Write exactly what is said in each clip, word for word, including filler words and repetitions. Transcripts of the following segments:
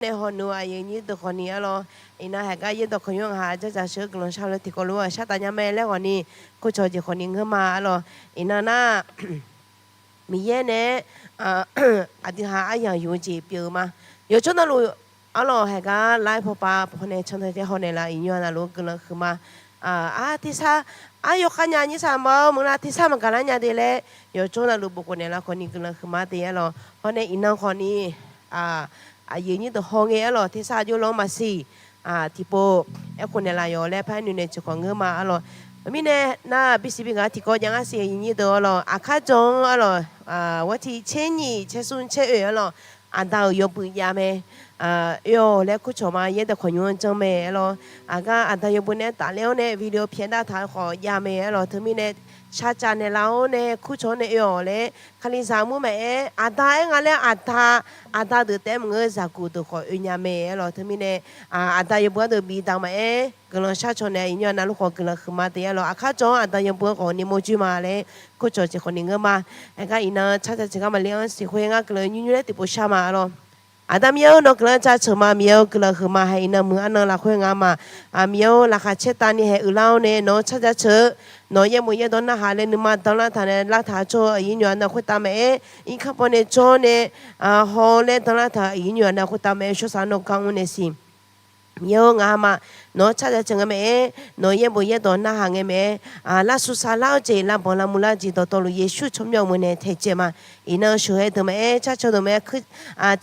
nae hawnuq aqyuif nyir deuq khawfni arlawr. Iqnan haiq gar yaerdawq kawq nymr-aq ha dzardzaq sheuq-eu guiqlanq shar-eu tiqkawv lof-aer shar taf nya mae laer khawfni, kurcawq jeq khawfni ngeur ma arlawr. Iqnan nar, Miqyaer nae aqdui ha aryamq yuf-eu jeq pyeuf-eu ma. Yawqjawr navluf arlawr, haiq gar lar-aer pawpav pawnae cantae tae hawnaeq laf iqnymr-a navluf-eu guiqlanq huiqma. Ar tersar, ar yawkhav nya nyir saqma-awr meuq nar tersar maqgaq lar nya de laer, yawqjawr navluf bofkhof naeqlaf khawfni guiqlanq huiqma te arlawr. Hawnae iqnan khawfni, aqyuif nyir deuq hawngae arlawr tersar jawrlawr maqsiq, tiqpov aerkhof naeqlaf yawq laer paraer noeqnaeq tiqkhawf ngeur ma arlawr. Mirnae nar bisiq bi ghaq tiqkawv jav ngar siq aqyuif nyir deuq arlawr, aqkar jan-anr arlawr, wati caer nyiq caer smr caer oeq arlawr, aqda-euq yawbui jav mae. Oe-awq laer kurcawq ma yaerdawq kawq nymr-anr janr mae arlawr. Aqgar aqda yawbui nae tafler-awr nae video pyaeqdav taq-eu khawf jav mae arlawr. Teumirnae sharcav naeqlaf-awr nae kurcawq-awr nae oe-awq laer kalizaq mur maqaer, aqda aer nga laer aqda, aqda deuq taef-aer maqngeur-eu zaqguq deuq khawf oe nya mae arlawr. Teumirnae aqda yawbui-anr deuq bidaq maqaer, guiqlanq shar caw naeq iqnymr-a navluf khawf guiqlanq huiqma te arlawr. Aqkar jan-anr aqda yawbui-anr khawf ni mawrjoer ma laer kurcawq jeq khawfni ngeur ma. Haiq gar iqnan tsardzaq ceuq gar maqle-anr siq khoer ngar guiqlanq nymrnymr laer tiqpov shar ma arlawr. Aqda Miqyaer-or, nawq guiqlanq jaceuq ma. Miqyaer-or, guiqlanq huiqma. Haiq iqnan muiq arnan lafkhoer nga ma. Miqyaer-or, laqkhaq caer tavni haeq uiqlar-awr nae nawq-anr tsardzaq ceuq-eu, nawq-euq yaerbof yaerdawq narhaq laer nuima danlar taq nae lartaq-eu tsawr-eu aqyuif nymr-aq nav khoertav maqaer, irkanr paw nae jawr nae haw laer danlar taq-eu aqyuif nymr-aq nav khoertav maqaer, yawshawr saflar nawr gar mr nae siq. Miqyaer-or, ngaq hama nawq-anr tsardzaq ceuq ngae maqaer, nawq-euq yaerbof yaerdawq narhaq ngae maqaer, lavsuf saflar-awr jeq lavbanq lavmuiq lar-eu jeq dawqtawvluf Yeqsur tsawrmyanr-eu meuq nae taejae ma. Iqnan sheuqghae deuq maqaer, carcaw deuq maqaer,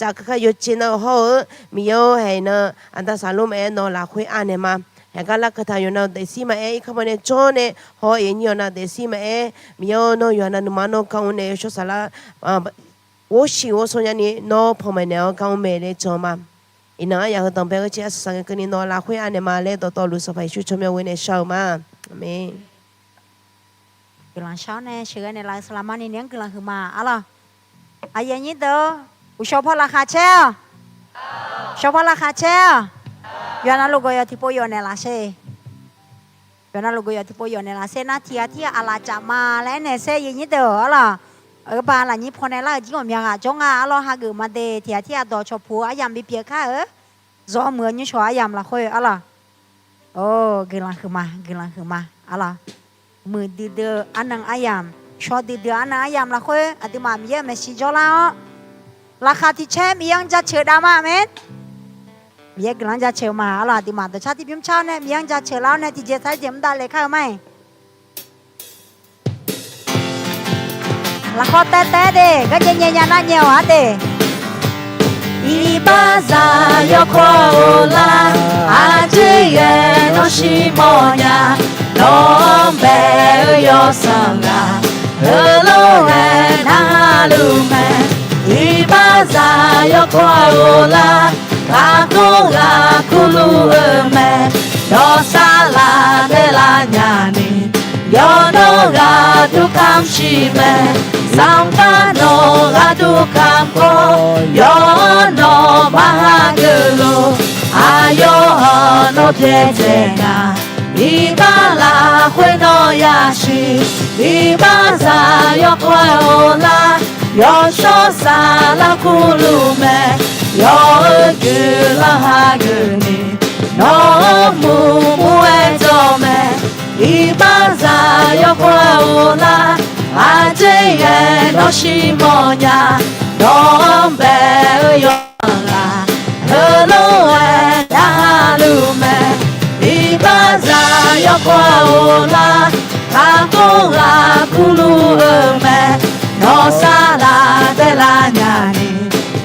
cavkeuv kar yawjeq nar-eu hawr-eu, Miqyaer-or, haiq iqnan aqda saflor maqaer nawq lafkhoer anaeq ma. Haiq gar larkeuv taq yawqnan-eu daefsir maqaer, irkanr paw nae jawr nae haw-eu aqyuif nymr-aq nav daefsir maqaer, Miqyaer-or, nawr yawqha navluf nuima nawr gar mr nae yawshawr saflar ghovshiq ghovshaw nyani nawr panmaeq naeq-awr gar mr mae laer jan ma. Iqnan aryaq heu danqbae-eu jeq arsaq saq ngae keuvni nawq lafkhoer anaeq ma laer dawqtawvluf Sanqpaq Yeqsur tsawrmyanr-eu nae shar-eu ma. Aqmeq. Guiqlanq shar-awr nae sheuqghae naeqlaf-eu saqlaqma ni naeq-anr guiqlanq huiqma arlawr. Aqyuif aqnyir deuq-or, uqshawq paw laqkhaq caer-awq. Uqshawq paw laqkhaq caer-awq. Yawqha navluf gawqyawq tiqpov yawf naeqlaf sher. Yawqha navluf gawqyawq tiqpov yawf naeqlaf sher nar tiq ghaq tir ghaq aqlaf caf ma laer aernaeq sher aqyuif aqnyir deuq-or arlawr. Aqgeu baq lafnyir paw nae lar-euq jir ghawqmya ghaq jawr nga arlawr. Hageuf ma de tiq ghaq tir ghaq dawq cawq puq-eu aryamq bipyeuf kar-eu. Zawr muiq-eu nymrshawq aryamq lafkhoer arlawr. Or, guiqlanq huiqma, guiqlanq huiqma arlawr. Muiqdui dui-eu arnan aryamq, shaw duidui-eu arnan aryamq lafkhoer aqduimaf Miqyaer-euq maeqshi jawrlar-awr, laqkhaq tiq caer Miqyaer-anr jaceuq dav ma. Aqmeq. Miqyaer guiqlanq-anr jaceuq ma arlawr. Aqduimaf dawqcar tiqbymr car-awr nae Miqyaer-anr jaceuq lar-awr nae tiqjeq sar-eu jeq mr davle kar-eu ma-iq. Lafkhawr taer taer de, garnyae nyae nya nar nyae-awq ar de. Iqbaxzaq yawkawr-eu lar, aqjeq ghae nawr shir mawrnya, nawq-anr bae-eu yawsanr ghaq, heulof-aer narhaq luf mae. Iqbaxzaq yawkawr-eu lar, kakhof ghaq kurluf-eu mae, nawq saflar daelar nyani, yawqnawr ghaq dur kamq shir mae. Sanqpaq nawq ghaq dur kamq khawf, yawqnawr maqha geufluf, aqyawf-anr nawr byaerdzae nga. Iqbax lafkhoer nawr yashir, iqbaxzaq yawkawr-eu lar, yawshawr saflar kurluf mae. Yawq-eu guiqlanq hageuf ni, nawq-anr muq mur-aer dawq mae. Iqbaxzaq yawkawr-eu lar, aqjeq ghae nawr shir mawrnya, nawq-anr bae-eu yawsanr ghaq, heulof-aer narhaq luf mae. Iqbaxzaq yawkawr-eu lar, kakhof ghaq kurluf-eu mae, nawq saflar daelar nyani,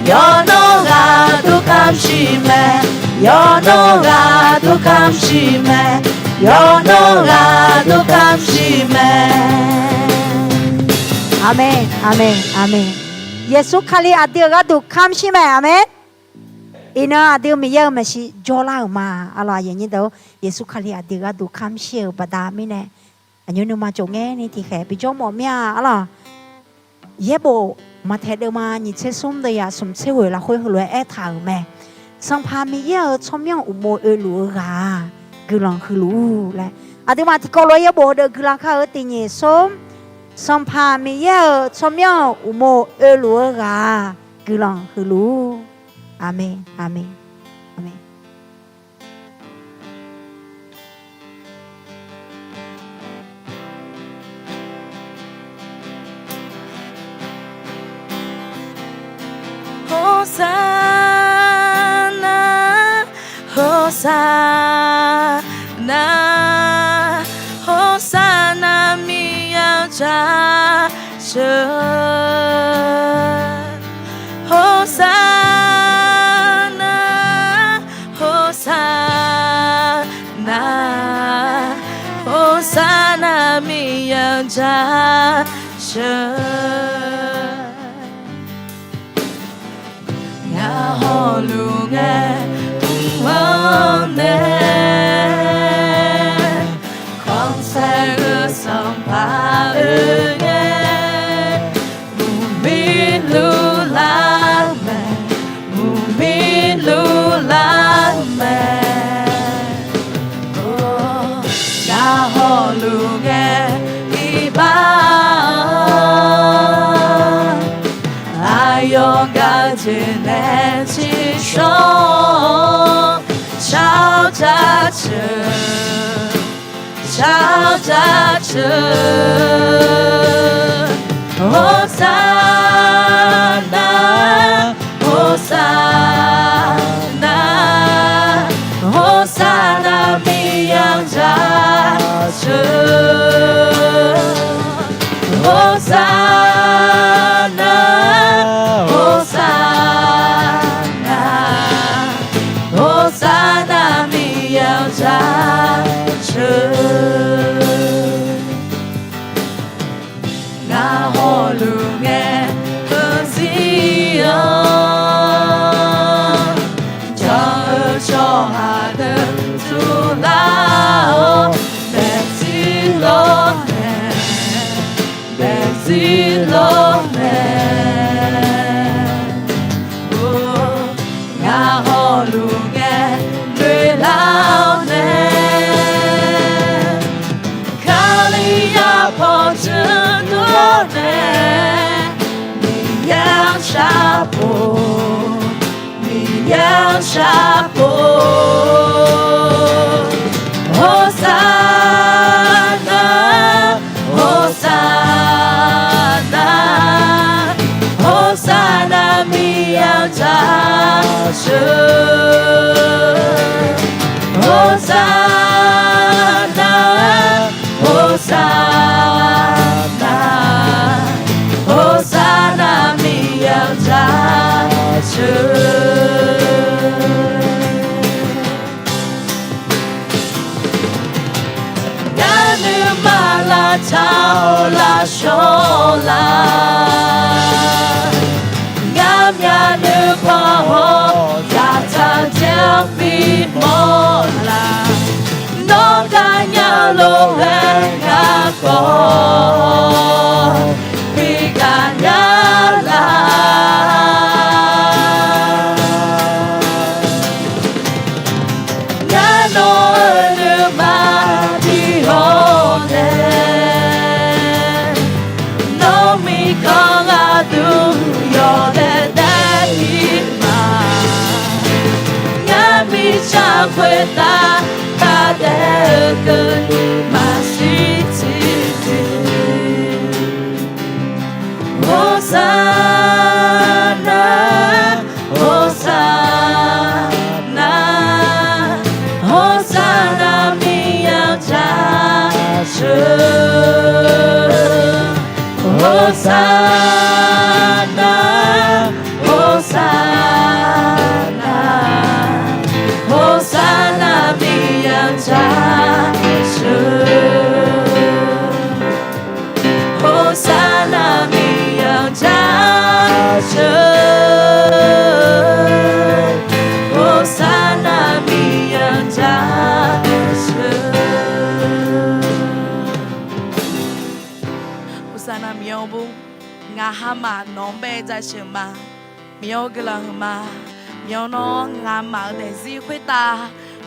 yawqnawr ghaq dur kamq shir mae, yawqnawr ghaq dur kamq shir mae, yawqnawr ghaq dur kamq shir mae. Aqmeq, aqmeq, aqmeq. Yeqsur Kali aqdui-euq gharduq kamq shir mae. Aqmeq. Iqnan aqdui Miqyaer-euq maeqshi jawrlar-euq ma. Arlawq, aqyuif aqnyir deuq-or, Yeqsur Kali aqdui gharduq kamq shir-euq baqda mirnae, aqnymr nuima jov ngaer ni tiqkhaeq bijawr mawf mir-a arlawq. Yaerbof Maqtaeq deuvma nyiq tser smr deuv yaf smq tser ghoeq lafkhoer heulof-aer aertaq-euq mae. Sanqpaq Miqyaer-euq tsawrmyanr uqmov oeluf-eu ghaq-aq, guiqlanq huiqluf-ur laer. Aqduimaf tiqkawv lof-aer yaerbof deuv guiqlanq kar-eu tiq nyiq smr. Sanqpaq Miqyaer-euq tsawrmyanr uqmov oeluf-eu ghaq-aq, guiqlanq huiqluf-ur. Aqmeq, aqmeq. Aqmeq. Horsarnar, horsarnar, horsarnar, Miqyaer-anr jaceuq. Horsarnar, horsarnar, horsarnar, Miqyaer-anr jaceuq. Ngaq hawluf ngae mr-anr nae, khanqsaer-eu Sanqpaq oe ngae, mqmir luf lar mae, mqmir luf lar mae. Ngaq hawluf ngae iqbax-anr, aqyawf gaqjeq nae tsiqshawr-awr, shar-awr jaceuq, shar-awr jaceuq. Horsarnar, horsarnar, horsarnar, Miqyaer-anr jaceuq. Horsarnar, horsarnar, horsarnar, Miqyaer-anr jaceuq. Ngaq hawluf ngae heuzir-anr, jan-eu tsawrhaq deuq tuvlar-awr, daefzir lawr mae, daefzir lawr mae. Ngaq hawluf ngae noeqlar-awr nae, Kalizaq pawqtsuif dawr nae, Miqyaer-anr sharpov, Miqyaer-anr sharpov. Horsarnar, horsarnar, horsarnar, Miqyaer-anr jaceuq. Horsarnar, horsarnar, horsarnar, Miqyaer-anr jaceuq. Ngar nuima lavtaq-awr lavshawr la? Ngar myavnuiv paw hawr yataq jaer-awr bimawr la? Nawr gaqnya lof-aer ngar khawf bi gaqnya la? Ngar nawq-euq nuima bi hawr nae, nawr miqkawv gharduq yawdaef daef-ir ma. Ngar mirtsaq khoertav khardaef-eu keuvni maqshir tiqtiq. Horsarnar, horsarnar, horsarnar, Miqyaer-anr jaceuq. Horsarnar, horsarnar, horsarnar, Miqyaer-anr jaceuq. Horsarnar, Miqyaer-anr jaceuq. Horsarnar, Miqyaer-anr jaceuq. Horsarnar, Miqyaer-anr bur. Ngaq hamaf nawq-anr bae jaceuq ma. Miqyaer-anr guiqlanq huiqma. Miqyaer-anr nawr ngamaf-eu daefzir khoertav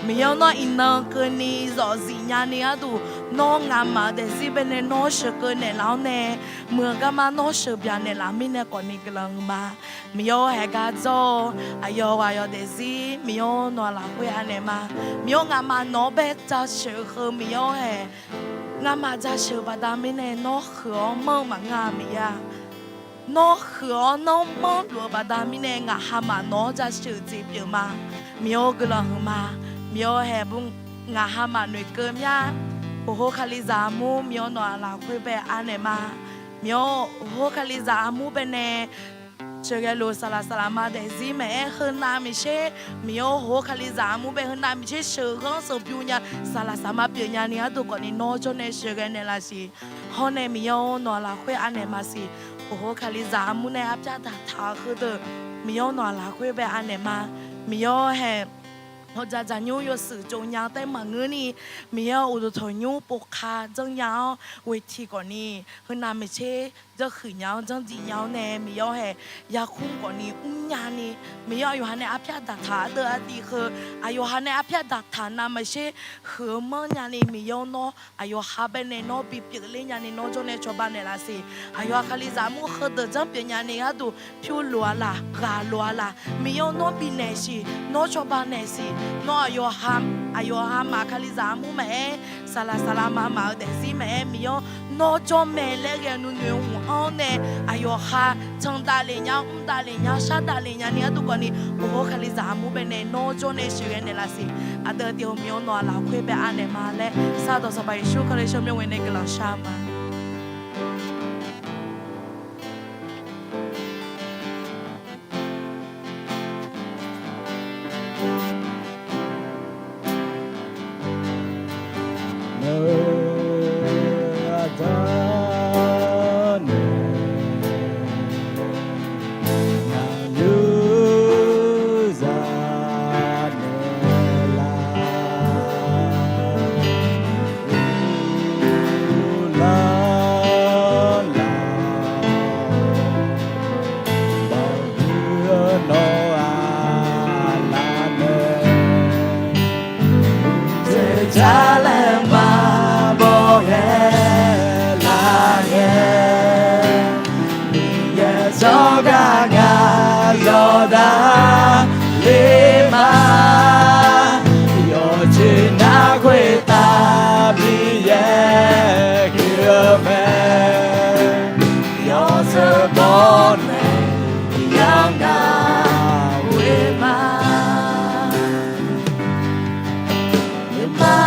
Miqyaer-awr, nawr iqnan keuvni zawqzif nyani gharduq, nawr ngamaf-euq daefzir baenae nawr sheuqkeuv naeqlaf-awr nae, muiq-eu garma nawr sheuqbyaq naeqlaf mirnae khawfni guiqlanq huiqma. Miqyaer-awr, haeq gar dzawr-awr, aqyawf ghaq yawf daefzir Miqyaer-awr, nawq-aq lafkhoer anaeq ma. Miqyaer-awr, ngamaf nawq-anr bae jasheuq heu Miqyaer-awr haeq, ngamaf jasheuq-eu baqda mirnae nawr huiq-awr manr-eu maqngeur-a Miqyaer-a. Nawr huiq-awr nawr manrluf-eu baqda mirnae ngaq hamaf nawq-anr jasheuq jeq pyeuf ma. Miqyaer-awr, guiqlanq huiqma. Miqyaer-awr, haeq bu ngaq hamaf noeqkeuv mya. Oqhov kalizaq armur Miqyaer-awr, nawq-aq lafkhoer bae anaeq ma. Miqyaer-awr, oqhov kalizaq armur baenae sheuqghae luf saqlaq saqlaq ma daefzir maeq-aer heunav maeqtser, Miqyaer-awr, oqhov kalizaq armur bae heunav maeqtser sheuqghanr sheuqbymr nya, saqlaq saqma pyeuf nyani gharduq khawfni nawr jawrnae sheuqghae naeqlaf siq. Hawr nae Miqyaer-awr, nawq-aq lafkhoer anaeq ma siq. Oqhov kalizaq armur nae arpyar daqtaq-eu heudeuq, Miqyaer-awr, nawq-aq lafkhoer bae anaeq ma. Miqyaer-awr, haeq hawdzaq dzaqnymr yawshuif tsov nya-eu taef maqngeur ni, Miqyaer-awr, uqduq tanqnymr povkar janrnya-awr, ghoe tiq khawfni heunav maeqtser janrhuiq nya-awr janrdif nya-awr nae, Miqyaer-awr, haeq yarkmr khawfni mrnya ni, Miqyaer-awr, aqyawqha nae arpyar daqtaq ardeuv ardui heu, aqyawqha nae arpyar daqtaq navmaqtser huiq-eu manrnya ni, Miqyaer-awr, nawr aqyawqha baenae nawr bipyeuf ler nyani nawr jawrnae cawba naeqlaf siq. Aqyawqha kalizaq armur heudeuq janrpyeuf nyani gharduq pyur lof-a laq, ghaq lof-a laq, Miqyaer-awr, nawr bifnaeq siq, nawr cawba naeq siq. Nawr aqyawqha, aqyawqha maf kalizaq armur maeq-aer, saqlaq saqlaq ma maf-eu daefzir maeq-aer, Miqyaer-awr, nawr jawr mae laer ghae-eu nuinoeq-eu hmq-anr nae, aqyawqha candav lef nya, mrdav lef nya, shardav lef nyani gharduq khawfni, oqhov kalizaq armur baenae nawr jawrnae sheuqghae naeqlaf siq. Aqdui tiq hmq Miqyaer-awr, nawq-aq lafkhoer bae anaeq ma laer sardawq Sanqpaq Yeqsur Kali tsawrmyanr ghoe nae guiqlanq shar ma. Aqda nae ngaq yur zaq naeq lar, uvlanr laf-awr, maqhuiq-eu nawq-aq laf mae. Uqdzoeq jar laer maqbaw ghae lar ngae, Miqyaer tsawrgaq ngaq yawqdar ler ma. Yawqjeq nar khoertav Miqyaer huiq-eu mae. Yawzeu bawrnaeq yar ngaq ghoe ma. Nuima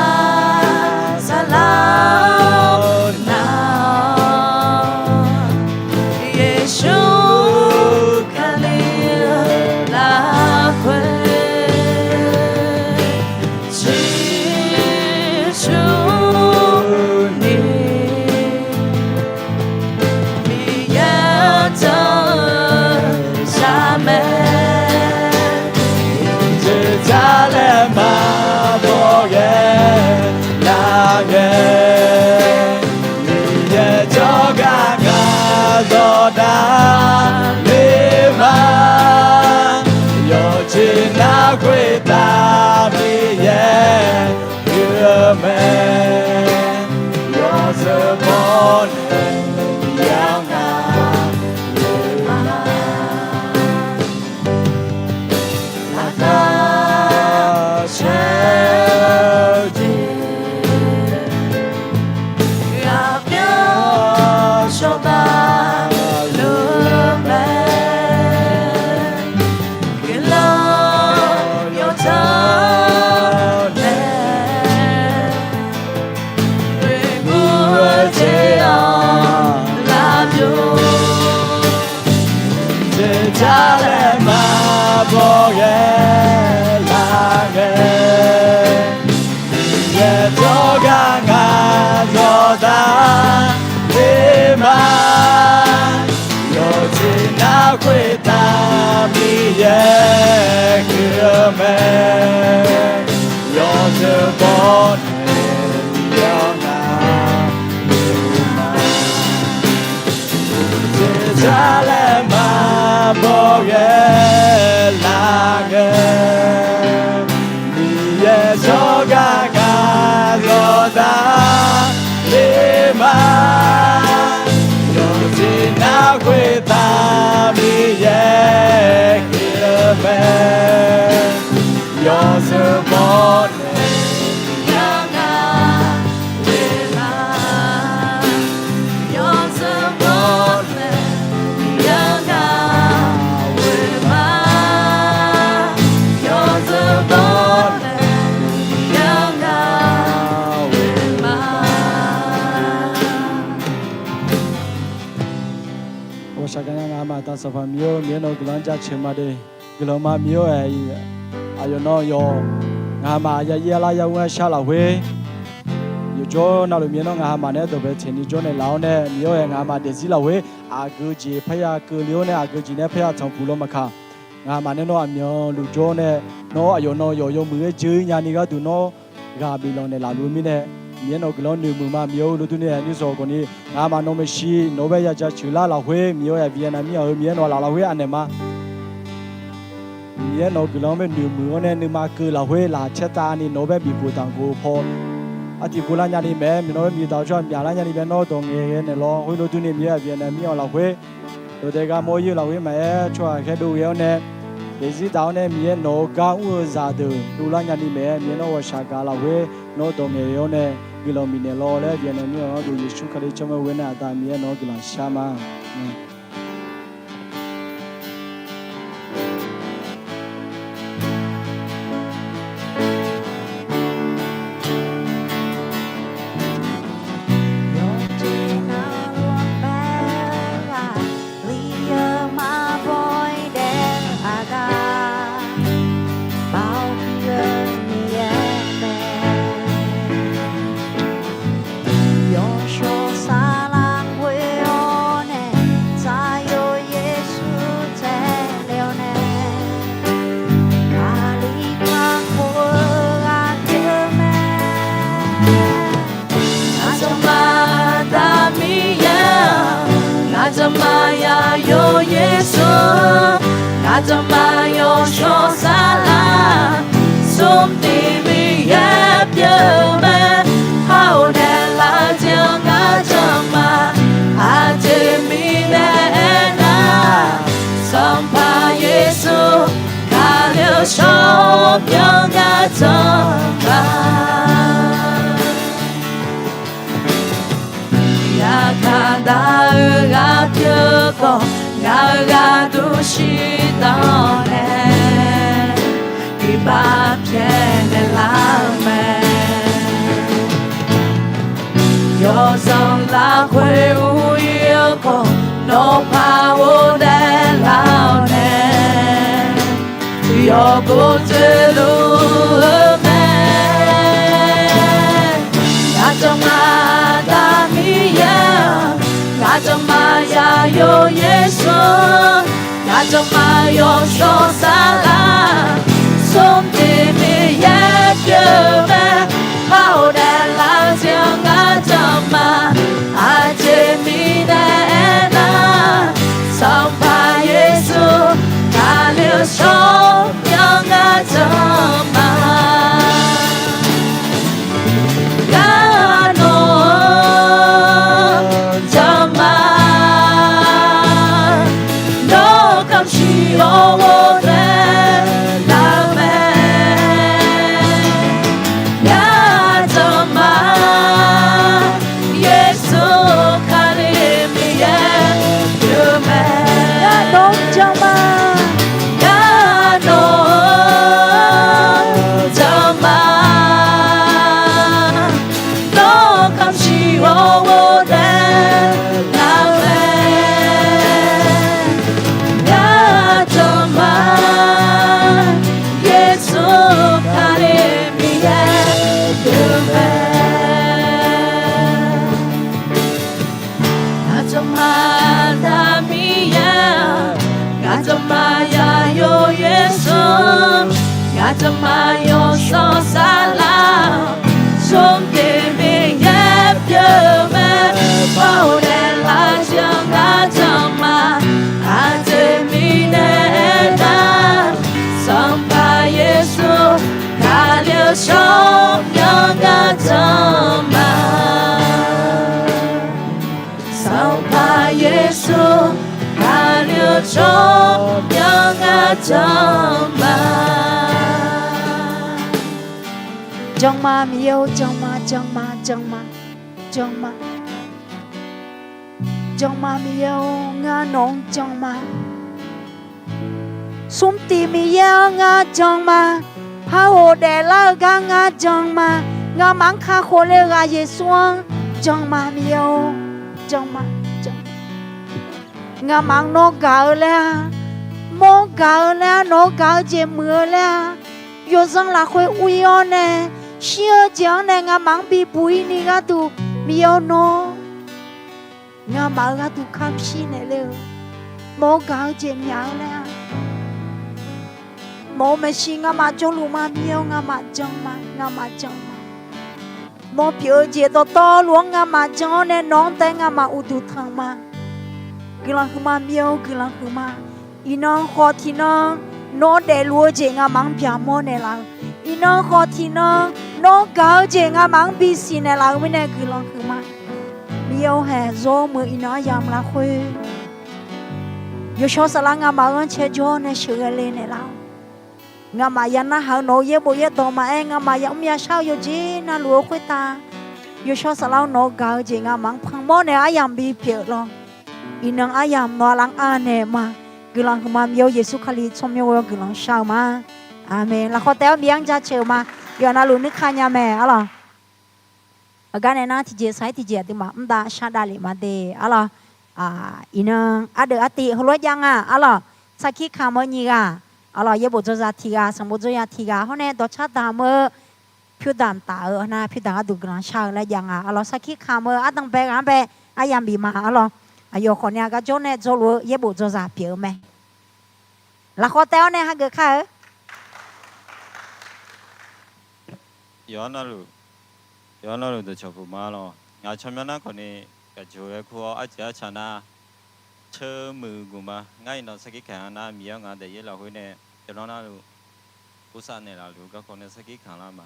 saqlaq-awr nar-awr, Yeqsur Kali lafkhoer ciqcurni Miqyaer-anr janr-eu shar mae. Uqdzoeq jar laer maqbaw ghae lar ngae, Miqyaer tsawrgaq ngaq yawqdar ler ma. Yawqjeq nar khoertav Miqyaer huiq-eu mae. Yawzeu bawrnaeq yar ngaq ghoe ma. Laqkhaq caer-eu jeq ghaqbyan cawba luf mae. Guiqlanq yawdzanr nae ghoeqmur-eu jeq-anr lavbyov. Jeqcar laer maqbaw ghae lar ngae, Miqyaer tsawrgaq ngaq yawqdar ler ma. Yawqjeq nar khoertav Miqyaer huiq-eu mae. Yawzeu bawrnaeq yar ngaq ghoe ma. Jeqcar laer maqbaw ghae lar ngae, Miqyaer Yawzeu bawr nae, yanga oe ma. Yawzeu bawr nae, yanga oe ma. Yawzeu bawr nae, yanga oe ma. Ghawqshaq gaq nya ngaq ma taq Sanqpaq Miqyaer-or, Miqyaer nawq-eu guiqlanq-anr jaceuq ma de. Guiqlanq ma Miqyaer-or-ae, aqyawf nawr yawq ngaq ma ya ir arlar ya ur-aer shar lafkhoer, yawqjawr navluf Miqyaer nawr ngaq ma naeq-aer dawqbae tsaeqni jawr naeqlaf-awr nae, Miqyaer-or-ae, ngaq ma daefzir lafkhoer aqgeu jeq parya keuvle-awr nae, aqgeu jeq nae parya tanqpuq law maqkaq, ngaq ma nae nawr aqmyanluf jawr-awr nae, nawr aqyawf nawr yawq yawmuiq-aer jeur-ir nyani gharduq nawr ghaq biflanq naeqlaf luf-eu mirnae, Miqyaer nawq-eu guiqlanq noeqmuiq ma. Miqyaer-or, lof durni-aer nuisawq khawfni, ngaq ma nawq maeqshi nawq-anr bae ya jaceuq lar lafkhoer, Miqyaer-or-ae, Vietnam mir-aq-euq Miqyaer nawq laf lafkhoer anaeq ma. Miqyaer nawq-eu guiqlanq-anr bae noeqmuiq-awr nae nuima keuv lafkhoer laqcaer tavni nawq-anr bae bifpof taqgof paw, artiq guvlar nyani mae, nawq-anr bae miqdaq-eu tsawrhaq myaqlar nyani mae, nawr dawq ngaeqghae naeq lawr. Khoerlof durni Miqyaer-or-ae, Vietnam mir-awq lafkhoer dawqdae gar mawr-ir-eu lafkhoer maqaer, tsawrhaq khaerdov ghae-awr nae, daefzir daq-awr nae Miqyaer nawq-eu gar mr-eu zaqdeuq dovlar nyani mae. Miqyaer nawr ghawqshaq gaq lafkhoer nawr dawq ngaeqghae-awr nae guiqlanq bifnaeq lawr laer, Vietnam mir-awq gharduq Yeqsur Kali tsawrmyanr ghoer nae aqda Miqyaer nawq-anr guiqlanq shar ma. Yawshawr saflar ghoe-awr nae, Zaqyo Yeqsur taev le-awr nae, Kali kakhof-eu ghaq pyeuf mae. Ngaq jaqmaf da Miqyaer-aq, ngaq jaqmaf Zaqyo Yeqsur, ngaq jaqmaf yawshawr saflar, smrtiq Miqyaer pyeuf mae. Par-awr naeqlaf jeq-anr ngaq jaqmaf aqjeq mirnae aernar, Sanqpaq Yeqsur Kali-eu tsawrmyanr ngaq jaqmaf. Yaqkaq dav-eu ghaq pyeuf khawf, ngaq-euq gharduq shirdan-awr nae, iqbax pyaeqnaeq laf-eu mae. Yawzanq lafkhoer ur-ir-eu khawf, nawqpaq ghofdaef laf-awr nae, yawqghov dzoeqluf-eu mae. Ngaq jaqmaf da Miqyaer-aq, ngaq jaqmaf Zaqyo Yeqsur, ngaq jaqmaf yawshawr saflar, smrtiq Miqyaer pyeuf mae. Par-awr naeqlaf jeq-anr ngaq jaqmaf aqjeq mirnae aernar, Sanqpaq Yeqsur Kali-eu tsawrmyanr ngaq jaqmaf. Ngar nawq-anr jaqmaf, nawr kamq ciq-awr ghofdaef laf-eu mae. Ngar jaqmaf, Yeqsur Kali Miqyaer pyeuf mae. Ngar nawq-anr jaqmaf, ngar nawq-anr jaqmaf, nawr kamq ciq-awr ghofdaef laf-eu mae. Ngar jaqmaf, Yeqsur Kali Miqyaer pyeuf mae. Ngaq jaqmaf da Miqyaer-aq, ngaq jaqmaf Zaqyo Yeqsur, ngaq jaqmaf yawshawr saflar, smrtiq Miqyaer pyeuf mae. Par-awr naeqlaf jeq-anr ngaq jaqmaf aqjeq mirnae aernar, Sanqpaq Yeqsur Kali-eu tsawrmyanr ngaq jaqmaf. Sanqpaq Yeqsur Kali-eu tsawrmyanr ngaq jaqmaf. Jan ma, Miqyaer-or, jan ma, jan ma, jan ma, jan ma. Jan ma, Miqyaer-or, ngar nawq-anr jan ma. Smrtiq Miqyaer-anr ngar jan ma. Par ghofdaef lar-eu gar ngar jan ma. Ngamaf-anr kakhof le-eu ghaq Yeqsur-anr jan ma, Miqyaer-or, jan ma, jan ma. Ngamaf-anr nawr gaq-eu laer-a, mawr gaq-eu laer-a, nawq-eu gaq-eu jeq muiq-eu laer-a, yawzanr lafkhoer ur-ir-awr nae, shir-eu jeq-anr nae ngamaf-anr bibuq-ir ni gharduq, Miqyaer-or, nawr ngamaf-euq gharduq kamq shir naeq le-eu, mawr-eu gaq-eu jeq myaq-eu laer-a, mawf-eu maeqshi ngamaf jawrluf ma, Miqyaer-or, ngamaf jan ma, ngamaf jan ma. Mawr pyeuf-eu jeq dawqtawvluf-anr ngamaf jan-awr nae nawq-anr taef ngamaf uqduq tanq ma. Guiqlanq huiqma, Miqyaer-or, guiqlanq huiqma. Iqnan khawf tiqnan nawr daefluf-eu jeq ngamaf-anr byaqmawr naeqlaf-eu, iqnan khawf tiqnan nawr gaq-eu jeq ngamaf-anr bisiq naeqlaf-eu mirnae guiqlanq huiqma. Miqyaer-or, haeq zawr muiq iqnan aryamq lafkhoer yawshawr saflar ngamaf-anr caerjawr nae sheuqghae le naeqlaf-awr, ngamaf ya narhaq-eu nawq-eu yaerbof yaerdawq maqaer, ngamaf yamr yashar-eu yawqjeq navluf-eu khoertav, yawshawr saflar-awr nawq-eu gaq-eu jeq ngamaf-anr panmawr nae aryamq bipyeuf lawr. Iqnan aryamq nawq-a lar-anr anaeq ma. Guiqlanq huiqma, Miqyaer-or, Yeqsur Kali tsawrmyanr ghoe-awr guiqlanq shar-eu ma. Aqmeq. Lafkhawf taef-awr Miqyaer-anr jaceuq-euq ma. Yawf navluf nuikaq nya mae arlawq. Aqgar nae nar tiqjeq saq-aer tiqjeq aqduimaf mr dav shar dav lef ma de arlawq. Iqnan ardeuv artiv heulof-aer jav nga arlawq. Sarkir kamq-eu nyiq ghaq arlawq, yaerbof dzawzaq tiq ghaq, sanqbof dzawzaq tiq ghaq hawr nae dawqcar damq-eu pyur damq taf-eu nar pyur damq gharduq guiqlanq shar-eu laer jav nga arlawq. Sarkir kamq-eu ardanq bae ghaq-anr bae aryamq bif ma arlawq. Aqyawf khawf ni aqgar jawr nae dzawluf-eu yaerbof dzawzaq pyeuf-eu mae. Lafkhawf taef-awr nae hageuf kar-eu. Yawqha navluf, yawqha navluf dawqcawq puq ma lawq. Ngaq tsawrmyanr nar khawf ni gaqjoq-aer kur-awr arjeq arca nar ceuq muiq guf ma. Ngar iqnan sarkir kaq-anr nar Miqyaer-or, ngaq daefzir lafkhoer nae yawqha navluf bosav naeqlaf luf garkawv nae sarkir kaq lar ma.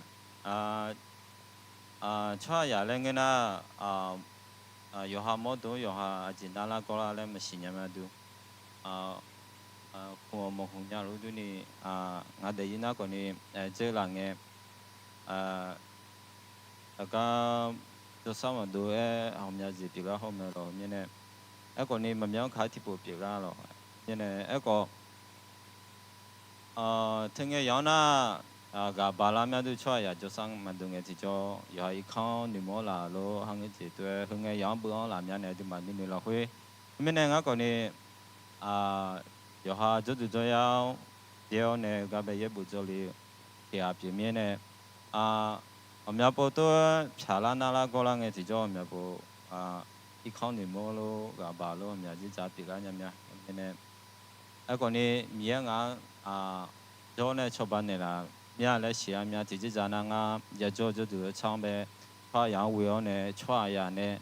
Tsawrhaqzaq laer ngeur nar, yawqha mawrdo yawqha aqjeq nar lar gawr lar laer maqsiq nya ma du. Khmq-awq mawq hmq nya luf durni, ngaq daefzir nar khawf ni dzeur laf ngae, aqgar jawrsar maqdov-aer ghawqmya jeq pyeuflar hawr mae lawq mirnae, aerkhawf ni maqmya-anr kaq-aer tiqpov pyeuflar lawq mirnae, aerkhawf teungae yaq-anr nar, ghaq baq lar mya dur tsawrhaqzaq jawrsar maqdov ngae tiqjawr yawqha irkanr noeqmawr laf lor, ha ngae jeq tov-aer heu ngae yaq-anr beu-anr laf mya nae aqduimaf nuinoeq lafkhoer. Mirnae ngar khawf ni yawqha jawrduq jawryar-awr byaer-awr nae gar bae yaerbof dzawle-eu tiqghaq pyeuf mirnae, ghawqmya pov tov-aer pyaq lar nar lar gawr lar ngae tiqjawr ghawqmya pov irkanr noeqmawr lor ghaq baq lor ghawqmya dzerdzaq pyeuflar nya mya mirnae, aerkhawf ni Miqyaer ngaq-anr jawr nae cawba naeqlaf mya laer siqnya mya tiqjeq dzaq nar ngar yajawr jawrduq-eu tsar-anr bae tsawrhaqzaq-anr ghoe-awr nae tsawrhaqzaq nae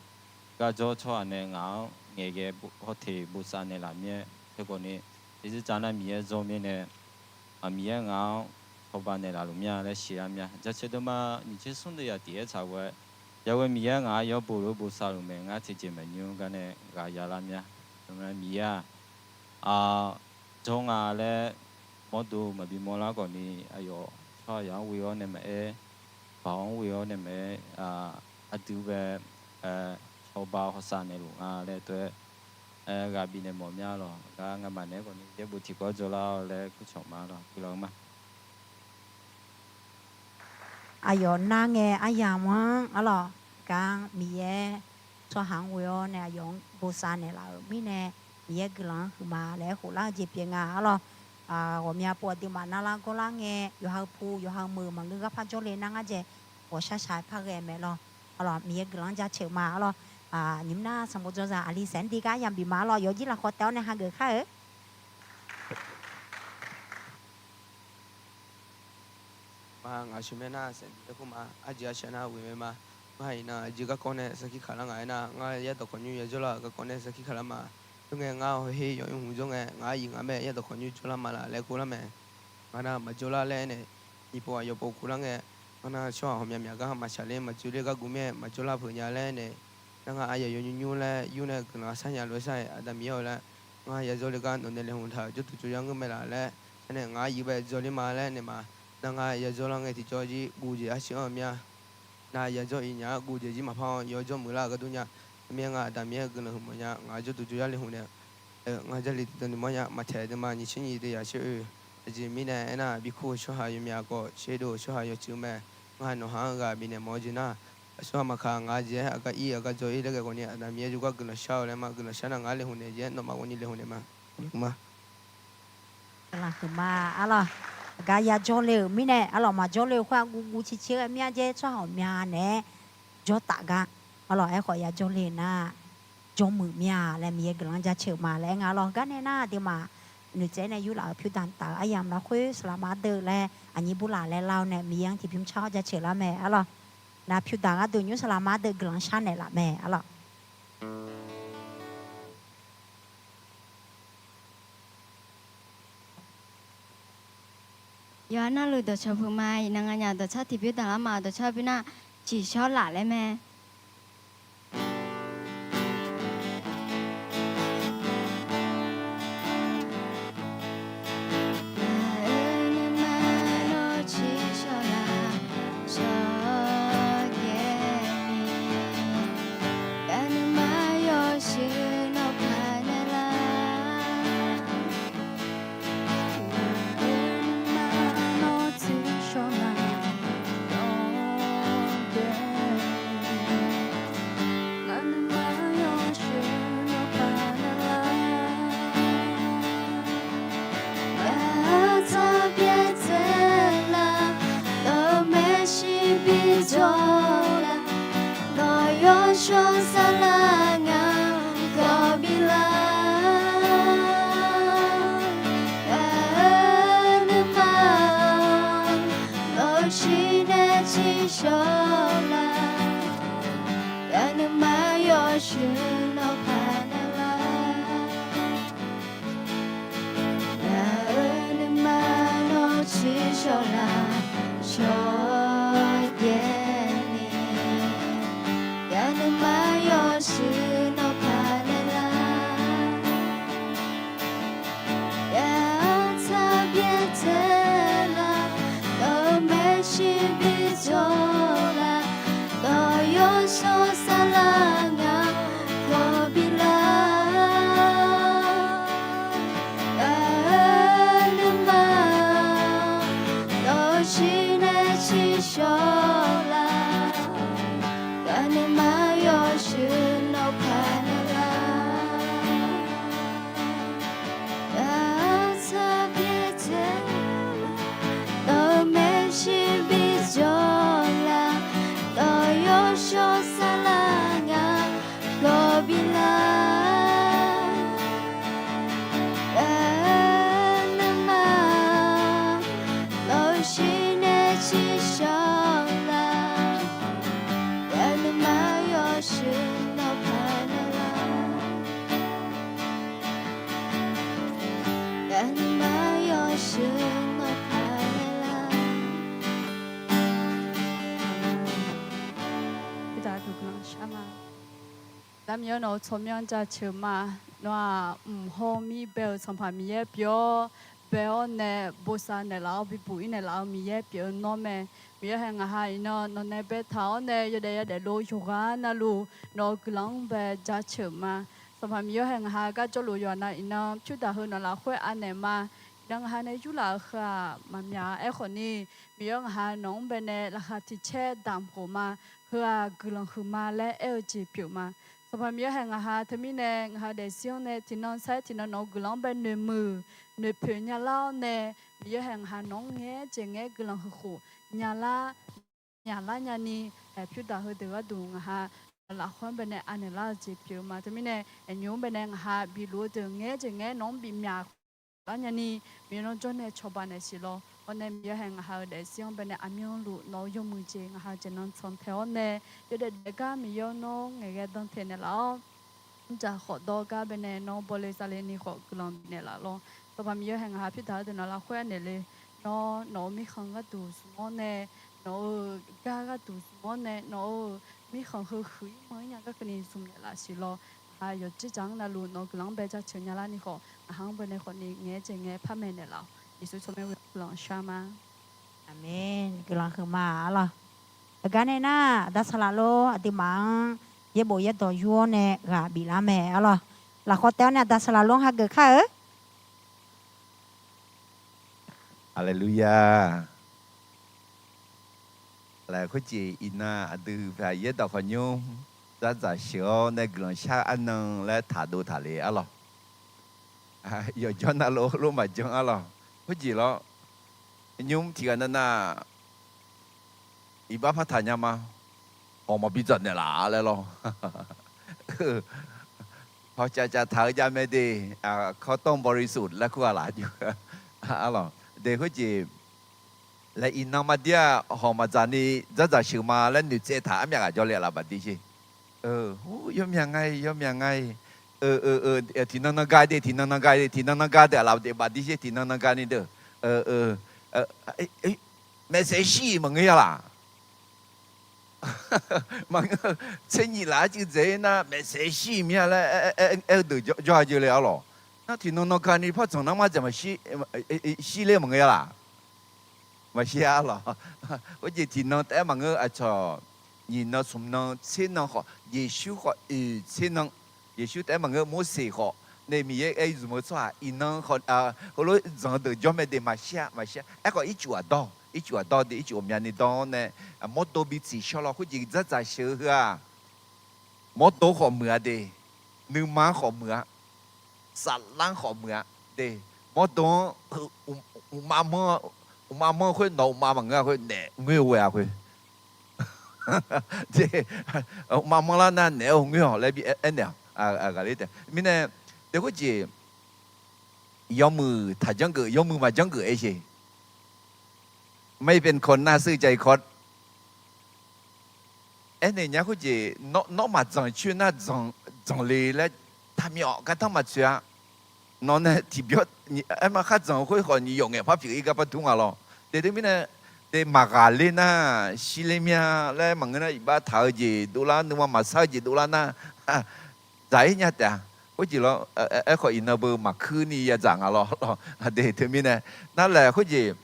gar jawr tsawrhaq nae ngaq-anr ngaeqghae hawteq bosav naeqlaf myaer. Aerkhawf ni tiqjeq dzaq nar Miqyaer jawr mirnae Miqyaer ngaq-anr cawba naeqlaf luf mya laer siqnya mya. Jaceuq dawrma nyiq tser smr deuq yaq tiq aer tsaq ghae-aer, yaghoe Miqyaer ngaq-anr yawr bof lof-aer bosav luf mae. Ngar tiqjeq maqnymr gar nae ghaq ya lar mya. Miqyaer-aq, jawr nga laer mawrdo maqbi mawrlar khawf ni aqyawf tsawrhaqzaq-anr ghoe-awr nae maqaer, baq-anr ghoe-awr nae maqaer, aqdui bae cawba hawsav naeqluf nga laer tov-aer ghaq bifnaeq mawf mya lawq. Gar ngamaf naeq-aer khawf ni yaerbof tiqkawv-aer jawrlar-awr laer kurcawq ma lawq. Guiqlanq ma. Aqyawf nar ngae aryamq-anr arlawq, gar Miqyaer tsawrhaq-anr ghoe-awr nae aqyawf-anr bosav naeqlaf-euq mirnae, Miqyaer guiqlanq-anr huiqma laer aer khoflar-eu jeq pyeuf nga arlawq. Ghawqmya pov aqduimaf narlar gawrlar ngae, yawqha-eu pu yawqha-eu meuq maqngeur gar par jawrle nar ngar dzaeq ghawqshaq shaq-aer par ghae mae lawq. Arlawq, Miqyaer guiqlanq-anr jaceuq ma arlawq. Nymq nar sanqbof dzawzaq aqli saef-anr di gar aryamq bif ma arlawq. Yawjir lafkhawf taef-awr nae hageuf kar-eu. Ma, ngaq sheuq myaer nar saefni aer kur ma. Arjeuq arshaq nar ghoe mae ma. Ngar iqnan aqjeq garkawv nae sarkir kaq lar ngaq aernar, ngar yaerdawq khawqnymr yajawr lar-euq garkawv nae sarkir kaq lar ma. Khoerngae ngar hawher yawnyir hmq jawr ngae, ngaq-aer iq ngaq mae yaerdawq khawqnymr jawr lar ma laf laer kur lar mae. Ngar nar maqjawr lar laer aernaeq, nyiq pov aqyawf pov kur lar ngae, ngar nar tsawrhaq ghawqmya myaq gar maqshaq ler maqjawr ler gar guv mir-aer maqjawr lar peuq nya laer aernaeq, nar ngar aqyawf yawnymr nymr laer yur nae guiqlanq sharnya lof-aer shar-aer Aqda Miqyaer-eu laer, ngar yajawr le gar nawq nae laeqhmq taq-euq jawrduq jawryar ngeur mae laf laer, aernaeq ngaq-aer iq bae jawr ler ma laer aernaeq ma. Nar ngar yadzawr lar ngae tiqjawr jir guv jeq arsiq anr-eu mir-a. Nar yadzawr iq nya-a guv jeq jir maqpar-awr yawjawr muiqlar-euq gharduq nya. Teumirnae ngar Aqda Miqyaer-euq guiqlanq huiq mawf nya. Ngaq-euq jawrduq jawryar le hmq nae, ngar Jarlif tiqdawq noeqmawr nya. Maqtaeq deuvma nyiq tser nyiq deuq yaq tser oe. Aqjeq mirnae aernar, bikur-eu tsawrhaq yawmyaq khawf, sherdov-eu tsawrhaq yawtsuif mae. Ngar nawq haq-anr ghaq bifnaeq mawf-eu jeq nar, aqsurghaq maqkaq ngaq-eu jeq-aer aqgar ir aqgar dzaw ir laer ghae khawf ni, Aqda Miqyaer jawrgar guiqlanq shar-eu laer ma. Guiqlanq shar nar ngaq-anr le hmq naeq jeq-aer nawmaf ghawqni le hmq naeq ma. Guiqlanq huiq ma arlawr. Aqgar yajawr le-euq mirnae arlawr, maqjawr le-eu khoer-aq guv guv ciqciq ghae mir-a jaer tsawrhaq ghawqmya naeq-aer jawr taf gar arlawr. Aerkhawf yajawr le nar jawrmuiq mir-a laer Miqyaer guiqlanq jaceuq ma laer aer nga arlawr. Gar nae nar aqduimaf noeqtsaev nae yurlaf-euq pyur daq taf-eu aryamq lafkhoer saqlaqma deuq laer aqnyir burlaf laer lar-awr nae Miqyaer-anr tiqbymr car-awr jaceuq lar mae arlawr. Nar pyur daq gharduq nymr saqlaqma deuq guiqlanq shar naeqlaf mae arlawr. Yawqha navluf dawqcawq puq ma. Iqnan nganyaf dawqcar tiqbymr daqlar ma. Dawqcar bymr nar, ciqshawr laf laer mae. Ngaq-euq nuima nawr ciqshawr laf, shawrjaev ni. Gaqnuima yawshuif nawr paq naeqlar. Ngaq-euq nuima nawr ciqshawr laf, shawrjaev ni. Gaqnuima yawshuif nawr paq naeqlar. Gaq-eu tsawrhaq pyaeq dzaeq lar, nawq-euq maeqshi bi jawr lar. Nawq yawshawr saflar ngaq kawv bi lar. Gaq-eu nuima nawr shiq nae ciqshawr lar. Gaqnuima yawshuif nawr paq naeqlar. Ngaq-euq nuima nawr ciqshawr laf, shawrjaev ni. Gaqnuima yawshuif nawr paq naeqlar. Gaq-eu tsawrhaq pyaeq dzaeq lar, nawq-euq maeqshi bi jawr lar. Nawq yawshawr saflar ngaq kawv bi lar. Gaq-eu nuima nawr shiq nae ciqshawr lar. Gaqnuima yawshuif nawr paq naeqlar. Gaq-eu tsawrhaq pyaeq dzaeq lar, nawq-euq maeqshi bi jawr lar. Nawq yawshawr saflar ngaq kawv bi lar. Gaq-eu nuima nawr shiq nae ciqshawr lar. Gaqnuima yawshuif nawr paq naeqlar. Gaqnuima yawshuif nawr paq naeqlar. Aqda Miqyaer nawq-eu tsawrmyanr jaceuq ma. Nawr-aq mq hawr mir bae-eu Sanqpaq Miqyaer pyeuf-awr, bae-awr nae bosav naeqlaf-awr bibuq ir naeqlaf-eu Miqyaer pyeuf-eu nawr mae. Miqyaer hae ngaq ha iqnan nawq nae baetaq-awr nae yawdaef yadaef lov yawqghaq navluf nawq-eu guiqlanq-anr bae jaceuq ma. Sanqpaq Miqyaer hae ngaq ha gar jawrluf yawqha na iqnan pyur daq heu nawq lafkhoer anaeq ma. Iqnan ngaq ha nae yurlaf-eu heu-aq maqmyaq-a. Aerkhawf ni, Miqyaer ngaq ha nawq-anr bae nae laqkhaq tiq caer damq khof ma. Heu-aq guiqlanq huiq ma laer aer-eu jeq pyeuf ma. Sanqpaq Miqyaer hae ngaq ha teumirnae ngaq ha daefzir-anr nae tiqnan sar-aer tiqnan nawq-eu guiqlanq-anr bae noeqmuiq noeqpoeq nyalar-awr nae, Miqyaer hae ngaq ha nawq-anr ngaeq-aer jeq ngaeq-aer guiqlanq huiq khof nyalar, myaqlar nyani, haeq pyur daq heudeuq gharduq ngaq ha lafkhoer-anr bae nae anaeq lar-eu jeq pyeuf ma. Teumirnae aqnymr-anr bae nae ngaq ha bif luf-eu deuq ngaeq-aer jeq ngaeq-aer nawq-anr bif myaq lar nyani, Miqyaer nawr jawr nae cawba naeq siq lawr. Hawr nae Miqyaer hae ngaq ha-euq daefzir-anr bae nae aqmyanluf nawq-eu yawmuiq jeq ngaq ha jeq nan tsanq tae-awr nae, yawdaef daef gar Miqyaer nawr ngaeqghae dan taeq naeqlaf-awr, mrjaq khawf dawr gar bae nae nawr bawle savle ni khawf guiqlanq bifnaeq laf lawr. Sanqpaq Miqyaer hae ngaq ha pyur daq-eu deuq nawq lafkhoer anaeq le. Nawr nawq-euq mirkhanq gharduq smq-awr nae, nawq-euq gar gharduq smq-awr nae, nawq-euq mirkhanq heu huiq-ir manq-ir nya gar keuvni smq naeqlaf siq lawr. Ngaq ha yawqjeq dzaq-anr navluf nawq-eu guiqlanq-anr bae jaceuq nyalar ni khawf, ngaq ha-anr bae nae khawf ni ngaeq-aer jeq ngaeq-aer par maeq naeqlaf-awq. Yeqsur tsawrmyanr guiqlanq shar ma. Aqmeq. Guiqlanq huiqma arlawq. Heugar nae nar, aqda saqlaq lor aqduimaf-anr yaerbof yaerdawq yur-awr nae ghaq biflar mae arlawq. Lafkhawf taef-awr nae aqda saqlaq lor-anr hageuf kar-eu. Haleluya. Laer khoerjeq iqnan aqdui paq yaerdawq khawqnymr dzardzaq sheuq-awr nae guiqlanq shar arnan laer taqdov taqle arlawq. Yawqjawr navluf heulof maqjan arlawq. Khoerjeq lawr, nymr tiqghaq navnav iqbax par taq nya ma. Hawq maqbi dzaq naeqlaf laer lawr. Hawq caf caf taq-eu jav mae de. Kawrtawr bawri suf laer kur-a laf jur arlawq. De khoerjeq laer iqnan maqdir-aq hawq maqdzaq ni dzardzaq sheuq ma laer noeqtsaev taq armyav ghaq jawr le laf bafdir sher. Yawmyaq nga-i, yawmyaq nga-i. Tiqnan nan ga de, tiqnan nan ga de, tiqnan nan ga deuq laf bafdir sher, tiqnan nan ga ni deuq. Maeqsaef shir-iq maqngeur-a laf. Maqngeur, tser nyiq laf-aer cuiv dzaeq-ir nar maeqsaef shir-iq mir-a laer aer-eu deuq jawr-a jeuq le arlawq. Nar tiqnan nan ga ni par dzanq nar mar dzaeq shir ler maqngeur-a laf. Maqshir arlawq. Khoerjeq tiqnan taef-aer maqngeur, aqcawq nyiq nan smq nan tser nan khawf, Yeqsur khawf oeq tser nan. Yeqsur taef-aer maqngeur, Morseq khawf nae Miqyaer aer-ir zmq-eu tsawrhaq iqnan khawf heulof dzanq-eu deuq jawr mae de maqshir-a, maqshir-a. Aerkhawf ircuf aqdawr, ircuf aqdawr de ircuf ghawqmyani dawr-awr nae mawrdo bi tsiqshawr lawr. Khoerjeq dzardzaq sheuq-eu heu-aq, mawrdo khawf muiq-a de, nuima-anr khawf muiq-a, saflar-anr khawf muiq-a de. Mawrdo-anr uqmav manr, uqmav manr khoer nawq uqmav maqngeur-a khoer naef ngoer ghae-a khoer. Uqmav manrlar nar naef-aer ngoer-awq laer bi aernaeq-awq. Ghaqler taef mirnae, de khoerjeq yawmuiq taq janrgeuf, yawmuiq maqjanrgeuf aer sher. Maqir pyeuf kawq nar seujav-iq kawq. Aernaeq nya khoerjeq, nawr maqdzanq coer nar dzanq le laer taqmyawf gardanr maqtsoeq-a. Nawq nae tiqbyawr aerma khar dzanq-eu khoer khawf nyiq yawf ngaeq par pyeuf-ir gar par dur nga lawr. De teumirnae, de maqghaqler nar shirler mir-a laer maqngeur nar iqbax taq-eu jeq dovlar, nuima maqsar-eu jeq dovlar nar dzaq-ir nya taef-a. Khoerjeq lawr, aerkhawf iqnan beu maqkuir ni yadzaq nga lawr. De teumirnae, nar laeq khoerjeq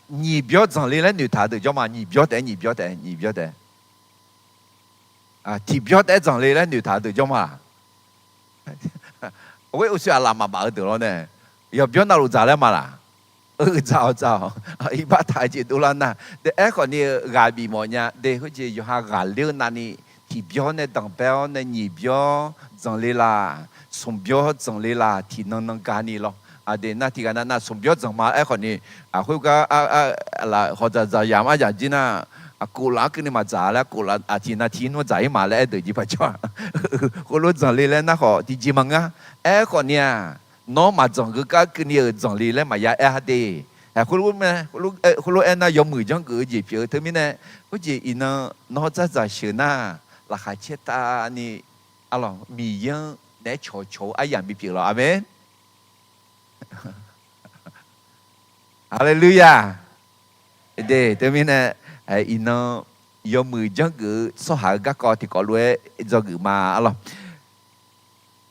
nyiq byawr dzanq le laer noeqtaq-eu deuq jawr ma. Nyiq byawr taef-aer, nyiq byawr taef-aer, nyiq byawr taef-aer, tiqbyawr taef-aer dzanq le laer noeqtaq-eu deuq jawr ma. Ghoer uqshoe aqlaf maqbaf-eu deuq lawr nae, yawqbyawr navluf dzaq laer ma laq? Dzaq-awq, dzaq-awq. Iqbax taq-eu jeq dovlar nar de, aerkhawf ni-eu ghaq bif mawf nya de. Khoerjeq yawqha ghaqler-eu navni tiqbyawr nae danqbae-awr nae nyiq byawr dzanq le laq, smq byawr dzanq le laq, tiqnan nan ga ni lawr. Aqdui nar tiqghaq nav nav smq byawr dzanq ma. Aerkhawf ni, khoer gar laf hawq dzaqdzaq yamq aryamq jir nar, aqkov laf-anr keuvni maqdzaq laer, aqkov laf aqtiq nav tiq nmr dzaq-ir ma laer aer deuq jir paq jawr-a. Khoerlof dzanq le laer nar khawf tiqjeq maqngeur-a. Aerkhawf ni-aq, nawr maqdzanq geugar keuvni-euq dzanq le laer maqya aer-a de. Khoerlof aer nar yawmuiq janrgeuf-eu jeq pyeuf-eu teumirnae, khoerjeq iqnan nawr dzardzaq sheuq nar, laqkhaq caer tavni, arlawq, Miqyaer-anr naeq-aer cawqcawq-eu aryamq bipyeuf lawq. Aqmeq. Haleluya. De teumirnae, iqnan yawmuiq janrgeuf-eu tsawrhaq-eu garkawv tiqkawv lof-aer dzawgeuf ma, arlawq.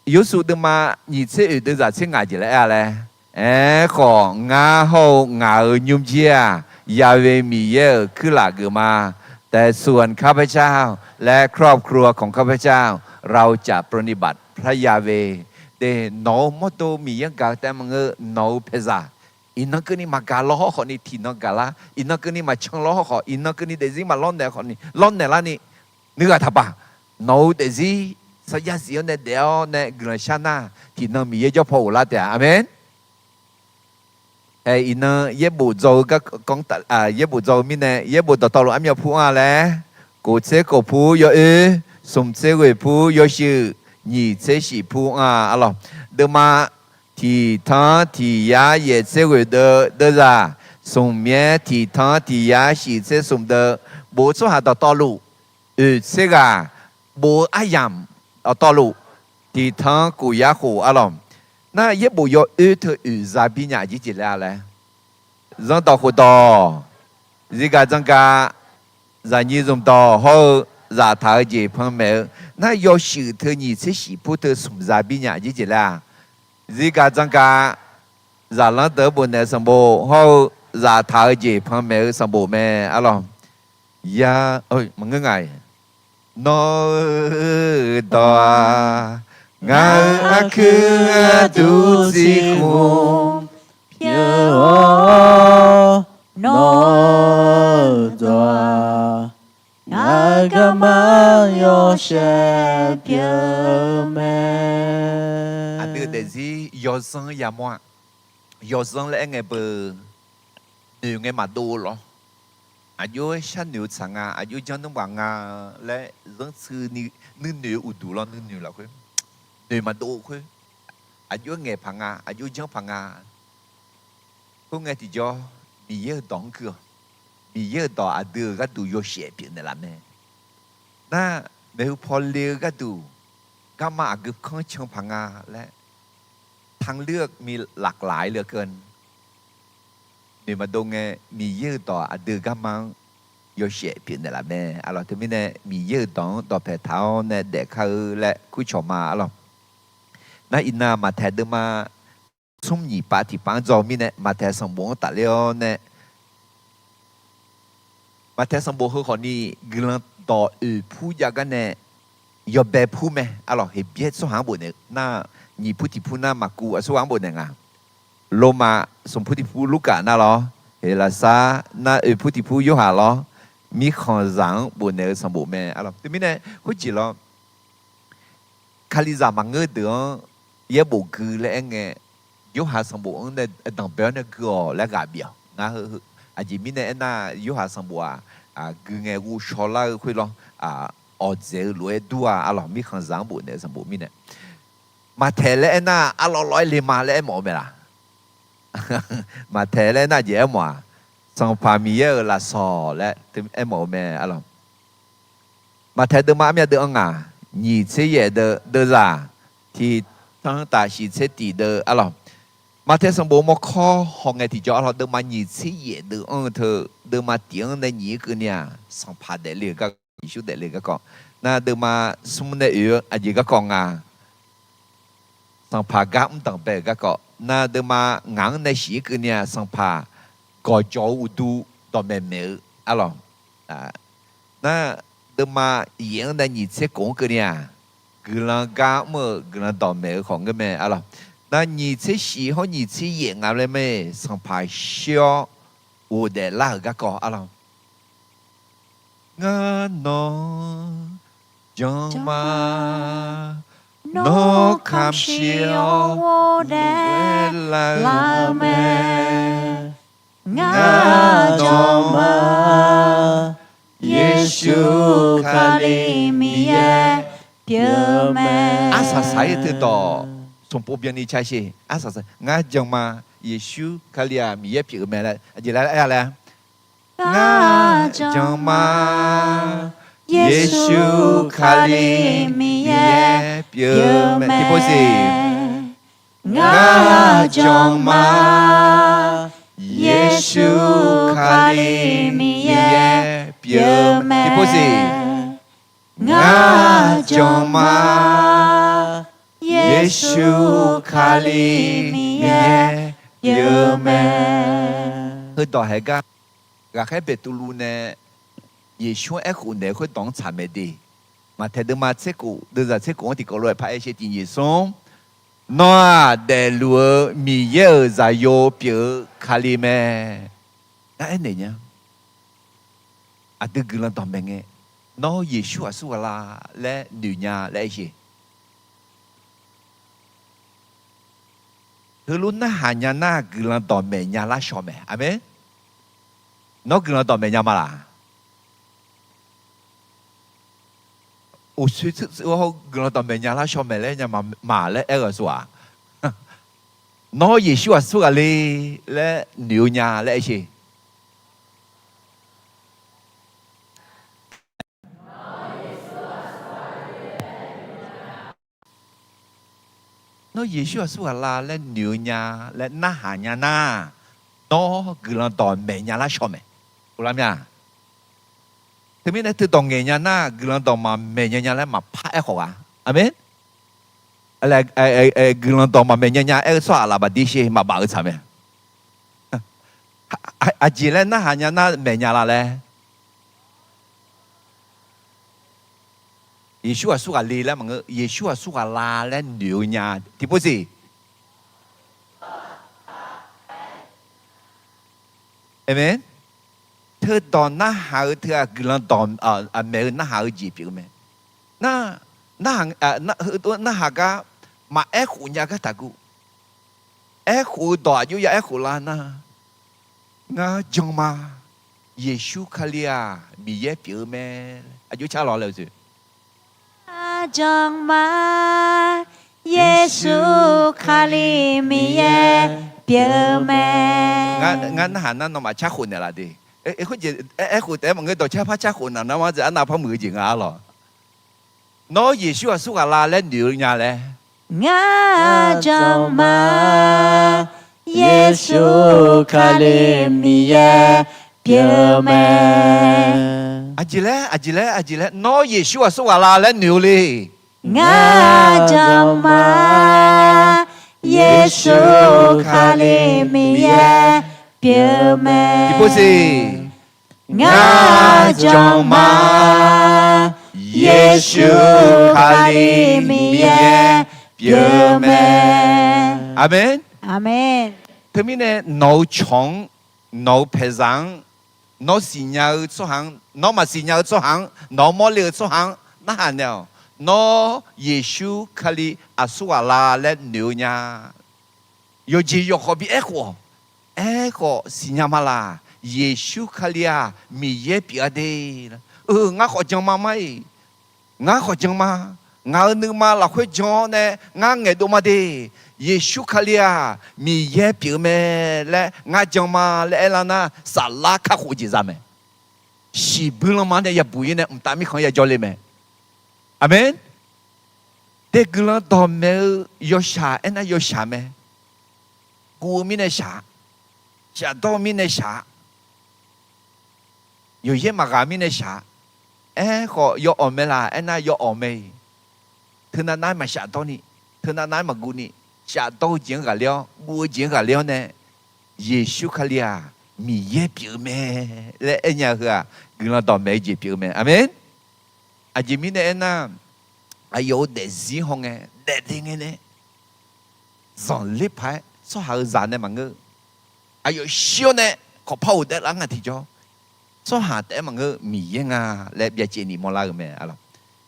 Yorsuv deuvma nyiq tser oeq deuvzaq tser ngaq jeq laer aer-a laer, aerkhawf ngar hawr-eu ngaq-euq nymrjir-aq, Ya'we Miqyaer-euq kuirlaf geuf ma. แต่ส่วนข้าพเจ้าและครอบครัวของข้าพเจ้า เราจะปรนนิบัติพระยาเวห์ De, nawq-euq mawrdo Miqyaer-anr gaq-eu taef maqngeur, nawq-euq paeqzaq iqnan keuvni maqgaq lawr hawrkhawf ni tiqnan gaq lar, iqnan keuvni maqcan lawr hawrkhawf, iqnan keuvni daefzir maqlawrnaeq khawf ni lawrnaeq larni nuighaq taqbaq, nawq-euq daefzir sarjax zif-awr nae daef-awr nae guiqlanq shar nar, tiqnan Miqyaer jawr paw ghoflar taef-a. Aqmeq. Ae, iqnan yaerbof dzaw-eu gar, yaerbof dzaw-eu mirnae, yaerbof dawqtawvluf armyav pur anr-a laer, kof tser kof pur yawoer, smq tser ghoeq pur yawshuif, nyiq tser shif pur anr-a, arlawq. Deuvma tiq tanr tiq yar yaef tser ghoeq deuv, deuvzaq smq myaer tiq tanr tiq yar shif tser smq deuv, bof-eu tsawrhaq dawqtawvluf oeq tser ghaq, bof-eu aryamq dawqtawvluf tiq tanr kof yar khof, arlawq. Nar yaerbof yawoer teu oeq za bir nya aqjeq jeq laer-a laer, zanrdawq khofdawq, zirgaq dzanrgaq, zaqnyir zmqdawq hawr-eu zaftaq-eu jeq panmaeq-eu, nar yawshuif teu nyiq tser shif pur teu smq za bir nya aqjeq jeq laer-a, zirgaq dzanrgaq, zaqlanr deuq-anr bofnaeq sanqbof hawr-eu zaftaq-eu jeq panmaeq-eu sanqbof mae arlawq. Ya, maqngeur nga-iq. Nawr-eu dawq-aq, ngaq-euq arkuir gharduq tsiqkhmq pyeuf-awr, nawr-eu dawq-aq, ngaq-euq garma yawshaef pyeuf-eu mae. Aqdui daefzir yawzanr yamawr-a. Yawzanr laer aer ngae beu, noeq ngae maqdov-eu lawr. Aqjox-aer sharnoeq-eu tsaq nga, aqjox janr nmr baq nga laer zanrtsuini nuinoeq-eu uqduq lawr nuinoeq lafkhoer, noeq maqdov-eu khoer, aqjox-aer ngaeq paq nga, aqjox janr paq nga. Khoerngae tiqjawr, Miqyaer-euq dawq-anr gui-awq. Miqyaer-euq dawq aqdui-euq gharduq yawshaef pyeufnaeq laf mae. Nar, maeqhu paw le-eu gharduq garma aqgeu kanr can paq nga laer, tanqlir-eu mi laflaf-ir le keuv noeq maqdov ngae, Miqyaer-euq dawq aqdui-euq garma-anr yawshaef pyeufnaeq laf mae arlawq. Teumirnae Miqyaer-euq dawq-anr dawqpae taq-awr nae daefkar-eu laer kurcawq ma arlawq. Nar iqnan Maqtaeq deuvma smr nyiq pav tiqpav-anr dzaw-eu mirnae, Maqtaeq sanqbof-anr tafler-awr nae, Maqtaeq sanqbof heu khawfni guiqlanq dawq oeq pur jav gar nae yawbae pur mae arlawq. Heqbyaer tsawrhaq-anr bofnaeq nar, nyiq pur tiq pur nar Maqkuv aqsurghaq-anr bofnaeq nga. Lormav smq pur tiq pur Lurkaf nar lawr, Heqlaqsar nar oeq pur tiq pur Yorhaq lawr, mirkhanqzaq-anr bofnaeq-eu sanqbof mae arlawq. Teumirnae khoerjeq lawr, Kalizaq maqngeur deuq-anr yaerbof gui laer aer ngae, Yorhaq sanqbof-anr nae danqbae-awr nae gui-awq laer ghaq bif-awq. Ngar heu, aqjeq mirnae aernar, Yorhaq sanqbof-aq, gui ngae ghovshaw lar-eu khoer lawr, awqdzaeq-eu lof-aer dur-a arlawq. Mirkhanqzaq-anr bofnaeq-eu sanqbof mirnae, Maqtaeq laer aernar, arlawr lawr-aer le ma laer aermawf-eu mae laq? Maqtaeq laer aernar, aqjeq aermawf-aq, Sanqpaq Miqyaer-euq lafsawq laer aermawf-eu mae arlawq. Maqtaeq deuvma armyav deuv-anr ngaq, nyiq tser yaef deuv, deuvzaq tiqtanr taf shiq tser tiq deuv arlawq. Maqtaeq sanqbof mawrkawr hawngae tiqjawr arlawq, deuvma nyiq tser yaef deuv-anr-eu teu, deuvma tiq-anr nae nyiq-aer keuvni-aq, Sanqpaq daefle-euq garkawv, Yeqsur daefle-eu garkawv. Nar deuvma smr nae oeq-eu aqjeq garkawv nga, Sanqpaq gar mr danqbae-euq garkawv. Nar deuvma ngaq-anr nae shiq-aer keuvni-aq, Sanqpaq gawqjawq-eu uqdu dawqmaeq maeq-eu arlawq. Nar deuvma yaef-anr nae nyiq tser kof-anr keuvni-aq, guiqlanq gar mr-euq guiqlanq dawqmaeq-eu khawf ngeur mae arlawq. Nar nyiq tser shiq hawr nyiq tser yaef nga laer mae, Sanqpaq shir-awr ghofdaef lar-euq garkawv arlawq. Ngar nawq-anr jan ma, nawr kamq shir-awr ghofdaef lar-eu mae. Ngar jan ma, Yeqsur Kali Miqyaer pyeuf mae. Arsaq saq-ir teudawq, sanqpov byanni carsher. Arsaq saq, ngar jan ma, Yeqsur Kali-aq Miqyaer pyeuf-eu mae laer aqjeq laer aer-a laer. Ngar jan ma, Yeqsur Kali Miqyaer pyeuf mae. Tiqpov siq. Ngar jan ma, Yeqsur Kali Miqyaer pyeuf mae. Tiqpov siq. Ngar jan ma, Yeqsur Kali Miqyaer pyeuf mae. Heudawq haeq gar, ghaqkhaer Beqtuvluv nae Yeqsur-anr aerkhof naeq-eu khoerdawq-anr tsaq mae de. Maqtaeq deuvma tser kof, deuvzaq tser kof-anr tiqkawv lof-aer par aer sher tiq nyiq smr, Nawr-aq daefluf-eu Miqyaer-euq zaqyo pyeuf-eu Kali mae. Ngar aernaeq nya, aqdui guiqlanq dawqmaeq ngae, Nawr Yeqsur aqsur ghaq la laer noeq nya laer aer sher. Heulof narhaq nya nar, guiqlanq dawqmaeq nya lar shaw mae. Aqmeq. Nawr guiqlanq dawqmaeq nya ma laq? Uqshoe tsuif tsuif-awr guiqlanq dawqmaeq nya lar shaw mae laer nya ma laer aer-eu aqsur-aq, Nawr Yeqsur aqsur ghaq le laer noeq-eu nya laer aer sher. Nawr Yeqsur aqsur ghaq la laer noeq-eu nya laer narhaq nya nar, Nawr guiqlanq dawqmaeq nya lar shaw mae. Uvlar mir-a? Teumirnae teudawq ngaeq nya nar, guiqlanq dawq maqmaeq nya nya laer maqpar aerkhawf gha. Aqmeq. Guiqlanq dawq maqmaeq nya nya aer-eu tsawrhaq laf baqdir sher maqbaf-eu tsaq mae. Aqjeq laer narhaq nya nar maeq nya la laer. Yeqsur aqsur ghaq le laer maqngeur, Yeqsur aqsur ghaq la laer noeq-eu nya. Tiqpov siq. Aqmeq. Teudawq narhaq-eu teughaq guiqlanq dawq maeq-eu narhaq-eu jeq pyeuf-eu mae. Nar, narhaq gar maqaer khof nya gar taqguv. Aerkhof-eu dawq aqjox ya aerkhof lar nar, ngar jan ma, Yeqsur Kali-aq Miqyaer pyeuf-eu mae. Aqjox car lawq laer-eu, ngar jan ma, Yeqsur Kali Miqyaer pyeuf-eu mae. Ngar narhaq nar nawmaf carkhof naeqlaf de. Aerkhof taef-aer maqngeur, dawqcar par carkhof naq nar ma dzaeq arnav par muiq-eu jeq nga-a lawq. Nawr Yeqsur aqsur ghaq la laer noeq-eu nya laer, ngar jan ma, Yeqsur Kali Miqyaer pyeuf-eu mae. Aqjeq laer, aqjeq laer, aqjeq laer nawr Yeqsur aqsur ghaq la laer noeq-eu le. Ngar jan ma, Yeqsur Kali Miqyaer pyeuf-eu mae. Tiqpov siq. Ngar jan ma, Yeqsur Kali Miqyaer pyeuf-eu mae. Aqmeq. Aqmeq. Teumirnae nawq-eu cawq-anr, nawq-eu paeqzaq-anr, nawr siqnya-eu tsawrhaq-anr, nawr maqsiq nya-eu tsawrhaq-anr, nawq-anr mawrle-eu tsawrhaq-anr narhaq naeq-awq. Nawr Yeqsur Kali aqsur ghaq la laer noeq-eu nya. Yawqjeq yawqkhawf bi aerkhof-awq. Aerkhawf siqnya ma laq. Yeqsur Kali-aq Miqyaer pyeuf-a de. Eu, ngar khawf jan ma mar-iq. Ngar khawf jan ma. Ngaq-euq nuima lafkhoer jan-awr nae ngar ngaeqdov ma de. Yeqsur Kali-aq Miqyaer pyeuf-eu mae laer ngar jan ma laer aerlar nar, saflar kakhof jeq za mae. Shiqbuir lanma nae yabuq-ir nae mqtav mirkhanq-anr yajawr le mae. Aqmeq. Dae guiqlanq dawqmaeq-eu yawshaq aernar yawshaq mae. Guv-eu mirnae shaq, shafdawr-eu mirnae shaq, yawqyaer maqghaq mirnae shaq. Aerkhawf yawawq mae laq aernar yawawq mae-iq. Teunav nav-aer maqshafdawr ni, teunav nav-aer maqguv ni, shafdawr-eu jeq-anr ghaqler-awr guv-eu jeq-anr ghaqler-awr nae, Yeqsur Kali-aq Miqyaer pyeuf-eu mae laer aernya heu-aq, guiqlanq dawqmaeq-eu jeq pyeuf-eu mae. Aqmeq. Aqjeq mirnae aernar, aqyawf-euq daefzir hawngae daefle ngae nae zanqler paq-aer tsawrhaq-euq zaq nae maqngeur. Aqyawf shir-awr nae kawqpar-euq daef lar nga tiqjawr, tsawrhaq taef-aer maqngeur, Miqyaer nga laer byacaevni mawrlar-eu mae.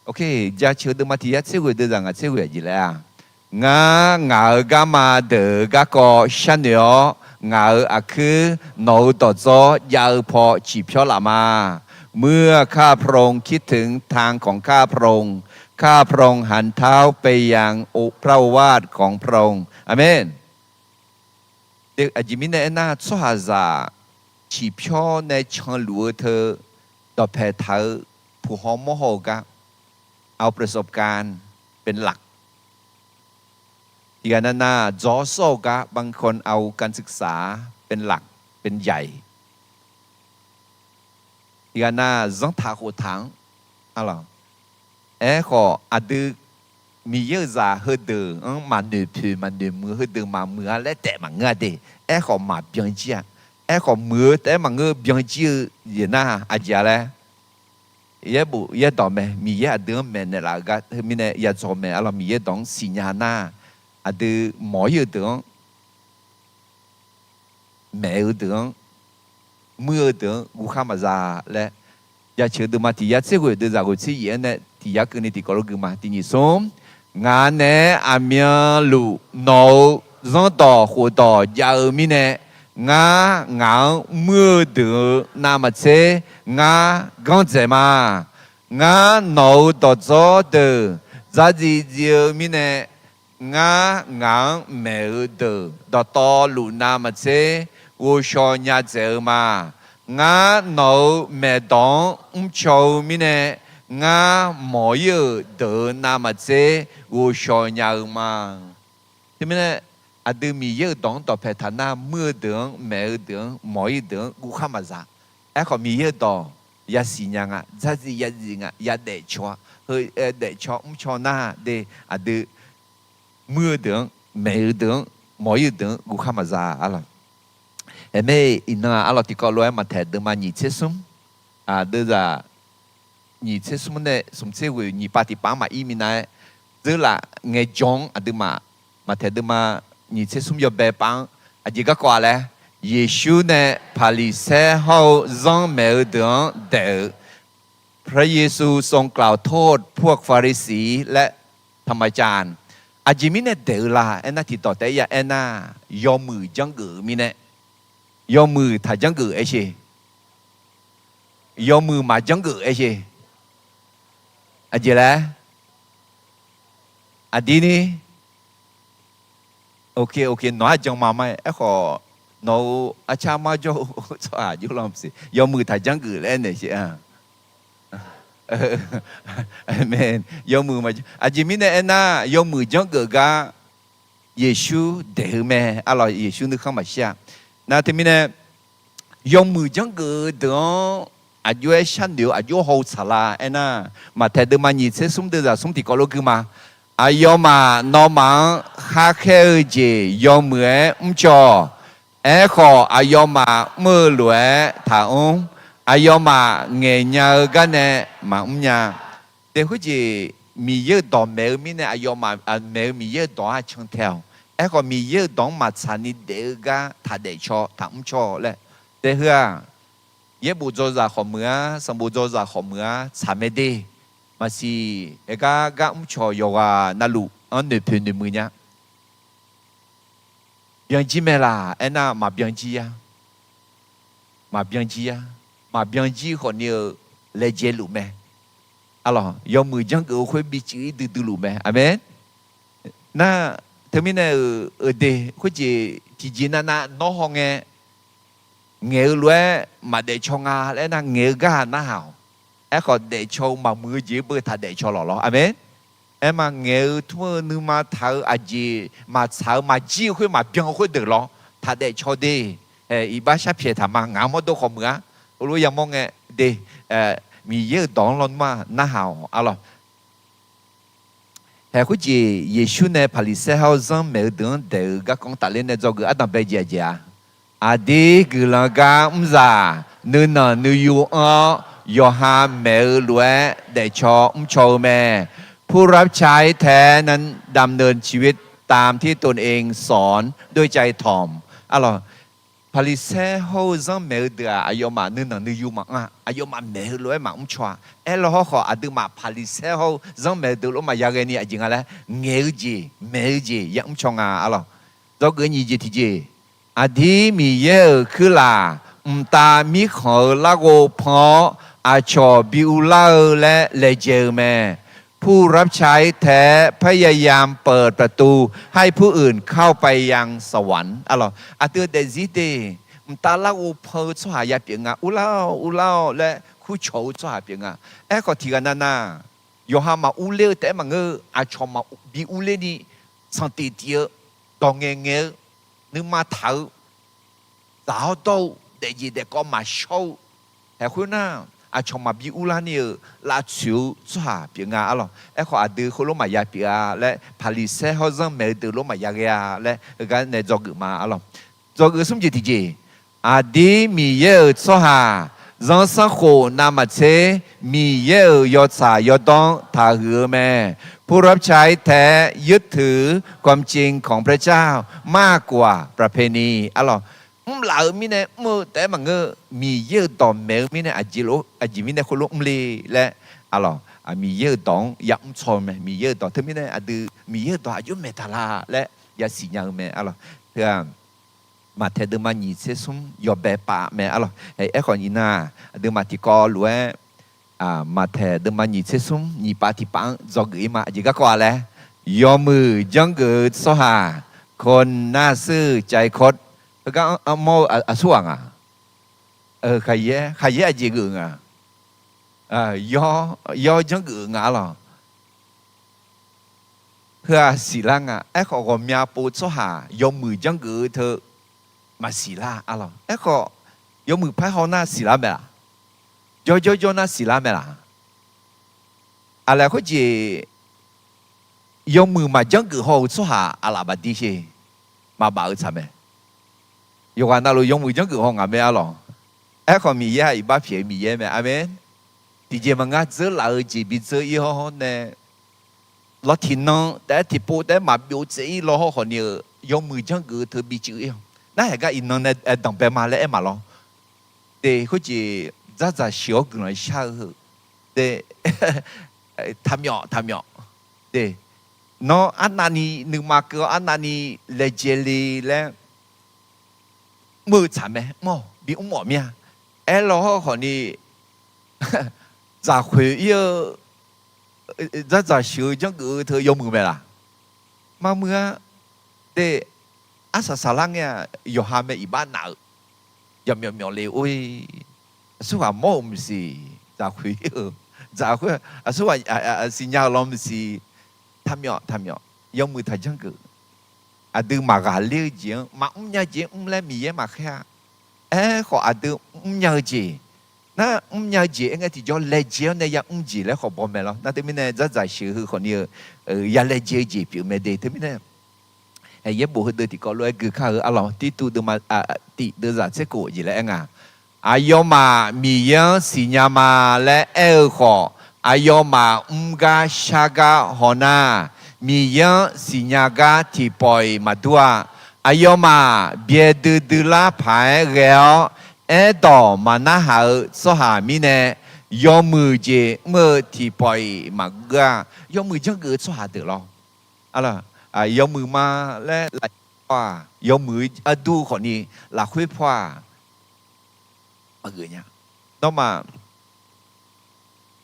Jaceuq-eu deuvma tiq yar tser ghoe deuvzaq ngaq tser ghoe aqjeq laer-aq, ngar ngaq-euq garma deuq-euq garkawv sharnoeq-awr, ngaq-euq aqkuir nawq-euq dawqdzawr jav-eu paw ciqpyawr laf ma. เมื่อข้าพระองค์คิดถึงทางของข้าพระองค์ ข้าพระองค์หันเท้าไปยังพระโอวาทของพระองค์ Aqmeq. Aqjeq mirnae aernar, tsawrhaqzaq ciqpyawr nae canluf-eu teu dawqpae taq-eu puq haw mawr haw-eu gar, เอาประสบการณ์เป็นหลัก Tiqghaq nav nav dzawr sawr-eu gar บางคนเอาการศึกษาเป็นหลัก เป็นใหญ่ Tiqghaq nav zanrtaq khoftaq-anr, aerkhawf aqdui Miqyaer-euq zaq heudeuq-anr maqnoeq poeq maqnoeq muiq-eu heudeuq maqmuiq-a laer taef maqngeur-a de. Aerkhawf maqbyan jir-a. Aerkhawf muiq-eu taef-aer maqngeur byan jir-eu jeq nar aqjeq-a laer, yaerbof yaerdawq mae. Miqyaer aqdui-anr maeqnaeq laf-eu gar teumirnae yadzawq mae. Arlawq Miqyaer dawq-anr siqnya nar, aqdui mawq-ir-eu deuq-anr, maeq-eu deuq-anr, muir-eu deuq-anr guvkhar maqza laer, Jaceuq deuvma tiq yar tser ghoeq deuvzaq ghoeq tser yif-aer nae tiq yar keuvni tiqkawv lof gui ma. Tiq nyiq smr, ngaq naeq-aer aqmyanluf nawq-euq zanrdawq khofdawq jav-eu mirnae, ngar ngaq-anr muir-eu deuq-eu navmaqtser ngar ganr dzaeq ma. Ngar nawq-euq dawqdzawr deuq dzardziv dziv-eu mirnae, ngar ngaq-anr maeq-eu deuq dawqtawvluf navmaqtser ghovshaw nya dzaeq-eu ma. Ngar nawq-euq maeqdawq-anr mrcaw-eu mirnae, ngar mawq-ir-euq deuq-eu navmaqtser ghovshaw nya-eu ma. Teumirnae, aqdui Miqyaer-euq dawq-anr dawqpae taq nar, muir-eu deuq-anr, maeq-eu deuq-anr, mawq-ir deuq-anr guvkhar maqza. Aerkhawf Miqyaer-euq dawq yasiq nya nga, dzardziv yadziv nga, yadaef caw-a, heu daefcaw mrcaw nar de, aqdui muir-eu deuq-anr, maeq-eu deuq-anr, mawq-ir-eu deuq-anr guvkhar maqza arlawq. Aermar-iq, iqnan-aq arlawq tiqkawv lof-aer Maqtaeq deuvma nyiq tser smr, deuvzaq nyiq tser smr nae smq tser ghoeq nyiq pav tiqpav-anr maqir minav-aer, dzeurlaf ngaejan-anr aqduimaf Maqtaeq deuvma nyiq tser smr yawbae pav-anr aqjeq garkawv-a laer, Yeqsur nae Paqliqsaer hawr-eu zanrmaeq-eu deuq-anr daef-euq พระเยซูทรงกล่าวโทษพวกฟาริสีและธรรมาจารย์ Aqjeq mirnae daef-eu la aernar, tiqdawq taef-aer ya aernar, yawmuiq janrgeuf-eu mirnae. Yawmuiq taq janrgeuf aer sher. Yawmuiq maqjanrgeuf aer sher. Aqjeq laer, aqdir ni, ok ok, nawq-anr jan ma ma-aer, aerkhawf nawq-euq arcar mar jawr-eu tsawrhaq jawrlanr siq, yawmuiq taq janrgeuf laer aernaeq sher-a. Aqmeq. Yawmuiq ma, aqjeq mirnae aernar, yawmuiq janrgeuf gar Yeqsur daef-eu mae. Arlawq, Yeqsur nuikhanr maqshir-a. Nar teumirnae, yawmuiq janrgeuf-eu deuq-anr aqjox-aer sharnoeq-eu aqjox haw-eu tsaqlar aernar, Maqtaeq deuvma nyiq tser smr deuvzaq smr tiqkawv lof gui ma. Aqyawfmaf nawmaf-anr kharkhaer-eu jeq yawmuiq-aer mrcaw-awq. Aerkhawf, aqyawfmaf mr-eu lof-aer taqmr. Aqyawfmaf ngaeqnya-eu gar nae maqmr nya. Te khoerjeq, Miqyaer-euq dawq maeq-eu mirnae, aqyawfmaf maeq-eu Miqyaer-euq dawq-anr cantae-awq. Aerkhawf, Miqyaer-euq dawq-anr maqtsaq ni daef-eu gar taq daefcaw taq mrcaw laer. Taef heu-aq, yaerbof dzawzaq khawf meuq-ar, sanqbof dzawzaq khawf meuq-ar tsaq mae de. Maqsiq, heugar gar mrcaw yawqghaq navluf-anr noeqpoeq noeqmuiq nya. Byanjir mae laq aernar, maqbyan jir-ar. Maqbyan jir-ar. Maqbyan jir khawfni-eu laejae luf mae. Arlawq, yawmuiq janrgeuf-eu khoer bicif-ir duidui luf mae. Aqmeq. Nar, teumirnae-euq de khoerjeq tiqjeq navnav nawr hawngae, ngaeq-eu lof-aer maqdaef caw nga laer nar, ngaeq-eu gar narhaq-awq. Aerkhawf, daefcaw-eu maqmuiq-eu jeq-anr beu taq daefcaw lawq lawr. Aqmeq. Aerma ngaeq-eu tmr-eu nuima taq-eu aqjeq maqtsaq-eu maqjir-eu khoer maqbyan-eu khoerdeuq lawr taq daefcaw de. Iqbax sharpyaeq taq ma. Ngaq-anr mawrdo khawf meuq-ar. Heulof yamawr ngae de, Miqyaer-euq dawq-anr lawnmr-aq narhaq-awq. Arlawq, haeq khoerjeq Yeqsur nae Paqliqsaer hawr-eu zanrmaeq-eu deuq-anr daef-eu garkawv-anr tafler nae dzawgeuf ardanqbae jeq aqjeq-a. Aqdir guiqlanq gar mrzaq nuinanq nuiyu anr-awr, yawqha maeq-eu lof-aer daefcaw mrcaw-eu mae. ผู้รับใช้แท้นั้นดำเนินชีวิตตามที่ตนเองสอนด้วยใจถ่อม Arlawq, Paqliqsaer hawr-eu zanrmaeq-eu deuq-aq, aqyawfmaf nuinanq nuiyu maqanr-a. Aqyawfmaf maeq-eu lof-aer maqmrcaw-a. Aerlaw hawrkhawf, aqduimaf Paqliqsaer hawr-eu zanrmaeq-eu deuq lof maqya ghae ni aqjeq nga laer, ngaeq-eu jeq maeq-eu jeq ya mrcaw nga. Arlawq, dzawgeuf nyiq jeq tiqjeq, aqdir Miqyaer-euq kuirlaf mqtav mirkhanq-eu larghov pan-awr, aqcawq bi urlar-eu laer laejae-eu mae. ผู้รับใช้แท้พยายามเปิดประตูให้ผู้อื่นเข้าไปยังสวรรค์ Arlawq, aqdui-eu daefzir de, mqtav larghov pan-eu tsawrhaq ya pyeuf nga. Urlar-awq, urlar-awq laer kurcawq-eu tsawrhaq pyeuf nga. Aerkhawf, tiqghaq navnav yawqha maqurler-eu taef-aer maqngeur-eu, aqcawq maqbi urler ni, sanqtif tif-eu, dawq ngaeqngaeq-eu, nuima taq-eu, dzaq-awr dawr-eu, daefjeq daefkawv maqshawr-eu, haeq khoernar, aqcawq maqbi urlar ni-euq lavtsoeq-eu tsawrhaq pyeuf nga. Arlawq, aerkhawf aqdui heulof maqya pyeuf-a laer, Paqliqsaer hawr zanrmaeq-eu deuq lof maqya ghae-a laer, heugar nae dzawgeuf ma. Arlawq, dzawgeuf smr jeq tiqjeq, aqdir Miqyaer-euq tsawrhaq zanrsanrkhof navmaqtser Miqyaer-euq yawtsaq yawdawr-anr taqhuiq-eu mae. ผู้รับใช้แท้ยึดถือความจริงของพระเจ้ามากกว่าประเพณี Arlawq, mrlaf-eu mirnae mr-eu taef-aer maqngeur, Miqyaer-euq dawq maeq-eu mirnae aqjeq mirnae khoerlof mrle laer, arlawq, Miqyaer-euq dawq-anr ya mrcaw-eu mae. Miqyaer-euq dawq teumirnae aqdui Miqyaer-euq dawq aqjox maeqtaq la laer yasiq nya-eu mae. Arlawq, heu-aq, Maqtaeq deuvma nyiq tser smr yawbae pav mae. Arlawq, aerkhawf iqnan-aq, aqduimaf tiqkawv lof-aer Maqtaeq deuvma nyiq tser smr nyiq pav tiqpav-anr dzawgeuf-ir ma. Aqjeq garkawv-a laer, yawmuiq janrgeuf-eu tsawrhaq คนหน้าซื่อใจคด heugar mawr-eu aqsurghaq nga. Khaqyaer, khaqyaer aqjeq geuf-eu nga. Yawr janrgeuf-eu nga. Arlawq, heu-aq siqlar nga. Aerkhawf, ghawqmya pov tsawrhaq yawmuiq janrgeuf-eu teu maqsiq lar. Arlawq, aerkhawf, yawmuiq paer haw nar siqlar mae laq? Jawrjawr jawr nar siqlar mae laq? Aqlaeq khoerjeq yawmuiq maqjanrgeuf haw-eu tsawrhaq aqlaf bafdir sher, maqbaf-eu tsaq mae. Yawqghaq navluf yawmuiq janrgeuf haw ngaq mae arlawq. Aerkhawf Miqyaer-aq iqbax pyaeq-eu Miqyaer mae. Aqmeq. Tiqjeq maqngeur dzeur laf-eu jeq bidzeur ir hawr nae, lawr tiqnan taef-aer tiqpov taef-aer maqbyov tsaev ir law hawr khawfni-eu yawmuiq janrgeuf-eu teu bicuiv ir-awq. Narhaq gar iqnan nae aer danqbae ma laer aer maqlawr. Te khoerjeq dzardzaq sheuq-awr guiqlanq shar-eu heu. Te, taqmyawf taqmyawf. Te, nawr arnavni nuima keuv-awr arnavni laejae le laer mr-eu tsaq mae, mr-awq, bimr mawf mir-a. Aerlaw hawr khawfni, dzaqkhoeq ir-eu, dzardzaq sheuq-eu janrgeuf-eu teu yawmuiq mae laq? Maqmuiq-a. Te, arsaq saqlar ngae-aq yawqha mae iqbax naf-eu, jaqmyawf myawf le or-e. Aqsurghaq mawr-euq maqsiq, dzaqkhoeq ir-eu, dzaqkhoeq aqsurghaq siqnya-eu law maqsiq. Taqmyawf taqmyawf, yawmuiq taqjanr geuf. Aqdui maqghaqler-eu jeq-anr maqmr nya jeq-anr mr laer Miqyaer maqkhaer-a. Aerkhawf aqdui mrnya-eu jeq, nar mrnya-eu jeq aer ngae tiqjawr laejae-awr nae yamr jeq laer khawf baw mae lawr. Nar teumirnae dzardzaq sheuq heu khawfni-eu yalaejae-eu jeq pyeuf mae de. Teumirnae yaerbof heudeuq tiqkawv lof-aer gui kar-eu arlawq, Tirtuv deuvma, tif deuvzaq tser kof jeq laer aer nga. Aqyawfmaf Miqyaer-anr siqnya ma laer aer-eu khawf, aqyawfmaf mr gar shar gar haw nar, Miqyaer-anr siqnya gar tiqpawf-iq maqdur-a. Aqyawfmaf byaerdui duilar paq-aer ghae-awr, aerdawq maqnarhaq-eu tsawrhaq mirnae, yawmuiq jeq mr-eu tiqpawf-iq maqgeur-a. Yawmuiq janrgeuf-eu tsawrhaq deuq lawr. Yawmuiq ma laer lafnyir paw-aq, yawmuiq-eu ardur khawfni lafkhoer paw-aq, maqgeuf nya. Nawmaf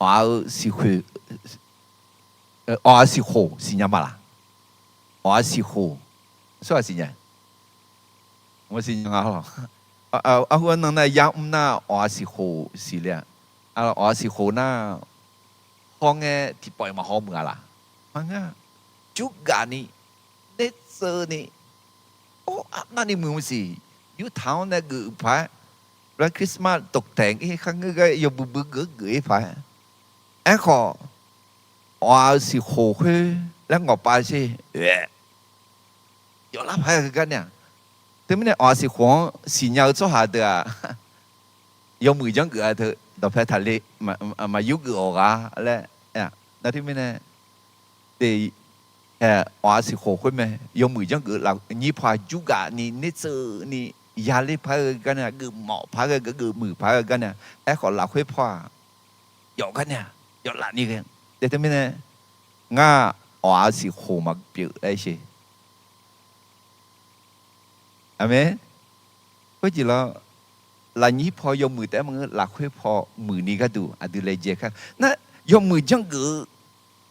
awq-a siqkhof, awq-a siqkhof siqnya ma laq? Awq-a siqkhof, tsawrhaq siqnya? Maqsiq nya nga lawq. Arhu arnan nar yar mr nar awq-a siqkhof siqle-a. Awq-a siqkhof nar, hawr ngae tiqpawf-iq maqhaw muiq-a laq? Maqngeur-a. Jurgaf ni, nertseuvni, or, arnavni muiq maqsiq. Yurtaq-anr nae geuf paq-aer, Christmas ตกแต่ง ir kharngeur gar yawbui bui geuf geuf ir paq-aer. Aerkhawf, awq-a siqkhof khoer laer ngawqpav sher, yawflar paq-aer heugar nae-aq, teumirnae awq-a siqkhof-anr siqnya-eu tsawrhaq deuq-aq, yawmuiq janrgeuf-a teu dawqpae taqle, maqyur geuf-awq ghaq laer, nar teumirnae, te, awq-a siqkhof khoer mae, yawmuiq janrgeuf lafnyir paw-aq jurgaf ni nertseuvni, yaler paq-aer heugar nae, geufmawf paq-aer ghae, geufmuiq paq-aer heugar nae, aerkhawf lafkhoer paw-aq, yawf gar nae-aq, yawflaf ni ghae. Te teumirnae, ngar awq-a siqkhof maqpyeuf laer sher. Aqmeq. Khoerjeq lawr, lafnyir paw yawmuiq taef-aer maqngeur, lafkhoer paw muiqni gharduq aqdui laejae kar. Nar, yawmuiq janrgeuf-eu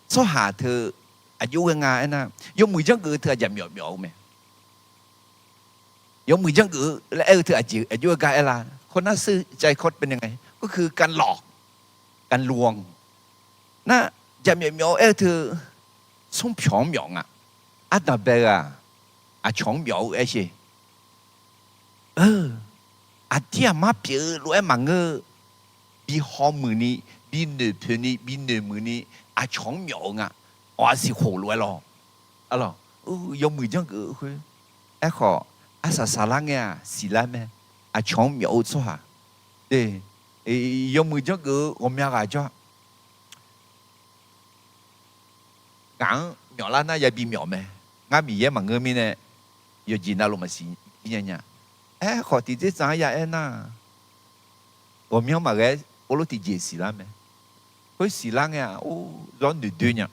tsawrhaq teu aqjox ghae nga aernar, yawmuiq janrgeuf-eu teu aqjaq myawf myawf-eu mae. Yawmuiq janrgeuf-eu laer aer-eu teu aqjeq aqjox-aer gar aer la? คนนั้นชื่อ Jay Courtney เป็นยังไง ก็คือการหลอก การลวง Nar, jaqmyawf myawf-eu aer-eu teu, smrpyawq-anr myawf nga. Ardanqbae-eu-aq, aqcawq-anr myawf-eu aer sher. Aqdir aqmar pyeuf-eu lof-aer maqngeur-eu, bi hawmuiq ni, bi noeqpoeq ni, bi noeqmuiq ni, aqcawq-anr myawf-eu nga. Awq-a siqkhof lof-aer lawr. Yawmuiq janrgeuf-eu khoer. Aerkhawf, arsaq saqlar ngae-aq siqlar mae. Aqcawq-anr myawf-eu tsawrhaq, yawmuiq janrgeuf-eu ghawqmya ghaq jawr-a. Ngaq-anr myawflar nar yabi myawf mae. Ngar Miqyaer maqngeur mirnae, yawqjeq navluf maqsiq jir nya nya. Aerkhawf tiqdzerdzaq-anr ya aernar, ghawqmyanr maqghae-aer orlof tiqjeq siqlar mae. Khoer siqlar ngae-aq, or, zawr noeqdoer nya.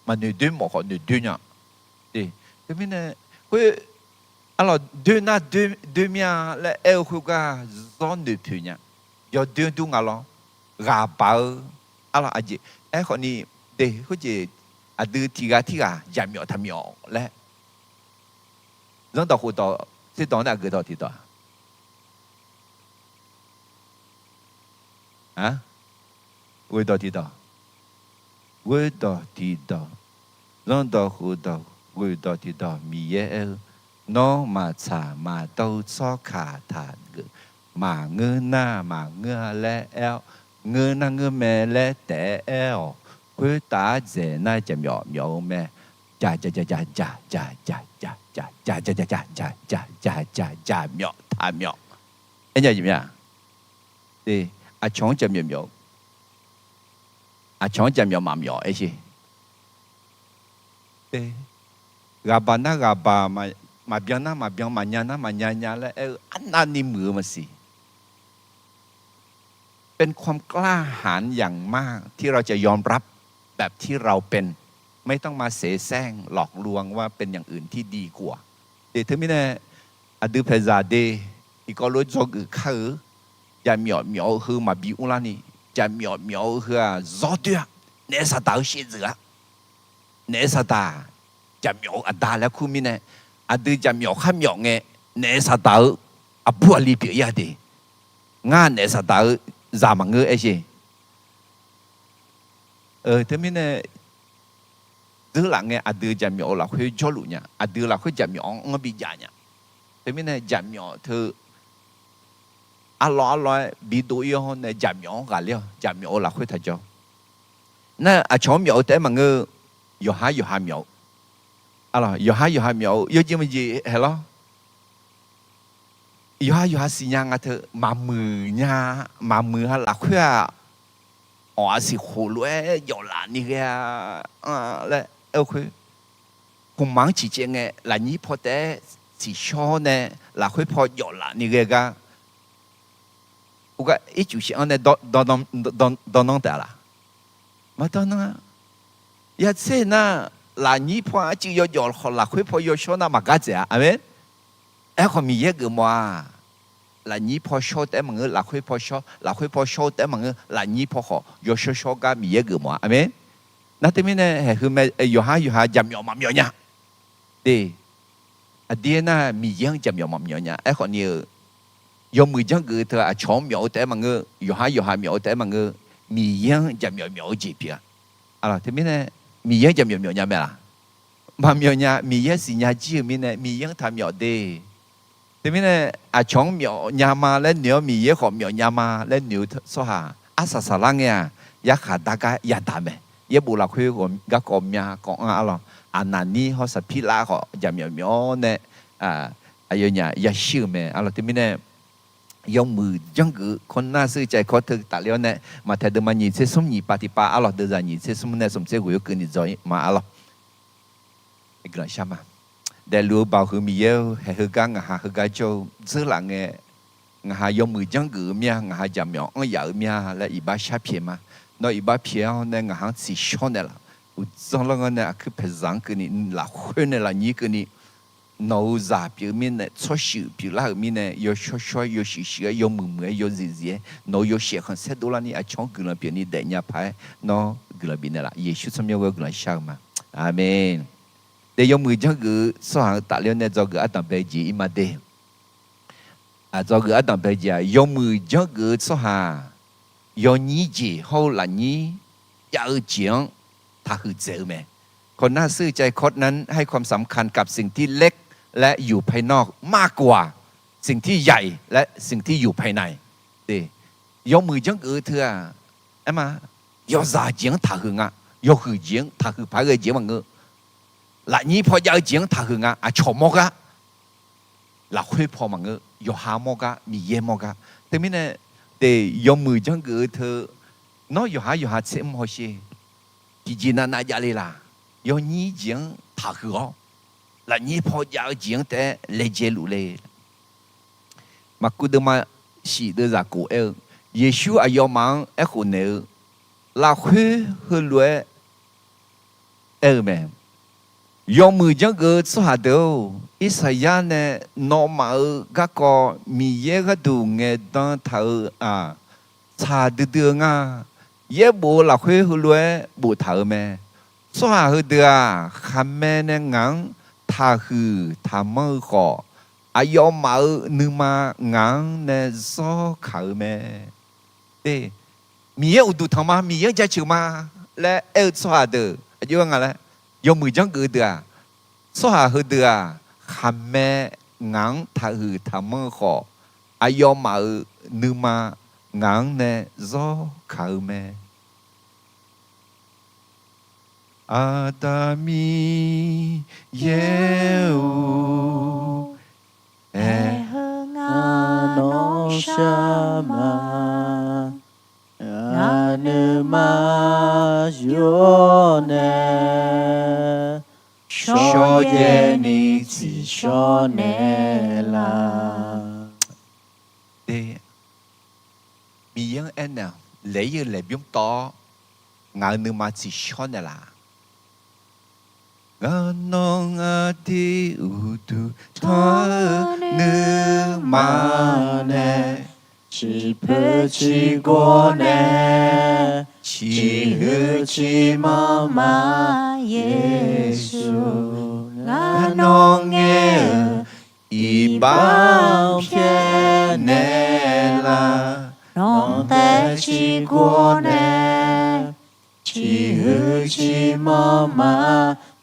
Maqnoeq doer mawf khawf noeqdoer nya. Teumirnae, khoer, arlawq doer nar doer mir-a laer aer-eu khoergar, zawr noeqpoeq nya. Yawdoer dur nga lawr, ghaq baq-eu, arlawq aqjeq, aerkhawfni, de, khoerjeq, aqdui tiqghaq tirghaq jaqmyawf taqmyawf laer, zanrdawq khofdawq tserdawq nar aqgeu dawq tiqdawq-a? Ghoe dawq tiqdawq. Ghoe dawq tiqdawq. Zanrdawq khofdawq ghoe dawq tiqdawq Miqyaer aer-eu, Nawr maqtsaq maqdawr-eu tsawrkaq taqgeuf. Maqngeur nar maqngeur-a laer aer-awr, ngeur nar ngeur mae laer taef-aer aer-awq. Khoertav-aer dzaeq nar jaqmyawf myawf-eu mae. jaq jaq jaq jaq jaq jaq jaq jaq jaq jaq jaq jaq jaq jaq jaq jaq jaq jaqmyawf taqmyawf. Aernya jeq mya. Aqcawq-anr jaqmyawf myawf-eu, aqcawq-anr jaqmyawf maqmyawf aer sher. Ghaqbaq nar ghaqbaq, maqbyan nar maqbyan, maqnya nar maqnya nya laer aer-eu arnavni muiq-eu maqsiq. เป็นความกล้าหาญอย่างมากที่เราจะยอมรับแบบที่เราเป็น ไม่ต้องมาเสแสร้งหลอกลวงว่าเป็นอย่างอื่นที่ดีกว่า Teumirnae aqdui paeqzaq de, tiqkawv lof dzawgeuf kar-eu, jaqmyawf myawf-eu heu maqbi urlarni, jaqmyawf myawf-eu heu-aq zawr doer-a, naef saqdaq-eu shaevdzeuf-a. Naef saqdaq jaqmyawf-eu aqda laer kur mirnae, aqdui jaqmyawf khar myawf ngae, naef saqdaq-eu aqbur aqli pyeuf-ir-a de. Ngar naef saqdaq-eu zaq maqngeur aer sher. Teumirnae dzeurlaf ngae aqdui jaqmyawf-eu lafkhoer jawrluf nya, aqdui lafkhoer jaqmyawf-anr anr bijav nya. Teumirnae jaqmyawf teu arlawr arlawr-aer bidov-ir-awr nae jaqmyawf-anr ghaqler-awr jaqmyawf-eu lafkhoer taqjawr. Nar aqcawq-anr myawf-eu taef-aer maqngeur-eu, yawqhar yawqha myawf-eu, yawqhar yawqha myawf-eu yawjeq maqjeq haeq lawr. Yawqha yawqha siqnya nga teu maqmuiq nya, maqmuiq-a lafkhoer-aq, awq aqsiq khof lof-aer jawf laf ni ghae-a laer aer-eu khoer, khmqmaq-anr ciqcaev ngae lafnyir paw taef-aer siqshawr nae lafkhoer paw jawf laf ni ghae gar, ircuf shif-anr nae dawrnan taef-a laf? Maqdawrnan-a. Yatser nar, lafnyir paw arcuiv yawjawf khawf lafkhoer paw yawshawr nar maqgar dzaeq-a. Aqmeq. Aerkhawf Miqyaer geufmawf-aq, lafnyir paw shawr-eu taef-aer maqngeur, lafkhoer paw shawr, lafkhoer paw shawr-eu taef-aer maqngeur, lafnyir paw khawf yawshawr shawr gar Miqyaer geufmawf-a. Aqmeq. Nar teumirnae haeq heu mae, yawqhar yawqha jaqmyawf maqmyawf nya. De, aqdir aernar Miqyaer-anr jaqmyawf maqmyawf nya. Aerkhawf ni-eu, yawmuiq janrgeuf-eu teu aqcawq-anr myawf-eu taef-aer maqngeur, yawqhar yawqha myawf-eu taef-aer maqngeur, Miqyaer-anr jaqmyawf myawf-eu jeq pyeuf-a. Teumirnae Miqyaer-anr jaqmyawf myawf nya mae laf? Maqmyawf nya. Miqyaer siqnya jir-euq mirnae Miqyaer-anr taqmyawf de. Teumirnae aqcawq-anr myawf nya ma laer noeq-awr Miqyaer khawf myawf nya ma laer noeq-eu tsawrhaq arsaq saqlar ngae-aq, yarkhaq dar gar yadaq mae. Yaerbof lafkhoer garkawv mya kawv anr-a lawq. Aqnaqnir hawr Saqpirlav khawf jaqmyawf myawf-awr nae aqyawfnyaf yashir-euq mae. Arlawq teumirnae yawmuiq janrgeuf-eu kawrnar shir caev kawr teu tafler-awr nae, Maqtaeq deuvma nyiq tser smr nyiq pav tiqpav arlawq, deuvzaq nyiq tser smr nae smq tser ghoeq-awr keuvni dzaw-ir ma arlawq. Daefluf-eu Baoq huiq Miqyaer-or, haeq heugar ngaq ha heugar jawr-eu dzeurlaf ngae, ngaq ha yawmuiq janrgeuf-eu mir-a, ngaq ha jaqmyawf anr yaf-eu mir-a laer iqbax shar pyaeq ma. Nawr iqbax pyaeq-awr nae ngaq ha-anr tsiqshawr naeqlaf. Uqdzan lanr-anr nae aqkuir paeqzaq-anr keuvni lafkhoer nae lafnyir keuvni nawq-euq zaq pyeuf-eu mirnae, tsawrshuif pyeuflar-euq mirnae, yawshawr shawr-aer, yawshuif shuif-aer, yawmuiq muiq-aer, yawzif zif-aer, nawq-euq yawshaef khanqsaer dovlarni aqcawq-anr guiqlanq pyeufni daefnya paq-aer nawr guiqlanq bifnaeq laf. Yeqsur tsawrmyanr ghoer-eu guiqlanq shar-eu ma. Aqmeq. Daef yawmuiq janrgeuf-eu tsawrhaq-euq tafler-awr nae dzawgeuf ardanq bae-eu jeq ir ma de. Aqdzawgeuf ardanq bae-eu jeq-aq, yawmuiq janrgeuf-eu tsawrhaq yawnyir jeq hawr-eu lafnyir jav-eu jeq-anr taqhuiq dzaeq-eu mae. คอนหน้าซื่อใจคดนั้นให้ความสำคัญกับสิ่งที่เล็กและอยู่ภายนอกมากกว่าสิ่งที่ใหญ่และสิ่งที่อยู่ภายใน Yawmuiq janrgeuf-eu teu-aq, aerma, yawzaq jeq-anr taqhuiq nga. Yawhuiq jeq-anr taqhuiq paq-aer ghae jeq-anr maqngeur. Lafnyir paw jav-eu jeq-anr taqhuiq nga. Aqcawq mawr gar, lafkhoer paw maqngeur. Yawqha mawr gar, Miqyaer mawr gar. Teumirnae, de, yawmuiq janrgeuf-eu teu, nawr yawqha yawqha tser mr hawsher. Tiqjeq navnav javle laq? Yawnyir jeq-anr taqhuiq-awr, lafnyir paw jav-eu jeq-anr taef-aer laejae luf le. Maqkuv deuvma shif deuvzaq kof aer-eu, Yeqsur aqyawfmaf-anr aerkhof naeq-eu, lafkhoer heulof-aer aer-eu mae. Yawmuiq janrgeuf-eu tsawrhaq deuq-or, Irsaqyar nae nawmaf-euq garkawv Miqyaer gharduq ngaeqdan taq-euq-aq, tsaq duidui-eu nga. Yaerbof-eu lafkhoer heulof-aer boftaq-euq mae. Tsawrhaq heudeuq-aq, khaqmae nae ngaq-anr taqhuiq taqmanr-eu khawf, aqyawfmaf-euq nuima ngaq-anr nae zawr kaq-eu mae. Miqyaer uqduq tanq ma, Miqyaer-anr jaceuq ma laer aer-eu tsawrhaq deuq aqjox-aer nga laer, yawmuiq janrgeuf-eu deuq-aq, tsawrhaq heudeuq-aq, khaqmae ngaq-anr taqhuiq taqmanr-eu khawf, aqyawfmaf-euq nuima ngaq-anr nae zawr kaq-eu mae. Aqda Miqyaer-or, aer-eu ngar nawr shar ma. Ngaq nuima yawr nae shawrjaev ni tsiqshawr naeqlaf. Miqyaer-anr aernaeq-awq, laeq-ir-eu laeqbymr tawv-awr ngaq-euq nuima tsiqshawr naeqlaf. Ngar nawr aqdui uqduq tanq-eu nuima nae, ciqpoeq ciqgawr nae ciqhuiq ciqmanr ma. Yeqsur, ngar nawr ngaer-euq iqbax pyaeqnaeq laf. Nawq taev ciqgawr nae ciqhuiq ciqmanr ma.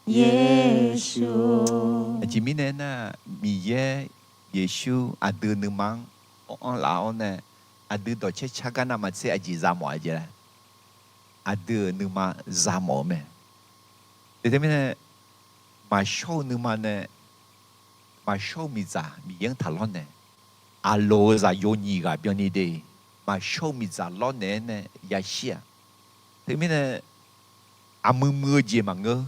Yeqsur. Aqjeq mirnae aernar, Miqyaer Yeqsur aqdui nuima-anr anr laf-awr nae, aqdui dawqcaer car gar navmaqtser aqjeq za mawf-a jeq laer, aqdui-euq nuima za mawf-eu mae. Teumirnae, maqshawr-eu nuima nae, maqshawr-eu miqdzaq Miqyaer-anr taq lawrnaeq. Aqloq-eu zaqyo nyiq ghaq byanni de, maqshawr-eu miqdzaq lawrnaeq-aer nae yashir-aq. Teumirnae, aqmuiq muiq-eu jeq maqngeur.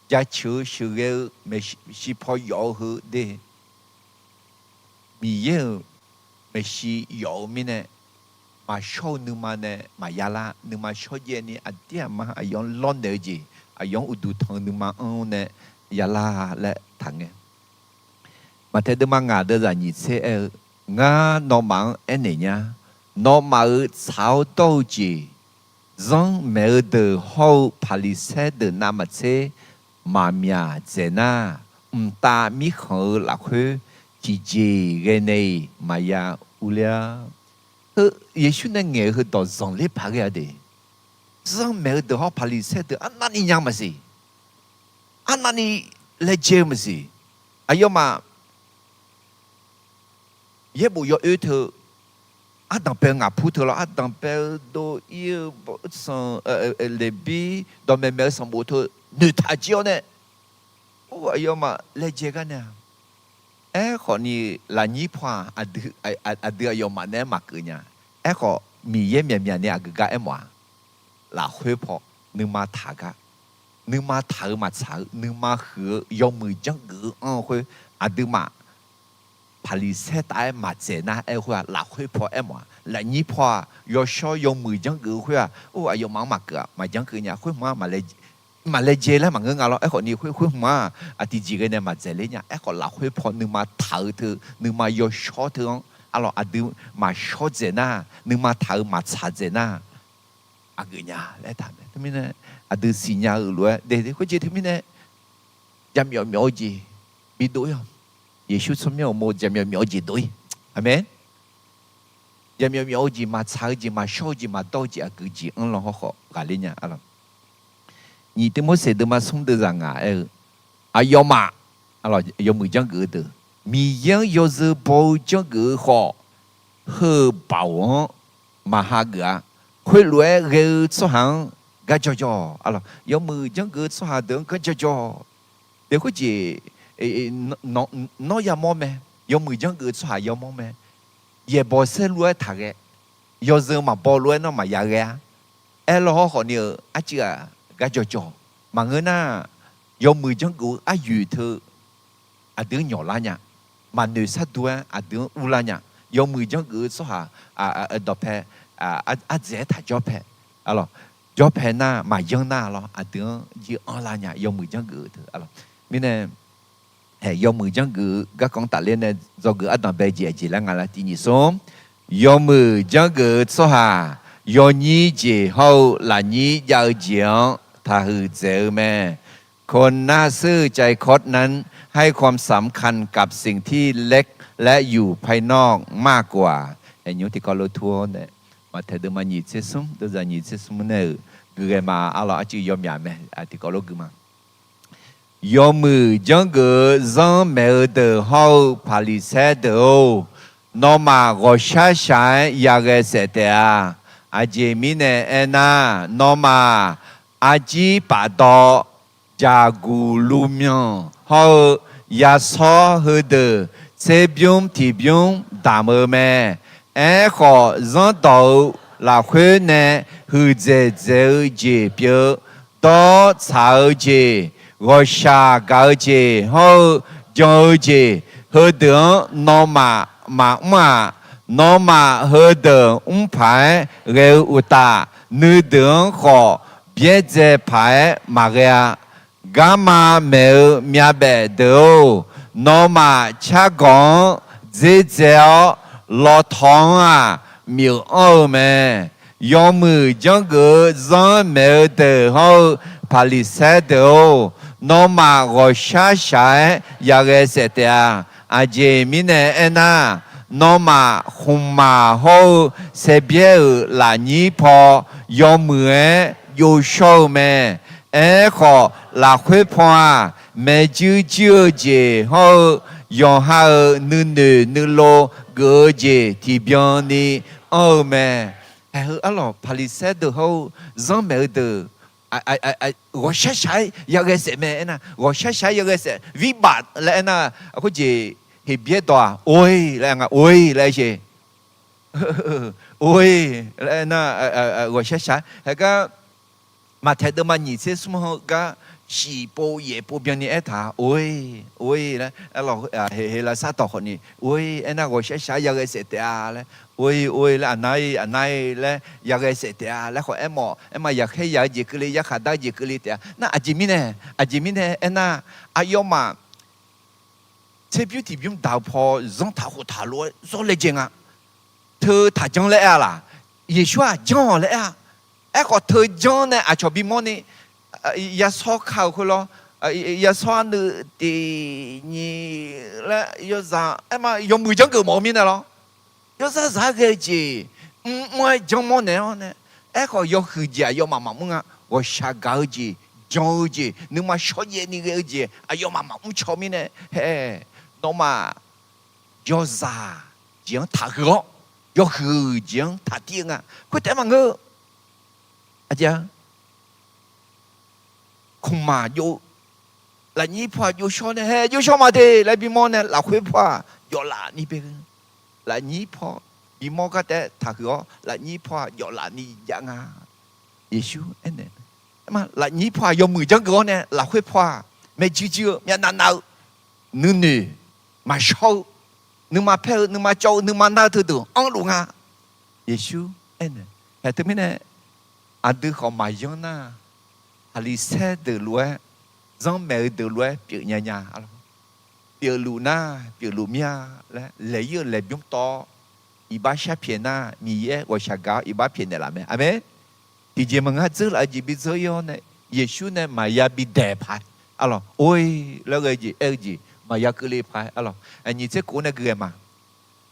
Jaceuq-eu sheuqghae-eu maeqshi paw yawf-eu heu de. Miqyaer-euq maeqshi yawf-eu mirnae, maqshawr-eu nuima nae maqya lar. Nuima shawrjaev ni aqdir aqma aqyawf-anr lawrnaeq-eu jeq, aqyawf-anr uqduq tanq-eu nuima anr nae ya lar laer taqngae. Maqtaeq deuvma ngaq deuvzaq nyiq tser aer-eu, Ngar nawmaf-anr aernaeq nya. Nawmaf-euq tsaq-awr dawr-eu jeq, zanrmaeq-eu deuq hawr-eu Paqliqsaer deuq navmaqtser maqmyaq dzaeq nar, mqtav mirkhanq-eu lafkhoer tiqjeq ghae nae-iq maqya urler-a. Heu Yeqsur nae ngaeq-eu heudawq zanqler paq ghae-a de. Zanrmaeq-eu deuq hawr Paqliqsaer deuq arnavni nya maqsiq. Arnavni laejae-eu maqsiq. Aqyawfmaf yaerbof yawoer teu, ardanq bae-eu ngaqpur teu lawr, ardanq bae-eu dov-ir-eu sanq, leqbir dawqmaeq maeq-eu sanqbof teu noeqtaq jir-awr nae, or, aqyawfmaf laejae gar nae-a. Aerkhawf ni, lafnyir paw-aq, aqdui aqyawfmaf nae-aer maqkeuv nya. Aerkhawf, Miqyaer myaqmyaq ni aqgeu gar aermawf-a. Lafkhoer paw nuima taq gar, nuima taq-eu maqtsaq-eu, nuima huiq-eu yawmuiq janrgeuf-eu anr-eu khoer, aqduimaf Paqliqsaer taf-aer maqdzaeq nar aer-eu khoer-aq, lafkhoer paw aermawf-a. Lafnyir paw-aq, yawshawr yawmuiq janrgeuf-eu khoer-aq, or, aqyawfmaf-anr maqkeuv-aq, maqjanr keuv nya. Khoer hmq-anr maqlaejae laer maqngeur nga lawr. Aerkhawf ni khoer khoer hmq-anr aqtiqjeq ghae nae maqdzaeq ler nya. Aerkhawf, lafkhoer paw nuima taq-eu teu, nuima yawshawr teu-anr arlawq, aqdui maqshawr dzaeq nar, nuima taq-eu maqtsaq dzaeq nar, aqgeuf nya laer taq mae. Teumirnae, aqdui siqnya-eu lof-aer de, khoerjeq teumirnae, jaqmyawf myawf-eu jeq bidov-ir-awq. Yeqsur tsawrmyanr uqmov jaqmyawf myawf-eu jeq dov-ir. Aqmeq. Jaqmyawf myawf-eu jeq, maqtsaq-eu jeq, maqshawr-eu jeq, maqdawr-eu jeq, aqgeu jeq anr lanr hawrkhawf ghaqler nya arlawq. Nyiq Tivmorseq deuvma smr deuvzaq ngaq aer-eu, aqyawfmaf, arlawq, yawmuiq janrgeuf-eu deuq, Miqyaer-anr yawzeu baw-eu janrgeuf-eu khawf, heu-euq baoq-anr maqha geuf-a. Khoerlof-aer ghae-eu tsawrhaq-anr gar jawrjawr, arlawq, yawmuiq janrgeuf-eu tsawrhaq deuq-anr gar jawrjawr. Deuq khoerjeq, nawr yamawr mae. Yawmuiq janrgeuf-eu tsawrhaq yamawr mae. Yaeqbawq saerlu-aer taqghae, yawzeu maqbaw lof-aer nawr maqya ghae-a. Aerlawr hawrkhawf ni-eu arcuiv-aq gar jawrjawr. Maqngeur nar, yawmuiq janrgeuf-eu aryoeq teu aqdui-anr nyawq lar nya. Maqnoeq shardu-aer aqdui-anr urlar nya. Yawmuiq janrgeuf-eu tsawrhaq dawqpae ardzaeq-aer taq jawr pae, arlawq, jawr pae nar maqyanr nar lawr, aqdui-anr jir anrlar nya. Yawmuiq janrgeuf-eu teu, arlawq, mirnae, yawmuiq janrgeuf-eu garkawv-anr tafler nae dzawgeuf ardanqbae jeq aqjeq laer nga laer tiq nyiq smr, yawmuiq janrgeuf-eu tsawrhaq yawnyir jeq hawr-eu lafnyir jav-eu jeq-anr taqhuiq dzaeq-eu mae. คนหน้าซื่อใจคดนั้นให้ความสำคัญกับสิ่งที่เล็กและอยู่ภายนอกมากกว่า Nymr tiqkawv lof tur-awr nae, Maqtaeq deuvma nyiq tser smr deuvzaq nyiq tser smr nae-euq guiqghae ma, arlawq, arcuiv yawmyaq mae, tiqkawv lof gui ma. Yawmuiq janrgeuf-eu zanrmaeq-eu deuq hawr-eu Paqliqsaer deuq-or, nawmaf ghawqshar shaq-aer yaghae saef taef-a. Aqjeq mirnae aernar, nawmaf arjir pafdawv, jaqguq luvmyanq hawr-eu yashawr heudeuq tserbymr tiqbymr damq-eu mae. Aerkhawf, zanrdawq-euq lafkhoer nae huiqdzaeq dzaeq-eu jeq pyeuf-eu, dawr tsaq-eu jeq, ghawqshaq gaq-eu jeq hawr-eu jan-eu jeq, heudeuq-anr nawmaf maqmr-aq, nawmaf heudeuq mr paq-aer ghae-eu uqtaf, nuideuq-anr khawf byaerdzae paq-aer maqghae-a. Garma maeq-eu myavbaef deuq-or, nawmaf cargawq-anr dzerdzae-awr, lawqtawq-anr-aq, myeuf anr-eu mae. Yawmuiq janrgeuf-eu zanr maeq-eu deuq hawr-eu Paqliqsaer deuq-or, nawmaf ghawqshar shaq-aer yaghae saef taef-a. Aqjeq mirnae aernar, nawmaf khmqmaq hawr-eu saevbyaer-euq lafnyir paw yawmuiq-aer jovshawr-eu mae. Aerkhawf, lafkhoer paw-aq, maeqjuir juir-eu jeq hawr-eu, yawqha-euq nuinoeq nuilov geuf-eu jeq tiqbyan ni anr-eu mae. Haeq heu arlawq, Paqliqsaer deuq hawr-eu zanr maeq-eu deuq ghawqshar shaq-aer yaghae saef mae. Aernar, ghawqshar shaq-aer yaghae saef, วิบัติ laer aernar, khoerjeq Heqbyaer dawq-aq, โอ้ย laer nga, โอ้ย laer aer sheq. โอ้ย laer aernar, ghawqshar shaq-aer haegar Maqtaeq deuvma nyiq tser smr hawr-eu gar, shiq pov yaef pov byanni aertaq-a, โอ้ย โอ้ย laer, Heqlaqsar dawq khawfni, โอ้ย aernar, ghawqshar shaq-aer yaghae saef taef-a laer, โอ้ย โอ้ย laer, aqnar-ir aqnar-ir laer yaghae saef taef-a laer khawf aermawf. Aerma, yaqkhaer yaq-eu jeq keuvle, yarkhaq dar-eu jeq keuvle taef-a. Nar aqjeq mirnae, aqjeq mirnae aernar, aqyawfmaf tserbymr tiqbymr daq-eu paw zanr taq khof taq lof-aer zawr laejae nga. Teu taqjanr laer aer-a laq? Yeqsur-aq janr-awq laer aer-a. Aerkhawf, teu janr nae aqcawq bimawr ni, yashawr ka-euq khoer lawr, yashawr arnuiv tiq nyiq laer yawzaq aerma, yawmuiq janrgeuf mawf-eu mirnae lawr. Yawzar zaq-aer ghae-eu jeq mrmr-aer janr mawr naeq-awr nae, aerkhawf yawhuiq jeq aqyawfmaf maqmr nga. Ghawqshaq gaq-eu jeq, jan-eu jeq, nuima shawrjaev ni ghae-eu jeq aqyawfmaf maqmr caw mirnae, hae, nawmaf yawzaq jeq-anr taqhuiq-awr, yawhuiq jeq-anr taqtir-eu nga. Khoertaef maqngeur, aqjeq-a, khmqmaq jov-eu lafnyir paw-aq jovshawr nae, hae, jovshawr ma de laer bimawr nae, lafkhoer paw-aq jawflaf ni bae-eu. Lafnyir paw bimawr gar taef-aer taqhuiq-awr, lafnyir paw-aq jawflaf ni jav nga. Yeqsur aernaeq, lafnyir paw-aq yawmuiq janrgeuf-awr nae, lafkhoer paw-aq maeqjuir juir-eu, myavnav nav-eu, nuinoeq maqshawr-eu, nuima paer-eu, nuima cawv-eu, nuima nar-eu teudeuq anrluf nga. Yeqsur aernaeq, hae, teumirnae aqdui khawf maqyanr nar, Paqliqsaer deuq lof-aer, zanrmaeq-eu deuq lof-aer pyeuf nya nya. Pyeufluf nar pyeufluf mir-a laer laeq-ir-eu laeqbymr tawv-awr, iqbax shar pyaeq nar Miqyaer ghawqshaq gaq-awr iqbax pyaeqnaeq laf mae. Aqmeq. Tiqjeq maqngeur dzeur laf-eu jeq bi dzeur-ir-awr nae, Yeqsur nae maqya bi daeq paq-aer, arlawq, or-e laer ghae-eu jeq aer-eu jeq maqya keuvle paq-aer, arlawq, nyiq tser kof nae gui ghae ma.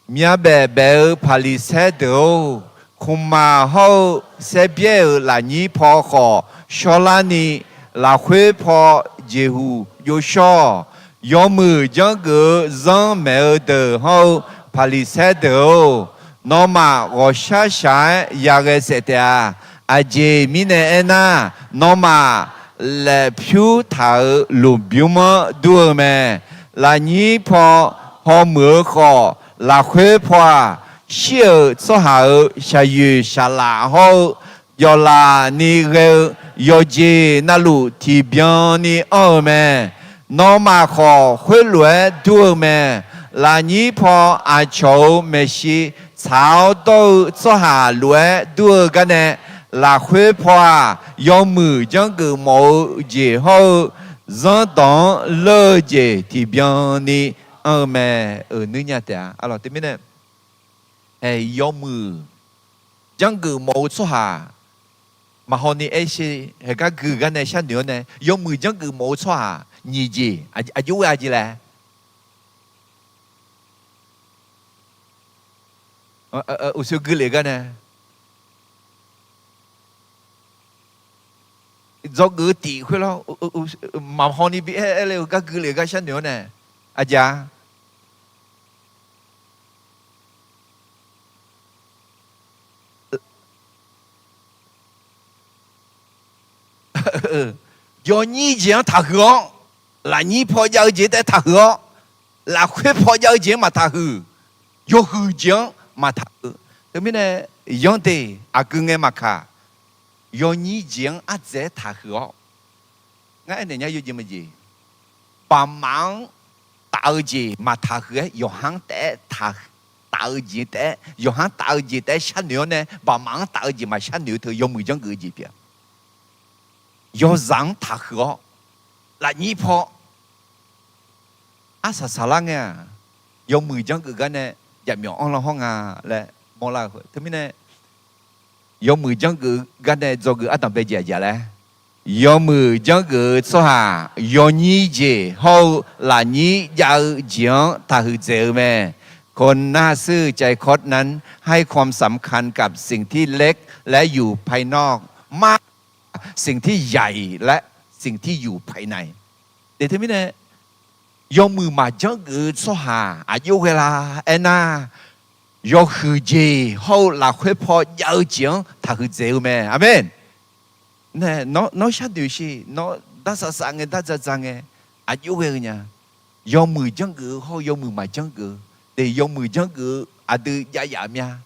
Myavbaef baef-eu Paqliqsaer deuq-or, khmqmaq hawr-eu saerbyaer-euq lafnyir paw khawf shawrlarni, lafkhoer paw jeqhuq jovshawr-awq. Yawmuiq janrgeuf-eu zanrmaeq-eu deuq hawr-eu Paqliqsaer deuq-or, nawmaf ghawqshar shaq-aer yaghae saef taef-a. Aqjeq mirnae aernar, nawmaf laefpyur taq-euq lmqbymr-anr dur-eu mae. Lafnyir paw hawmuiq-eu khawf, lafkhoer paw-aq, shir-euq tsawrhaq-euq shaqyoeq shaqlaf hawr-eu jawflaf ni ghae-eu yawqjeq navluf tiqbyan ni anr-eu mae. Nawmaf khawf khoerlof-aer dur-eu mae. Lafnyir paw aqcawq-euq maeqshi tsaq-awr dawr-eu tsawrhaq lof-aer dur-eu garnae, lafkhoer paw-aq, yawmuiq janrgeuf mawf-eu jeq hawr-eu zanrdawq-anr leur-eu jeq tiqbyan ni anr-eu mae. Euq nuir nya taef-a. Arlawq, teumirnae, hae, yawmuiq janrgeuf mawf-eu tsawrhaq maqhaw ni aer sher, hae, gar gui garnae sharnoeq-awr nae, yawmuiq janrgeuf mawf-eu tsawrhaq nyiq jeq, aqjox ghae-a jeq laer, uqshoe gui lef garnae, dzawgeuf-eu tif khoer lawr, maqhaw ni bi aer aer le-eu gar gui lef gar sharnoeq-awr nae, aqjeq-a, Yawnyir jeq-anr taqhuiq-awr, lafnyir paw jav-eu jeq taef taqhuiq-awr, lafkhoer paw jav-eu jeq-anr maqtaqhuiq, yawhuiq jeq-anr maqtaqhuiq. Teumirnae, yanr de, aqgeu ngae maqkaq, yawnyir jeq-anr ardzaeq-aer taqhuiq-awr, ngar aernaeq nya yawjeq maqjeq, baqmaf-anr taf-eu jeq maqtaqhuiq-aer, yawqha-anr taef-aer taf-eu jeq taef-aer, yawqha-anr taf-eu jeq taef-aer sharnoeq-awr nae, baqmaf-anr taf-eu jeq maqsharnoeq-eu teu yawmuiq janrgeuf-eu jeq pyeuf-a. Yawzaq-anr taqhuiq-awr, lafnyir paw arsaq saqlar ngae-aq, yawmuiq janrgeuf gar nae jaqmyawf anr lan hawr nga laer mawrlar-eu khoer. Teumirnae, yawmuiq janrgeuf gar nae dzawgeuf ardanq bae jeq aqjeq laer, yawmuiq janrgeuf-eu tsawrhaq yawnyir jeq hawr-eu lafnyir jav-eu jeq-anr taqhuiq dzaeq-eu mae. คนหน้าซื่อใจคดนั้นให้ความสำคัญกับสิ่งที่เล็กและอยู่ภายนอกมากกว่า สิ่งที่ใหญ่และสิ่งที่อยู่ภายใน Teumirnae, yawmuiq maqjanr geuf-eu tsawrhaq aqjox ghae la aernar, yawhuiq jeq hawr-eu lafkhoer paw jav-eu jeq-anr taqhuiq dzaeq-eu mae. Aqmeq. Nae, nawr sharnoeq shi, nawr dar safsav ngae, dar dzadza ngae, aqjox ghae-eu nya. Yawmuiq janr geuf-eu hawr-eu yawmuiq maqjanr geuf-eu, de yawmuiq janr geuf-eu aqdui jav yaf mya.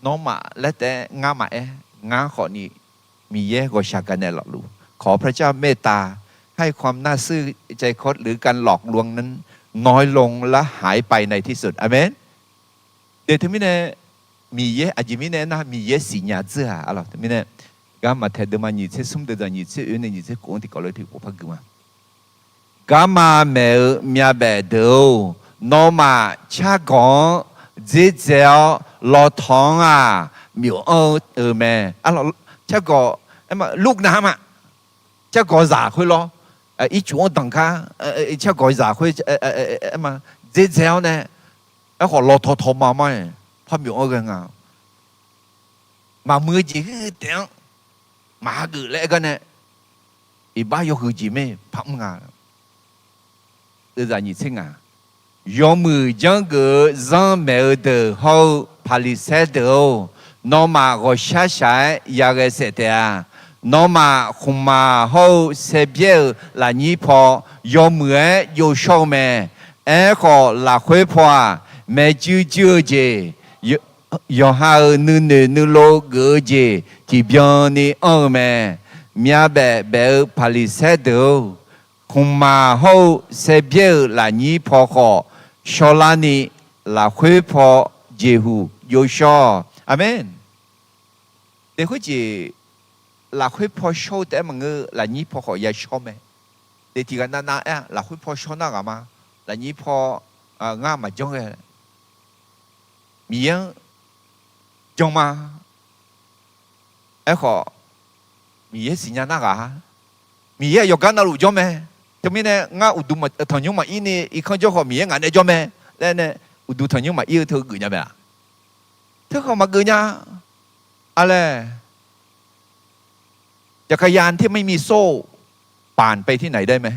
Nawmaf laer taef-aer ngar maqaer, ngar khawfni Miqyaer ghawqshaq gaq naeq lafluf. ขอพระเจ้าเมตตา ให้ความน่าซื่อใจคด หรือการหลอกลวงนั้นน้อยลงและหายไปในที่สุด อาเมน De teumirnae, Miqyaer aqjeq mirnae aernar, Miqyaer siqnya dzeur-aq arlawq. Teumirnae, garma tae deuvma nyiq tser smr deuv dzaq nyiq tser oe nae nyiq tser khof-anr tiqkawv lof tiqkhof par gui ma. Garma maeq-eu myavbaef deuq-or, nawmaf cargawq-anr dzerdzae-awr lawtaw-anr-aq, myof anr-eu mae. Cargawq, aerma lurnav ma. Cargawq zaq khoer lawr, ircuf-anr danqkar, cargawq zaq khoer, aerma dzerdzae-awr nae, aerkhawf lawtaw tawma mar-aer par myof anr ghae nga. Maqmuiq-eu jeq huiq taef-anr maqhageuf laer aer gar nae, iqbax yawhuiq jeq mae par mr nga. Euzaq nyiq tser ngaq, yawmuiq janrgeuf-eu zanrmaeq-eu deuq hawr-eu Paqliqsaer deuq-or, nawmaf ghawqshaq shaq-aer yaghae saef taef-a. Nawmaf khmqmaq hawr-eu saevbyaer-euq lafnyir paw yawmuiq-aer jovshawr-eu mae. Aerkhawf, lafkhoer paw-aq, maeqjuir juir-eu jeq, yawqha-euq nuinoeq nuilov geuf-eu jeq tiqbyan ni anr-eu mae. Myavbaef baef-eu Paqliqsaer deuq-or, khmqmaq hawr-eu saevbyaer-euq lafnyir paw khawf shawrlarni, lafkhoer paw jeqhuq jovshawr-awq. Aqmeq. Daef khoerjeq, lafkhoer paw shawr-eu taef-aer maqngeur, lafnyir paw khawf yashawr mae. Daef tiqghaq navnav aer-a, lafkhoer paw shawr nar ghaq ma, lafnyir paw ngar maqjanr ghae. Miqyaer-anr janr ma. Aerkhawf, Miqyaer siqnya nar ghaq-a. Miqyaer yawqgar navluf janr mae. Teumirnae ngar uqduq tanqnymr maqir ni irkanr jawr khawf Miqyaer ngaq nae jawr mae laer nae, uqduq tanqnymr maqir-eu teu geuf nya mae-a. Teu khawf maqgeuf nya-a laer. จักรยานที่ไม่มีโซ่ ปั่นไปที่ไหนได้ไหม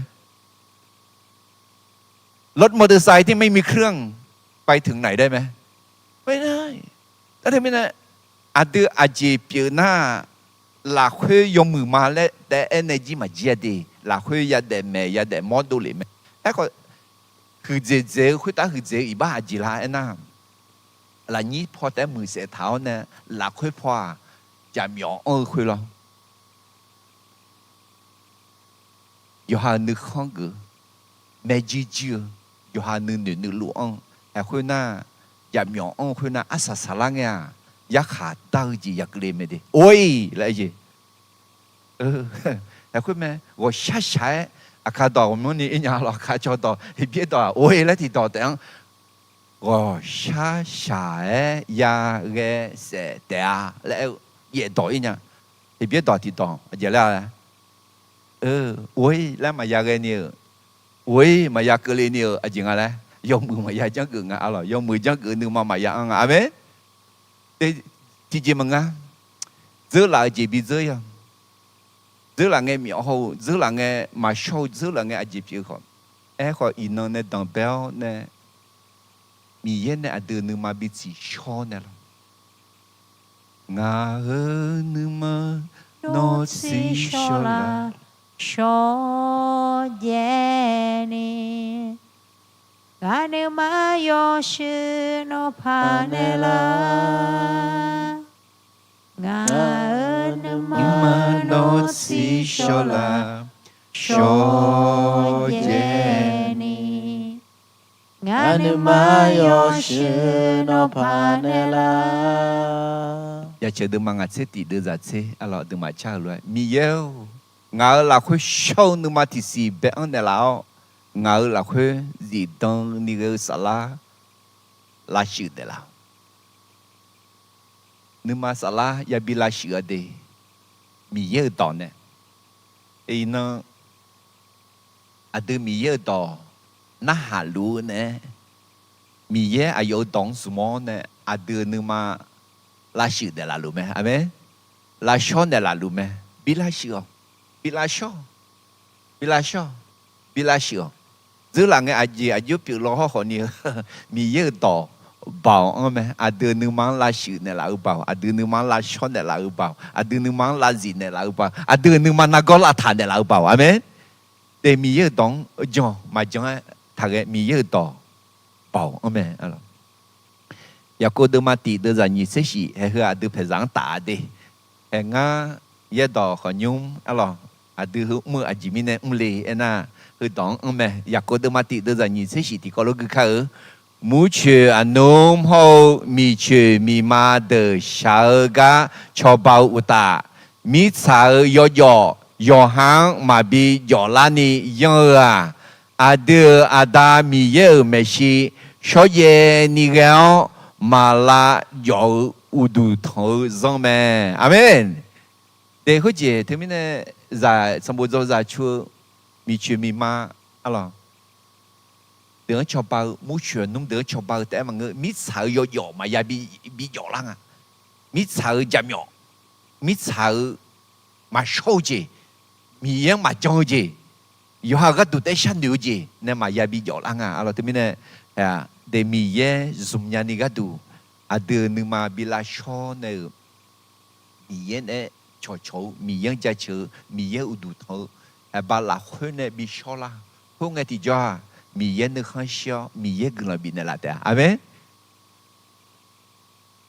รถมอเตอร์ไซค์ที่ไม่มีเครื่อง ไปถึงไหนได้ไหม ไม่ได้ Teumirnae, aqdui aqjeq pyeuf nar, lafkhoer yawmuiq ma laer taef aernae jir maqjir-a de. Lafkhoer yadaef maeq yadaef mawr dovlef mae. Aerkhawf, huiqdzaeq dzaeq-eu khoertav huiqdzaeq-eu iqbax aqjeq la aernar, lafnyir paw taef-aer muiqsaef taq-awr nae, lafkhoer paw-aq, jaqmyawf anr-eu khoer lawr. Yawqha-euq nuikhanr geuf, maeqjuir juir-eu, yawqha nuinoeq nuilov anr-eu, aerkhoer nar, jaqmyawf anr-eu khoer nar, arsaq saqlar ngae-aq, yarkhaq dar-eu jeq yagui le mae de. Or-iq laer jeq. Aerkhoer mae, ghawqshaq shaq-aer, aqkar dawq ghawqmyanrni ir nya lawq, aqkar cawq dawq, Heqbyaer dawq-aq, or-iq laer tiqdawq taef-anr, ghawqshaq shaq-aer yaghae saef taef-a laer aer-eu, yaef dawq ir nya. Heqbyaer dawq tiqdawq aqjeq laer-a, or-iq laer maqya ghae ni-euq, or-iq maqya keuvle ni-euq aqjeq nga laer, yawmuiq maqya janrgeuf nga arlawq, yawmuiq janrgeuf nuima maqya anr nga. Aqmeq. Tiqjeq maqnga, dzeurlaf-eu jeq bi dzeur-ir-a. Dzeurlaf ngae myawf haw-eu, dzeurlaf ngae maqshawr-eu, dzeurlaf ngae aqjeq pyeuf-eu khawf, aerkhawf iqnan nae danqbae-awr nae, Miqyaer nae aqdui nuima bi tsiqshawr nae lawq. Ngaq-euq nuima nawr tsir shawr la. Shawrjaev ni, ngaq nuima yawshuif nawqpaq naeqlaf. Ngaq-euq nuima nawr tsir shawr la. Shawrjaev ni, ngaq nuima yawshuif nawqpaq naeqlaf. Yaceuq deuvma ngaq tser tiq deuvzaq tser arlawq deuvma car-euq lof-aer, Miqyaer-or, ngaq-euq lafkhoer shawr-eu nuima tiqsiq bae-anr naeqlaf-awr, ngaq-euq lafkhoer zifdan ni ghae-eu saflar lavshuif naeqlaf. Nuima saflar yabi lavshuif-a de, Miqyaer-euq dawq nae. Iqnan aqdui Miqyaer-euq dawq narhaq luf-eu nae, Miqyaer aqyawf-euq dawq-anr zmq-awr nae aqdui-euq nuima lavshuif naeqlaf luf mae. Aqmeq. Lavshawr naeqlaf luf mae. Bi lavshuif-awq. Bi lavshawr-awq. Bi lavshawr-awq. Bi lavshuif-awq. Dzeurlaf ngae aqjeq aqjox pyeuf law hawrkhawf ni-eu Miqyaer-euq dawq baoq-anr mae. Aqdui-euq nuima-anr lavshuif naeqlaf-eu baoq, aqdui nuima-anr lavshawr naeqlaf-eu baoq, aqdui nuima-anr lavzif naeqlaf-eu baoq, aqdui-euq nuima nargawr lavtaq naeqlaf-eu baoq. Aqmeq. Te Miqyaer-euq dawq-anr jan maqjan-aer taqghae Miqyaer-euq dawq baoq-anr mae. Yaqkov deuvma tiq deuvzaq nyiq tser shif, haeq heu aqdui paeqzaq-anr taf-a de. Haeq ngar yaerdawq khawqnymr arlawq, aqdui heu mr-eu aqjeq mirnae mrle aernar, heudawq-anr anr mae. Yaqkov deuvma tiq deuvzaq nyiq tser shif tiqkawv lof gui kar-eu, Murcoeq aqnmr hawr-eu miqcoeq miqma deuq shaq-eu gar cawba-eu uqtaf, mirtsaq-euq yawjawf yawqha-anr maqbi jawf larni yanr-eu-aq, aqdui-euq Aqda Miqyaer-euq maeqshi shawrjaev ni ghae-awr, maq lavjawf-eu uqduq tanq-eu zanr mae. Aqmeq. Te khoerjeq teumirnae zaq sanqbof dzaw zaq cu-eu miqcoeq miqma arlawq deuq-anr cawba-eu, murcoeq aqnmr deuq-anr cawba-eu taef-aer maqngeur, mirtsaq-euq yawjawf maqya bi jawf lar nga. Mirtsaq-euq jaqmyawf, mirtsaq-euq maqshawr-eu jeq, Miqyaer-anr maqjan-eu jeq, yawqha-euq gharduq taef-aer sharnoeq-eu jeq nae maqya bi jawf lar nga. Arlawq teumirnae, de Miqyaer zmq nyani gharduq aqdui-euq nuima bi lavshawr nae-euq Miqyaer naeq-aer cawqcawq-eu, Miqyaer-anr jaceuq-eu, Miqyaer uqduq tanq-eu, aqbav lafkhoer nae bi shawr lar. Khoerngae tiqjawr-aq, Miqyaer nuikhanr shir-awr Miqyaer guiqlanq bifnaeq laf taef-a. Aqmeq.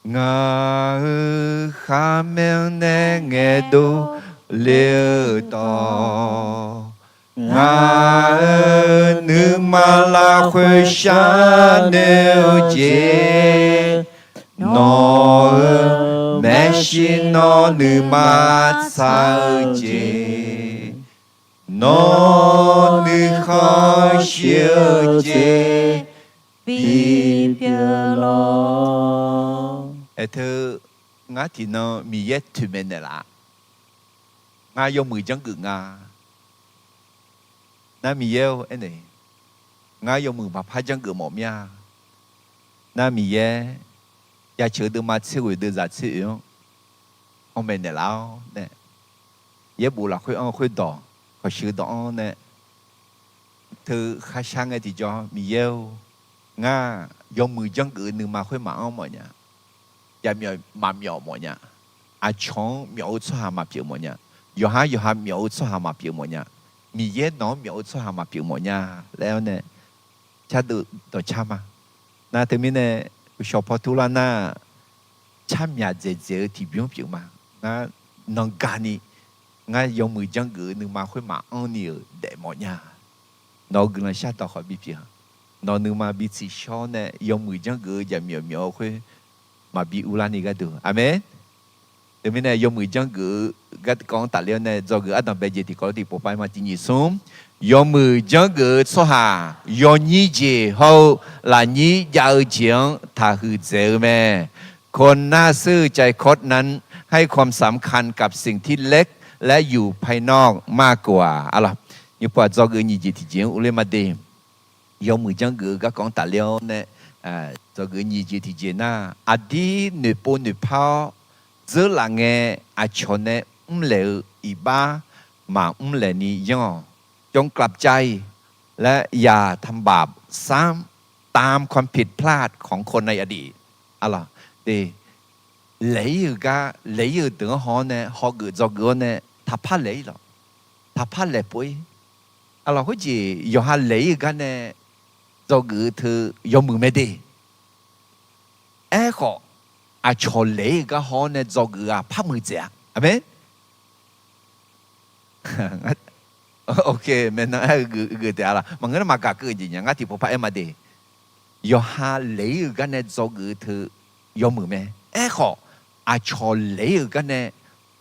Ngaq-euq kharmaer-anr nae ngaeqdov le-eu dawq, ngaq-euq nuima lafkhoer sharnoeq-eu jeq, nawq-euq maeqshi nawr nuima tsaq-eu jeq, nawr nuikhanr shir-eu jeq bipyeuf lawq. Aerteu ngar tiqnan Miqyaer toeqmaeq naeqlaf. Ngar yawmuiq janrgeuf nga. Nar Miqyaer-or aernaeq, ngar yawmuiq maqpar janrgeuf mawf mir-a. Nar Miqyaer jaceuq-eu deuvma tser ghoeq deuvzaq tser oeq-anr panmaeq naeqlaf-awr nae, yaerbof lafkhoer anr-eu khoerdawq, hawqshuif dawq-anr nae teu kharshar ngae tiqjawr, Miqyaer-or, ngar yawmuiq janrgeuf-eu nuima khoer maqanr mawfnya. Jaqmyawf maqmyawf mawfnya. Aqcawq-anr myawf-eu tsawrhaq maqpyeuf mawfnya. Yawqhar yawqha myawf-eu tsawrhaq maqpyeuf mawfnya. Miqyaer nawq-anr myawf-eu tsawrhaq maqpyeuf mawfnya laer-awr nae, cardeuv dawqcar ma. Nar teumirnae, uqshawq paw turlar nar, carmyaq dzaeqdzaeq-eu tiqbymr pyeuf ma. Ngar nangani, ngar yawmuiq janrgeuf-eu nuima khoer maqanr ni-euq daef mawfnya. Nawq-euq guiqlanq shardawq khawf bipyeuf-a. Nawq nuima bi tsiqshawr nae yawmuiq janrgeuf-eu jaqmyawf myawf-eu khoer maqbi urlar ni gharduq. Aqmeq. Teumirnae yawmuiq janrgeuf-eu garkawv-anr tafler-awr nae dzawgeuf ardanq bae jeq tiqkawv tiqpov pav ma. Tiq nyiq smr, yawmuiq janrgeuf-eu tsawrhaq yawnyir jeq hawr-eu lafnyir jav-eu jeq-anr taqhuiq dzaeq-eu mae. คนน่าซื่อใจคดนั้นให้ความสำคัญกับสิ่งที่เล็ก และอยู่ภายนอกมากกว่า arlawq. Nymrpov-aq dzawgeuf nyiq jeq tiqjeq-anr urler ma de. Yawmuiq janrgeuf-eu garkawv-anr tafler-awr nae, dzawgeuf nyiq jeq tiqjeq nar, aqdir noeqpov noeqpar-awr dzeurlaf ngae aqcawq nae mrlaeq-eu iqbax maqmr laeqni yanr-awq. จงกลับใจ และอย่าทำบาปซ้ำตามความผิดพลาดของคนในอดีต arlawq. Laeq-ir-euq gar laeq-ir-euq deuq-anr haw-awr nae hawgeuf dzawgeuf-awr nae, taqpar laeq-ir lawq. Taqpar laeqpov-ir. Aqlawq, khoerjeq yawqha laeq-ir-eu gar nae dzawgeuf-eu teu yawmuiq mae de. Aerkhawf, aqcawq laeq-ir-eu gar haw-awr nae dzawgeuf-eu-aq par muiqdzaeq-a. Aqmeq. Maeqnan aer-eu geuf taef-a lawq. Maqngeur nar maqgaq keuv-eu jeq nya. Ngar tiqpov par aer ma de. Yawqha laeq-ir-eu gar nae dzawgeuf-eu teu yawmuiq mae. Aerkhawf, aqcawq laeq-ir-eu gar nae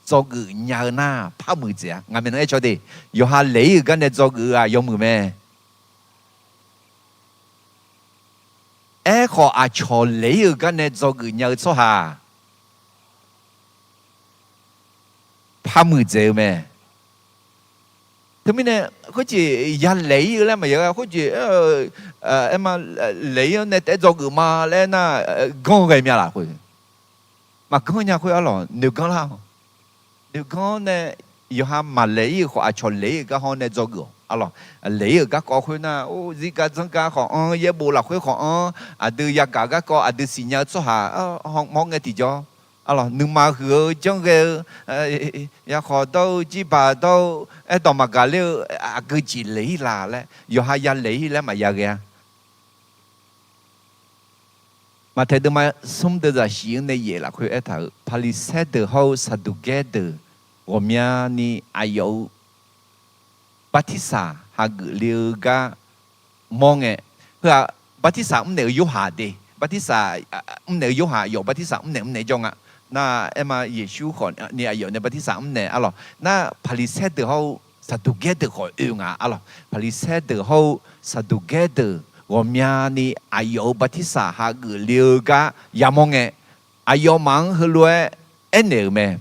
dzawgeuf nya-eu nar par muiqdzaeq-a. Ngaq maeqnan aer caw de. Yawqha laeq-ir-eu gar nae dzawgeuf-eu-aq yawmuiq mae. Aerkhawf, aqcawq laeq-ir-eu gar nae dzawgeuf nya-eu tsawrhaq par muiqdzaeq-eu mae. Teumirnae, khoerjeq ya laeq-ir-eu laer maqya, khoerjeq aer ma, laeq-ir-anr nae taef-aer dzawgeuf ma laer aernar, ganr ghae mya laf khoer. Maqganr nya khoer arlawq, noeqganr lar-awq. Noeqganr nae yawqha maqlaeq-ir-euq khawf, aqcawq laeq-ir-euq gar haw-awr nae dzawgeuf-awq arlawq. Laeq-ir-euq garkawv khoer nar, or, zirgar dzanrgar khawf-anr, yaerbof lafkhoer khawf-anr, aqdui yagaq garkawv aqdui siqnya-eu tsawrhaq mawr ngae tiqjawr arlawq, nuima huiq-eu janrghae-eu, yakhawf dawr-eu jirbaq dawr-eu, aerdawq maqgaq ler-eu, aqgeu jeq laeq-ir laf laer, yawqha ya laeq-ir laer maqya ghae-a. Maqtaeq deuvma smr deuvzaq shif-anr nae yaef lafkhoer aertaq-euq, Paqliqsaer deuq hawr-eu Saqduqgaer deuq ghawqmyani aqyawf-euq bartirsaq hageuf le-eu gar mawr ngae, heu-aq bartirsaq mrnaeq-eu Yorhaq de, bartirsaq mrnaeq-eu Yorhaq aqyawf bartirsaq mrnaeq mrnaeq jawr nga. Nar aer ma, Yeqsur khawfni aqyawf nae bartirsaq mrnaeq arlawq. Nar Paqliqsaer deuq hawr-eu Saqduqgaer deuq khawf oe nga arlawq. Paqliqsaer deuq hawr-eu Saqduqgaer deuq ghawqmyani aqyawf-euq bartirsaq hageuf le-eu gar yamawr ngae, aqyawfmaf-anr heulof-aer aernaeq-euq mae.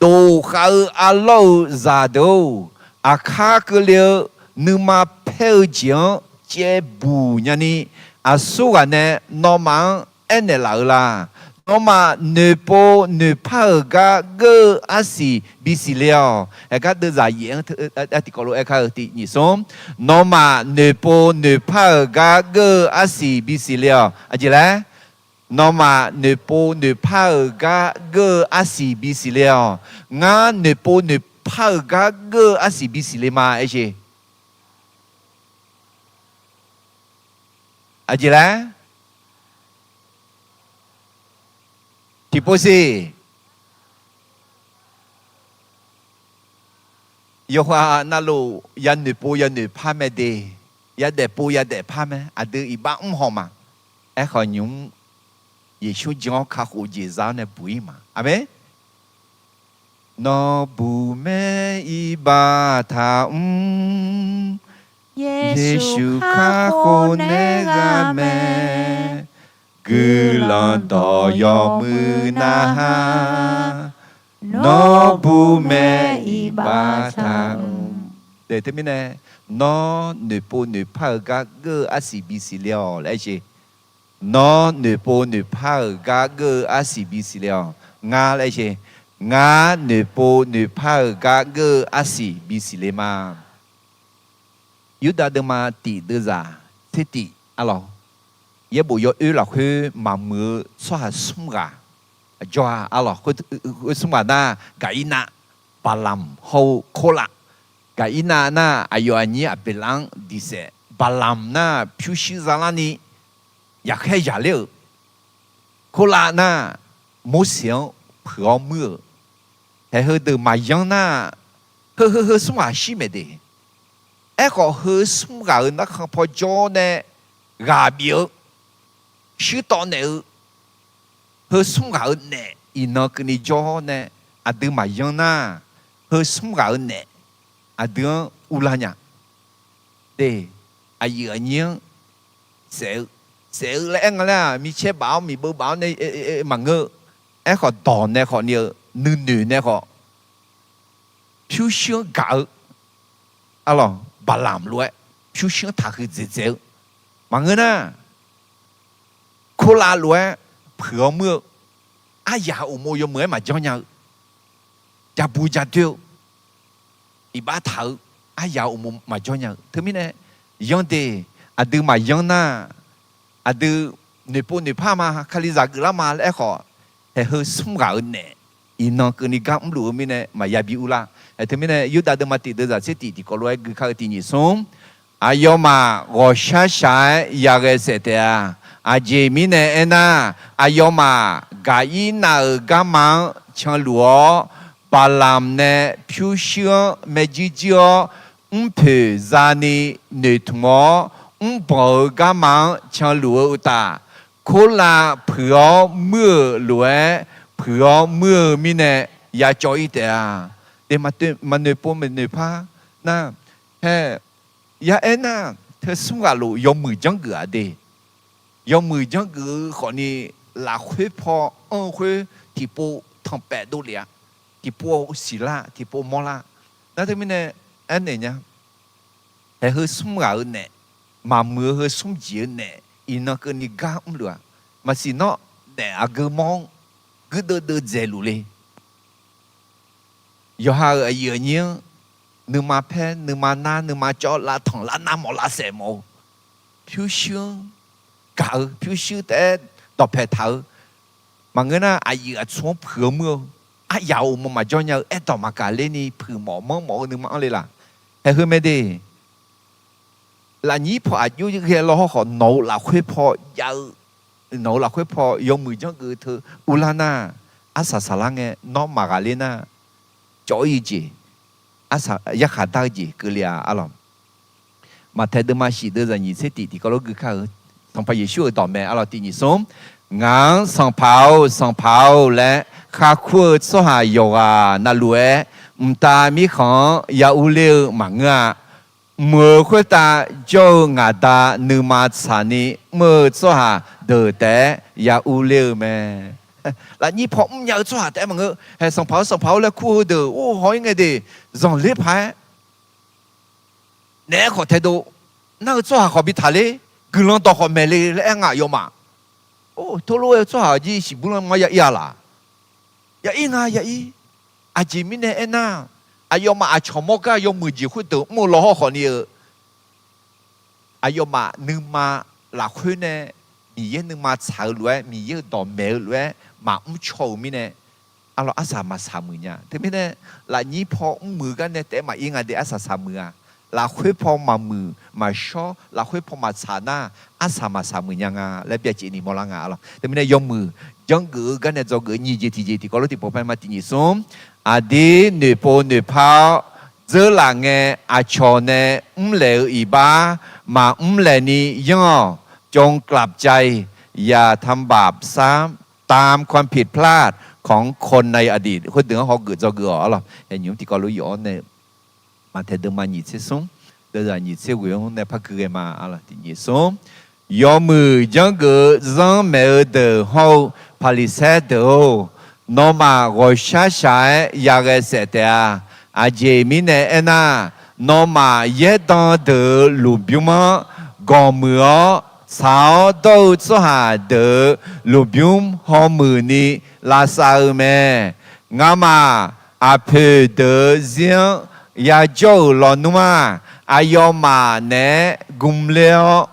Dof khav-eu arlawr-eu zaqdeuq-or, aqkar keuvle-eu nuima paer-eu jeq-anr caevbuq nyani, aqsurghaq nae nawmaf-anr aernaeq laf-eu la. Nawmaf noeqpov noeqpar-euq gar geur-eu arsiq bisiq le-awq. Haegar deuvzaq yaef-anr tiqkawv lof-aer kar-eu tiq nyiq smr. Nawmaf noeqpov noeqpar-euq gar geur-eu arsiq bisiq le-awq. Aqjeq laer? Nawmaf noeqpov noeqpar-euq gar geur-eu arsiq bisiq le-awq. Ngar noeqpov noeqpar-euq gar geur-eu arsiq bisiq le ma aer jeq. Aqjeq laer? Tiqpov siq. Yawqha navluf ya noeqpov ya noeqpar mae de, ya daefpov ya daefpar mae, aqdui iqbax mr haw ma. Aerkhawf nymq mr Yeqsur jan-awr kakhof jeq za-awr nae buq-ir ma. Aqmeq. Nawr buq mae iqbax taq mr. Yeqsur kakhof naeq ghaq mae. Guiqlanq dawq yawmuiq narhaq. Nawr buq mae iqbax taq mr. Teumirnae, nawr noeqpov noeqpar-euq gar geur-eu arsiq bisiq le-awq laer jeq. Nawr noeqpov noeqpar-euq gar geur-eu arsiq bisiq le-awq. Ngar laer jeq. Ngar noeqpov noeqpar-euq gar geur-eu arsiq bisiq le ma. Yurdav deuvma tiq deuvzaq tser tiq arlawq. Yaerbof yawoer lafkhoer maqmuiq-eu tsawrhaq smr ghaq jawr-a arlawq. Khoer smr ghaq nar, Gaqirnav, Baqlamq hawr-eu Korlav. Gaqirnav nar, aqyawf aqnyir Aqbeqlav-anr diq saef. Baqlamq nar, pyurshuir zalarni yaqkhaer yaqler-euq. Korlav nar, Morseq-anr peuq-awr muir-euq. Haeq heudeuq maqyanr nar, heu heu heu smr ghaq shir maeq de. Aerkhawf heu smr ghaq-euq narkhan paw jawr nae ghaq bif-eu, shuir tawv naeq-eu, heu smr ghaq-euq naef iqnan keuvni jawr nae aqdui maqyanr nar, heu smr ghaq-euq naef aqdui-anr uvlar nya. De, aqyuif aqnyir-anr saef-eu, saef-eu laer aer nga laer-aq, micaer baf-awr miqbeuv baf-awr nae maqngeur-eu. Aerkhawf dawq nae khawfni-eu, nuinoeq nae khawf, pyurshuir-anr gaq-eu, arlawq, Baqlamq lof-aer pyurshuir-anr taqhuiq dzaeqdzaeq-eu maqngeur nar, Korlav lof-aer peuq-awr muir-eu, aryaq uqmov yawmuiq-aer maqjanr nya-eu, jabu jadoer-eu, iqbax taq-eu, aryaq uqmov maqjanr nya-eu. Teumirnae, yanr de, aqdui maqyanr nar, aqdui noeqpov noeqpar ma, Kalizaq geuflar ma laer aerkhawf, haeq heu smr ghaq-euq naef iqnan keuvni gar mrluf-eu mirnae maqya bi urlar. Aer, teumirnae Yurdav deuvma tiq deuvzaq tser tiq tiqkawv lof-aer gui kar-eu tiq nyiq smr, aqyawfmaf ghawqshar shaq-aer yaghae saef taef-a. Aqjeq mirnae aernar, aqyawfmaf gaqir nav-euq garma-anr canluf-awr, Baqlamq nae pyurshuir-anr maerjuir juir-awr, mrpoeq zani noeqtmq-awr, mrbanq-euq garma-anr canluf-eu uqtaf, Korlav puiq-awr muir-euq lof-aer puiq-awr muir-eu mirnae yacawv-ir taef-a. Maqnoeq pov maqnoeq par nar, hae, ya'aer nar, teu smr ghaq lof yawmuiq janrgeuf-aq de. Yawmuiq janrgeuf-eu khawfni, lafkhoer paw anr-eu khoer tiqpov tanqpaef dovlef-a. Tiqpov siqlar, tiqpov mawrlar. Nar teumirnae aernaeq nya, hae, heu smr ghaq-eu naef, maqmuiq-eu heu smr jeq-eu naef, iqnan keuvni gar mrluf-a. Maqsiq nawr naef aqgeu mawr-anr guirdeuv deuv dzaeqluf le. Yawqha-euq aqyuif aqnyir-anr nuima paer, nuima nar, nuima cawv, lavtanq lavnar mawf lavsaef mawf-eu, pyurshuir-anr gaq-eu, pyurshuir taef-aer dawqpaeq taq-eu, maqngeur nar aqyuif aqtsu-anr puiq-eu muir-eu, aryaq uqmov maqjawr nya-eu aerdawq maqgaq ler ni puiq mawf manr mawf-eu nuima anr le laq. Hae, heu mae de. Lafnyir paw aqjox ghae law hawr khawf, nawq-euq lafkhoer paw jav-eu, nawq-euq lafkhoer paw yawmuiq janrgeuf teu urlar nar, arsaq saqlar ngae nawr maqghaq ler nar, cawv-ir-eu jeq, arsaq yarkhaq dar-eu jeq keuvle-a arlawq. Maqtaeq deuvma shif deuvzaq nyiq tser tiq tiqkawv lof gui kar-eu, Sanqpaq Yeqsur-euq dawq mae arlawq, tiq nyiq smr. Ngaq-anr Sanqpaq-or, Sanqpaq-or laer kharkur-eu tsawrhaq yawqghaq navluf-aer, mqtav mirkhanq-anr ya urler-eu maqngeur-a. Mq-euq khoertav jawr-eu ngaq Da nuima tsaqni mr-eu tsawrhaq deuq taef-aer ya urler-eu mae. Lafnyir paw mrnya-eu tsawrhaq taef-aer maqngeur. Hae, Sanqpaq-or, Sanqpaq-or laer kur heudeuq or haw-ir ngae de, zanqler paq-aer naeq-aer khawf taedov, nar-eu tsawrhaq khawf bi taqler, guiqlanq dawq khawf maeq le laer aer nga aqyawfmaf. Or, teulof-aer tsawrhaq jir siqbur lanma ya ir-a laq? Ya ir nga, ya ir. Aqjeq mirnae aernar, aqyawfmaf aqcawq mawr gar yawmuiq jeq khoerdeuq mr-eu law hawr khawfni-eu, aqyawfmaf nuima lafkhoer nae Miqyaer nuima tsaq-eu lof-aer, Miqyaer-euq dawq maeq-eu lof-aer maqmr caw-euq mirnae, arlawq, arsaq maqsaq muiq nya. Teumirnae lafnyir paw mrmuiq-eu gar nae taef-aer maqir nga de, arsaq saq muiq-a. Lafkhoer paw maqmuiq maqshawr, lafkhoer paw maqtsaq nar, arsaq maqsaq muiq nya nga laer byacaevni mawrlar nga arlawq. Teumirnae yawmuiq janrgeuf-eu gar nae dzawgeuf-eu nyiq jeq tiqjeq tiqkawv lof tiqpov paer ma tiq nyiq smr. Aqdir noeqpov noeqpar-awr dzeurlaf ngae, aqcawq nae mrlaeq-eu iqbax maqmr laeqni yanr-awq. จงกลับใจ อย่าทำบาปซ้ำ ตามความผิดพลาดของคนในอดีต khoerdeuq-anr hawgeuf dzawgeuf-awq arlawq. Nymq-mr tiqkawv lof yawf-awr nae, Maqtaeq deuvma nyiq tser smr, deuvzaq nyiq tser ghoeq-anr nae par gui ghae ma arlawq, tiq nyiq smr. Yawmuiq janrgeuf-eu zanrmaeq-eu deuq hawr-eu Paqliqsaer deuq-or, nawmaf ghawqshar shaq-aer yaghae saef taef-a. Aqjeq mirnae aernar, nawmaf yaerdan deuq-euq lmqbymr-anr gawqmuiq-awr, tsaq-awr dawr-eu tsawrhaq deuq-euq lmqbymr hawmuiq ni lavsav-eu mae. Ngamaf aqpoeq deuq-euq zir-anr yajawr-euq lawnmr-aq, aqyawfmaf naeq-aer gmler-awr,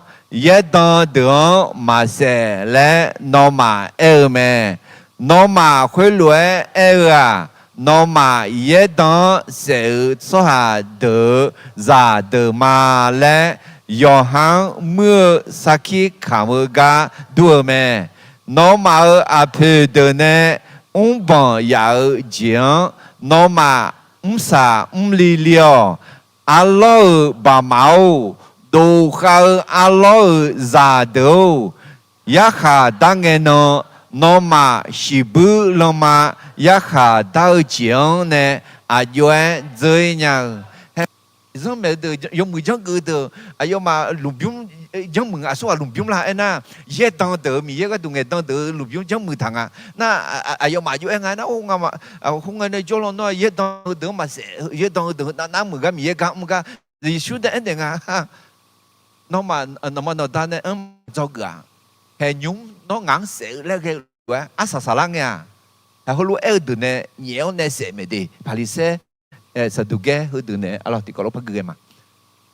yaerdan deuq-anr maqsaef laer nawmaf aer-eu mae. Nawmaf khoerlof-aer aer-eu-aq, nawmaf yaerdan-anr saef-euq tsawrhaq deuq-euq zaqdeuq ma laer, yawqha-anr muir-eu sarkir kamq-eu gar dur-eu mae. Nawmaf-euq aqpoeq deuq nae mrbanq yaf-eu jeq-anr nawmaf mrsaq mrli li-awq. Arlawr-euq baqmaf-or, doqkhav-eu arlawr-euq zaqdeuq-or, yarkhaq dar ngae nan, nawmaf shiqbuir lanma yarkhaq dar-eu jeq-anr nae aqjox-aer dzeur-ir nya-eu. Hae, zanrmaeq-eu deuq, yawmuiq janrgeuf-eu deuq, aqyawfmaf lmqbymr janrmuiq nga, aqsurghaq lmqbymr la aernar, yaerdan deuq-euq, Miqyaer gharduq ngaeqdan deuq-euq lmqbymr janrmuiq taq nga. Nar, aqyawfmaf aqjox-aer nga nar, or, ngamaf khoerngae nae jawrlan nawr yaerdan-eu deuq-anr maqsaef, yaerdan-eu deuq-anr navnar muiq gar Miqyaer gar mr gar, Yeqsur nae aernaeq nga. Nawmaf nawqma nawqda nae anr dzawgeuf-aq, haeq nymr nawr ngaq-anr saef-eu laer ghae-eu lof-aer arsaq saqlar ngae-aq, haeq heulof-aer aer-eu deuq nae nyaef-awr nae saef maeq de. Paqliqsaer, Saqduqgaer heudeuq nae arlawq tiqkawv lof par gui ghae ma.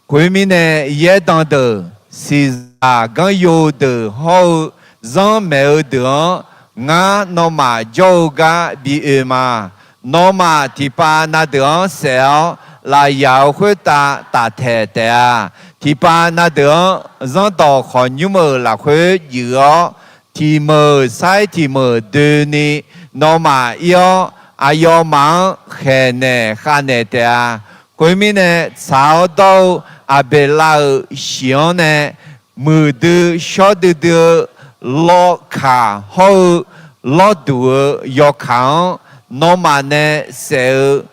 Khoermirnae, yaerdan deuq, siqzaq ganryo deuq hawr-eu zanrmaeq-eu deuq-anr Ngar nawmaf jawr-eu gar bi oe ma. Nawmaf tiqpav na deuq-anr saef-awr lafyaq-euq khoertav taftaeq taef-a. Tiqpav na deuq-anr zanrdawq khawqnymr-euq lafkhoer juif-awr, tiq meuq sair tiq meuq doeni nawmaf ir-awr, aqyawfmaf-anr khaeqnaeq khavnaeq taef-a. Khoermirnae, tsaq-awr dawr-eu Aqbeqlav-euq shiq-anr nae muiqdui shawr duidui-eu lawvkaq hawr-eu lawrduq-eu yawkaq-anr nawmaf nae saef-eu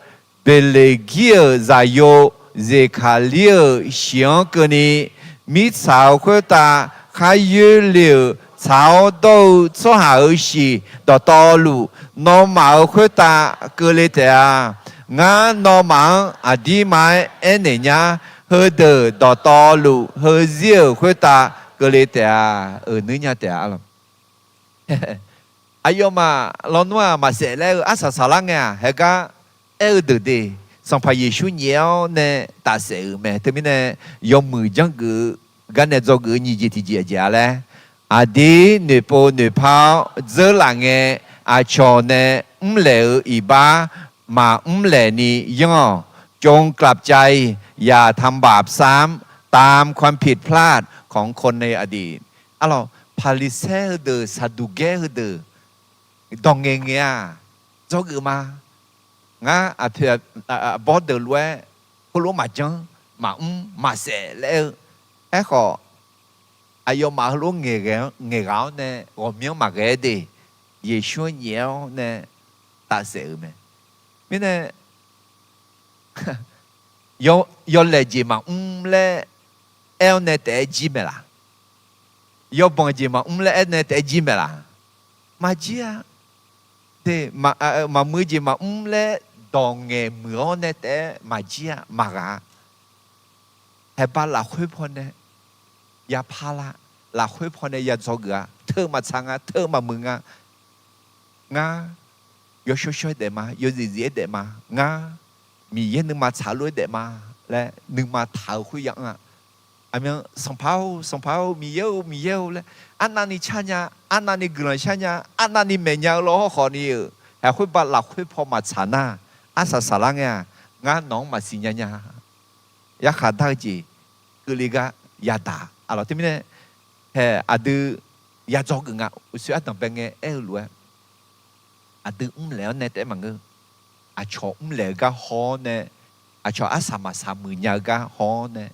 Beqleqgir-euq zaqyo Zeqkaqlir-euq shiq-anr keuvni, mirtsaq-euq khoertav khar yoerle-euq tsaq-awr dawr-eu tsawrhaq-euq shiq dawqtawvluf nawmaf-euq khoertav keuvle taef-a. Ngar nawmaf-anr aqdirma-aer aernaeq nyar. Heudeuq dawqtawvluf heuzir-euq khoertav keuvle taef-a. Euq nuir nya taef-a lawq. Aqyawfmaf lawnmr-aq maqsaef laer-eu arsaq saqlar ngae-aq, haegar aer-eu deuq de, Sanqpaq Yeqsur nyaef-awr nae tafsaef-euq mae. Teumirnae, yawmuiq janrgeuf-eu gar nae dzawgeuf-eu nyiq jeq tiqjeq aqjeq-a laer, aqdir noeqpov noeqpar-awr dzeurlaf ngae, aqcawq nae mrlaeq-eu iqbax maqmr laeqni yanr-awq. จงกลับใจ อย่าทำบาปซ้ำ ตามความผิดพลาดของคนในอดีต Arlawq, Paqliqsaer heudeuq, Saqduqgaer heudeuq, dawq ngaeq ngaeq-aq, dzawgeuf ma. Ngar aqpoeq aqbawr deuq lof-aer, heulof-aer maqjanr, maqmr, maqsaef laer-eu. Aerkhawf, aqyawfmaf heulof-aer ngaeq ghaq-awr nae ghawqmyanr maqghae-aer de, Yeqsur-anr nyaef-awr nae tafsaef-euq mae. Mirnae, yawlaeq jeq maqmr laer aer-awr nae taef-aer jir mae laq? Yawbanq jeq maqmr laer aer nae taef-aer jir mae laq? Maqjir-a. De, maqmuiq jeq maqmr laer dawq ngaeq muiq-awr nae taef-aer maqjir-a, maqghaq-a. Haeqbav lafkhoer pawnae ya parlar, lafkhoer pawnae ya dzawgeuf-a. Teu maqtsaq nga, teu maqmuiq nga. Ngar yawshawr shawr-aer daef ma, yawzif zif-aer daef ma. Ngar Miqyaer nuima tsaq lof-aer daef ma laer nuima taq-eu khoer ya anr-a. Aqmyan, Sanqpaq-or, Sanqpaq-or, Miqyaer-or, Miqyaer-or laer arnavni car nya, arnavni guiqlanq shar nya, arnavni maeq nya-eu lawr hawrkhawf ni-euq, haeq khoerbav lafkhoer paw maqtsaq nar, arsaq saqlar ngae-aq, ngar nawq-anr maqsiq nya nya. Yarkhaq dar-eu jeq keuvle gar yadaq. Arlawq, teumirnae, haeq aqdui ya dzawgeuf nga. Uqshoe ardanqbae ngae aer-eu lof-aer, aqdui mrlaeq-awr nae taef-aer maqngeur. Aqcawq mrlaeq-eu gar haw-awr nae, aqcawq arsaq maqsaq muiqnya-eu gar haw-awr nae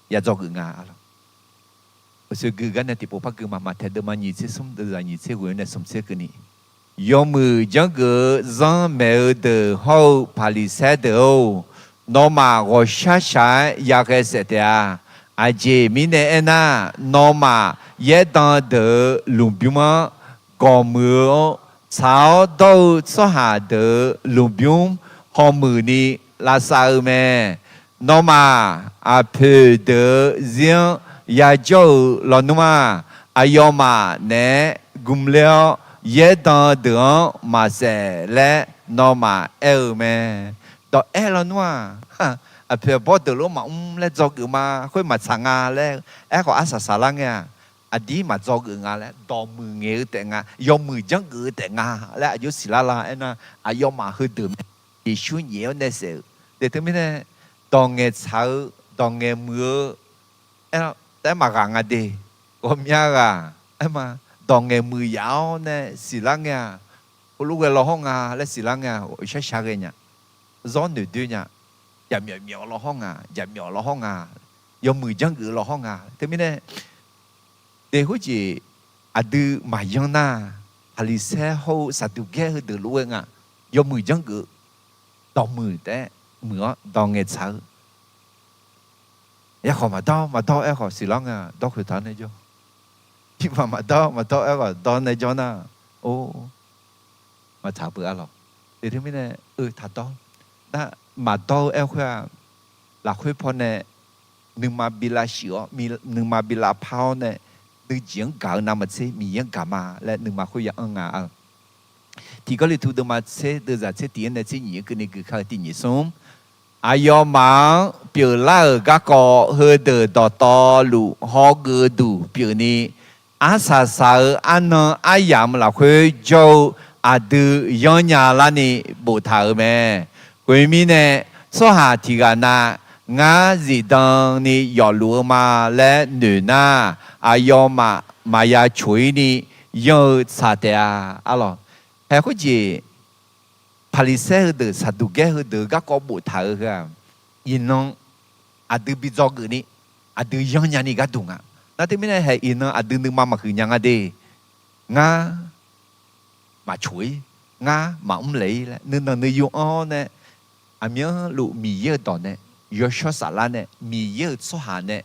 ya dzawgeuf nga. Arlawq, uqshoe gui gar nae tiqpov par gui ma. Maqtaeq deuvma nyiq tser smr deuvzaq nyiq tser ghoe-awr nae smq tser keuvni, yawmuiq janrgeuf-eu zanr maeq-eu deuq hawr-eu Paqliqsaer deuq-or, nawmaf ghawqshaq shaq-aer yaghae saef taef-a. Aqjeq mirnae aernar, nawmaf yaerdan deuq-euq lmqbymr-anr gawqmuiq-eu-anr, tsaq-awr dawr-eu tsawrhaq deuq-euq lmqbymr hawmuiq ni lavsav-eu mae. Nawmaf aqpoeq deuq-euq zir-anr yajawr-eu lawnmr-aq, aqyawfmaf naeq-aer gmler-awr, yaerdan deuq-anr maqsaef laer nawmaf aer-eu mae. Dawq-aer lawnmr-aq, aqpoeq aqbawr deuq lof-aer maqmr laer dzawgeuf ma, khoer maqtsaq nga laer aerkhawf arsaq saqlar ngae-aq, aqdir maqdzawgeuf nga laer, dawqmuiq ngaeq-eu taef nga, yawmuiq janrgeuf-eu taef nga laer aqjox siqlar la aernar, aqyawfmaf heudeuq mae. Yeqsur nyaef-awr nae saef-euq. Teq teumirnae, dawq ngaeqtsaq-eu, dawq ngaeqmuiq-eu, aer-awr taef-aer maqghaq nga de. Ghawqmya ghaq aer ma, dawq ngaeqmuiq yaf-awr nae siqlar ngae-aq, heulof ghae law hawr nga laer siqlar ngae-aq, shar shar ghae nya. Zawr noeq doe nya. Jaqmyawf myawf law hawr nga, jaqmyawf law hawr nga, yawmuiq janrgeuf law hawr nga. Teumirnae, de khoerjeq aqdui maqyanr nar, Paqliqsaer hawr-eu Saqduqgaer heudeuq lof-aer nga, yawmuiq janrgeuf, dawqmuiq taef-aer muiq-awr dawq ngaeqtsaq-eu. Yarkhawf maqdawr maqdawr aerkhawf siqlar nga, dawr khoeq taq-awr nae jawr. Tiqmaf maqdawr maqdawr aerkhawf dawr nae jawr nar, or, maqtsaq beu arlawq. Teq teumirnae, eu taqdawr. Nar, maqdawr-eu aer khoer-aq, lafkhoer pawnae nuima bi lavshuif-awr, nuima bi lavpar-awr nae, nuijeq-anr gaq-eu navmaqtser Miqyaer-anr gaq ma laer nuima khoer ya anr nga-eu. Tiq Gawrliqtu deuvma tser deuvzaq tser tiq-anr nae tser nyiq-anr keuvni gui kar-eu tiq nyiq smr. Aqyawfmaf-anr pyeuflar-euq garkawv heudeuq dawqtawvluf hawgeuf-eu duq pyeufni, arsaq saq-eu arnan aryamq lafkhoer jawr-eu aqdui yanrnya larni boftaq-euq mae. Khoermirnae, tsawrhaq tiq ghaq na, ngar zifdan ni yawfluf-eu ma laer noeq nar, aqyawfmaf maqya coq-ir ni yanr-eu tsaq taef-a. Arlawq, hae khoerjeq Paqliqsaer heudeuq, Saqduqgaer heudeuq-eu garkawv boftaq-euq heu-aq, iqnan aqdui bi dzawgeuf ni, aqdui yanrnya ni gharduq nga. Nar teumirnae hae iqnan aqdui nuima maqhuiq nya nga de. Ngar maqcoq-ir, ngar maqmr laeq-ir laer nuinanq nuiyu anr-awr nae, aqmyanluf Miqyaer-euq dawq nae, yawshawr saflar nae, Miqyaer-euq tsawrhaq nae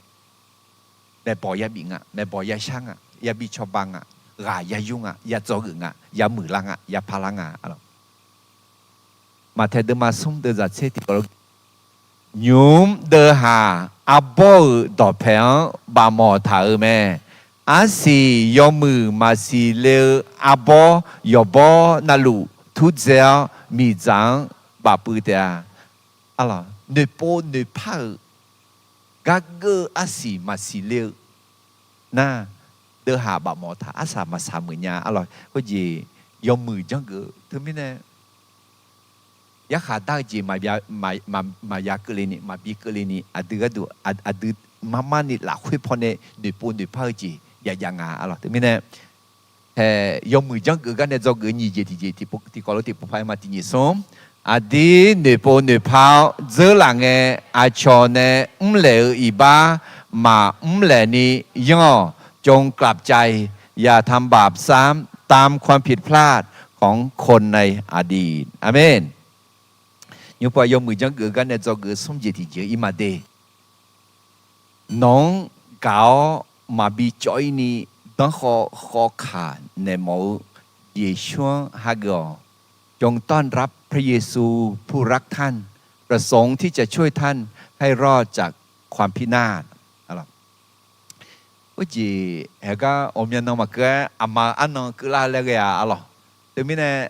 maeqbawq yabif nga, maeqbawq yashar nga, yabi cawba nga, ghaq yayur nga, yadzawgeuf nga, yamuiqlar nga, yaparlar nga. Maqtaeq deuvma smr deuvzaq tser tiqkawv lof, nymq mr deuvhaq arbawr-euq dawqpaeq-anr bafmawf taq-euq mae. Arsiq yawmuiq maqsiq le-eu arbawr yawqbawr navluf turdzae-awr miqdzaq-anr bafpuiv taef-a. Arlawq, noeqpov noeqpar-euq gar geur-eu arsiq maqsiq le-eu nar, deuvhaq bafmawf taq, arsaq maqsaq muiq nya. Arlawq, khoerjeq yawmuiq janrgeuf-eu teumirnae yarkhaq dar-eu jeq maqya keuvle ni, maqbi keuvle ni, aqdui gharduq aqdui marmar ni lafkhoer pawnae noeqpov noeqpar-eu jeq yajav nga. Arlawq, teumirnae hae yawmuiq janrgeuf gar nae dzawgeuf nyiq jeq tiqjeq tiqkawv lof tiqpov paq-aer ma. Tiq nyiq smr, aqdir noeqpov noeqpar-awr dzeurlaf ngae, aqcawq nae mrlaeq-eu iqbax maqmr laeq ni yanr-awq. จงกลับใจ อย่าทำบาปซ้ำ ตามความผิดพลาดของคนในอดีต Aqmeq. Nymq-mr pov yawmuiq janrgeuf gar nae dzawgeuf smr jeq tiqjeq-eu ir ma de. Nawq-anr gaq-awr maqbi cawv-ir ni danrkhawv khawvkaq naeq mawf-eu Yeqsur-anr hageuf-awq. จงต้อนรับพระเยซู ผู้รักท่าน ประสงค์ที่จะช่วยท่าน ให้รอดจากความพินาศ Khoerjeq haegar ghawqmya nan maqkeuv-aer aqma-eu arnan keuvlar laer ghae-a. Arlawq, teumirnae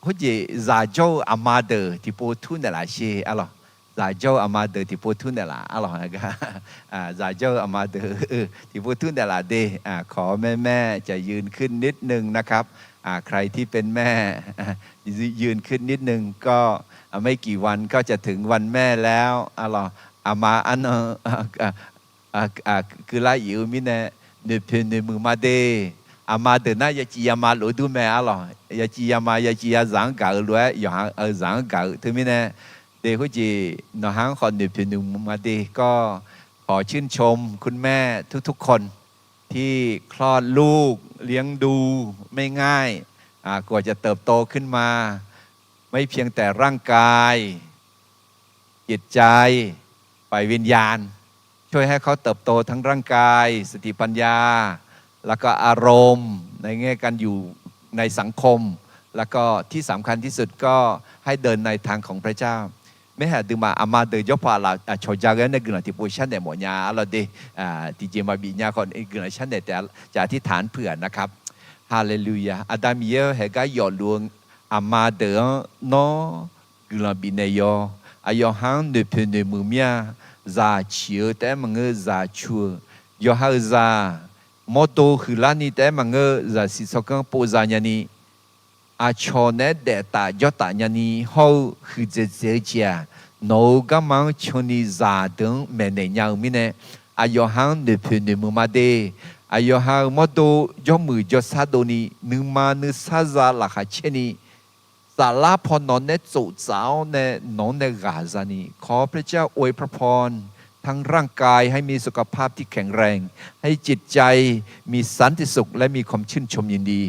khoerjeq zaqjawr-eu aqma deuq tiqpov tur naeqlaf sher. Arlawq, zaqjawr-eu aqma deuq tiqpov tur naeqlaf. Arlawq, zaqjawr-eu aqma deuq tiqpov tur naeqlaf de. ขอแม่ๆ จะยืนขึ้นนิดนึงนะครับ ใครที่เป็นแม่ ยืนขึ้นนิดนึงก็ ไม่กี่วันก็จะถึงวันแม่แล้ว Arlawq, aqma arnan keuvlar-iq-eu mirnae noeqpoeq noeqmuiq ma de. Aqma deuq nar yaciv yama lof-aer dur mae. Arlawq, yaciv yama yaciv yazaq-anr gaq-eu lof-aer yawqha-eu zaq-anr gaq-eu teumirnae de. Khoerjeq nawqha-anr khawf noeqpoeq noeqmuiq ma de. ก็ขอชื่นชมคุณแม่ทุกๆ คนที่คลอดลูกเลี้ยงดูไม่ง่าย กว่าจะเติบโตขึ้นมา ไม่เพียงแต่ร่างกาย จิตใจ ฝ่ายวิญญาณ ช่วยให้เขาเติบโตทั้งร่างกาย สติปัญญา แล้วก็อารมณ์ ในแง่การอยู่ในสังคม แล้วก็ที่สำคัญที่สุดก็ให้เดินในทางของพระเจ้า Maerhaq duimaf aqma deuq jawrpaw aqlaf aqcawq ja ghae-anr nae guiqlanq tiqpov sharnaeq mawfnya. Arlawq de, tiqjeq maqbif nya khawf guiqlanq sharnaeq taef-a. จะอธิษฐานเผื่อนะครับ Haleluya. Aqda Miqyaer-or, haegar yawfluf-eu aqma deuq-anr nawr guiqlanq bifnaeq yawq. Aqyawf ha-anr noeqpoeq noeqmuiq mir-a. Zaq ciq-eu taef-aer maqngeur, zaq cu-eu, yawqha-euq zaq mawrdo huiqlarni taef-aer maqngeur, zaqsiq tsawrganr povza nyani, aqcawq naeq-aer daeftaf jawrtaf nyani hawr-eu huiqdzaeq dzaeq-eu jeq-aq, nawq-euq garma-anr canni zaqdeuq-anr maeqnaeq nya-eu mirnae, aqyawf ha-anr noeqpoeq noeqmuiq ma de. Aqyawf ha-euq mawrdo jawrmuiq jawrsar dovni, nuima nuisar za laqkhaq caerni, saflar paw nawq nae tsoftsaf-awr nae nawq-anr nae ghaq zani, ขอพระเจ้าอวยพร ทั้งร่างกายให้มีสุขภาพที่แข็งแรง ให้จิตใจมีสันติสุขและมีความชื่นชมยินดี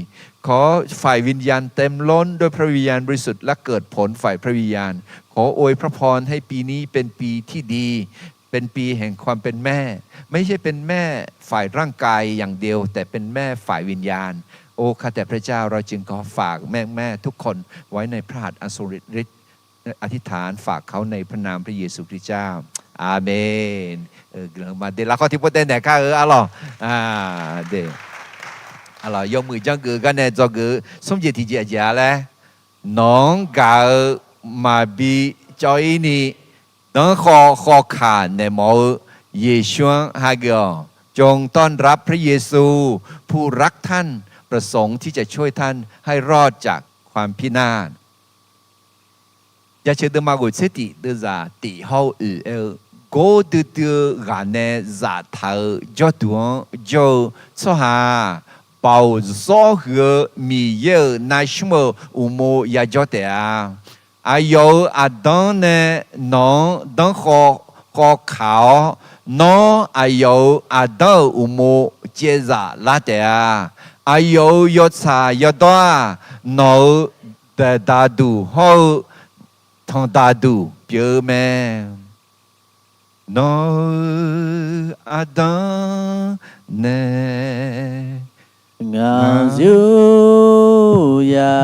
ขอฝ่ายวิญญาณเต็มล้นด้วยพระวิญญาณบริสุทธิ์และเกิดผลฝ่ายพระวิญญาณ ขออวยพระพรให้ปีนี้เป็นปีที่ดี เป็นปีแห่งความเป็นแม่ ไม่ใช่เป็นแม่ฝ่ายร่างกายอย่างเดียว แต่เป็นแม่ฝ่ายวิญญาณ โอ้ ข้าแต่พระเจ้า เราจึงขอฝากแม่ๆ ทุกคนไว้ในพระหัตถ์อันทรงฤทธิ์ อธิษฐานฝากเขาในพระนามพระเยซูคริสต์เจ้า อาเมน Guiqlanq ma de. Lafkhawf tiqpov taev naeq kar-eu arlawq. Arlawq, yawmuiq janrgeuf gar nae dzawgeuf smr jeq tiq jeq aqjeq-a laer, nawq-anr gaq-eu maqbi cawv-ir ni, danrkhawv khawvkaq naeq mawf-eu Yeqsur-anr hageuf-awq. จงต้อนรับพระเยซู ผู้รักท่าน ประสงค์ที่จะช่วยท่านให้รอดจากความพินาศ Jaceuq deuvma ghoeq tser tiq deuvzaq tiq hawr-eu oeq aer-eu, gor duidui-eu ghaq nae zaftaq-eu jawrduq-anr jawr-eu tsawrhaq-aq, baoq zawr huiq-eu Miqyaer-euq navsmr-euq uqmov yajawr taef-a. Aqyawf-euq aqdanr nae nawq-anr danrkhawv khawv kaq-awr, nawr aqyawf-euq aqdanr-euq uqmov caevzaf lar taef-a. Aqyawf-euq yawtsaq yawdawr-aq, nawq-euq daeqdaq duq hawr-eu tanqdaq duq pyeuf-eu mae. Nawq-euq aqdanr nae ngaq yur ya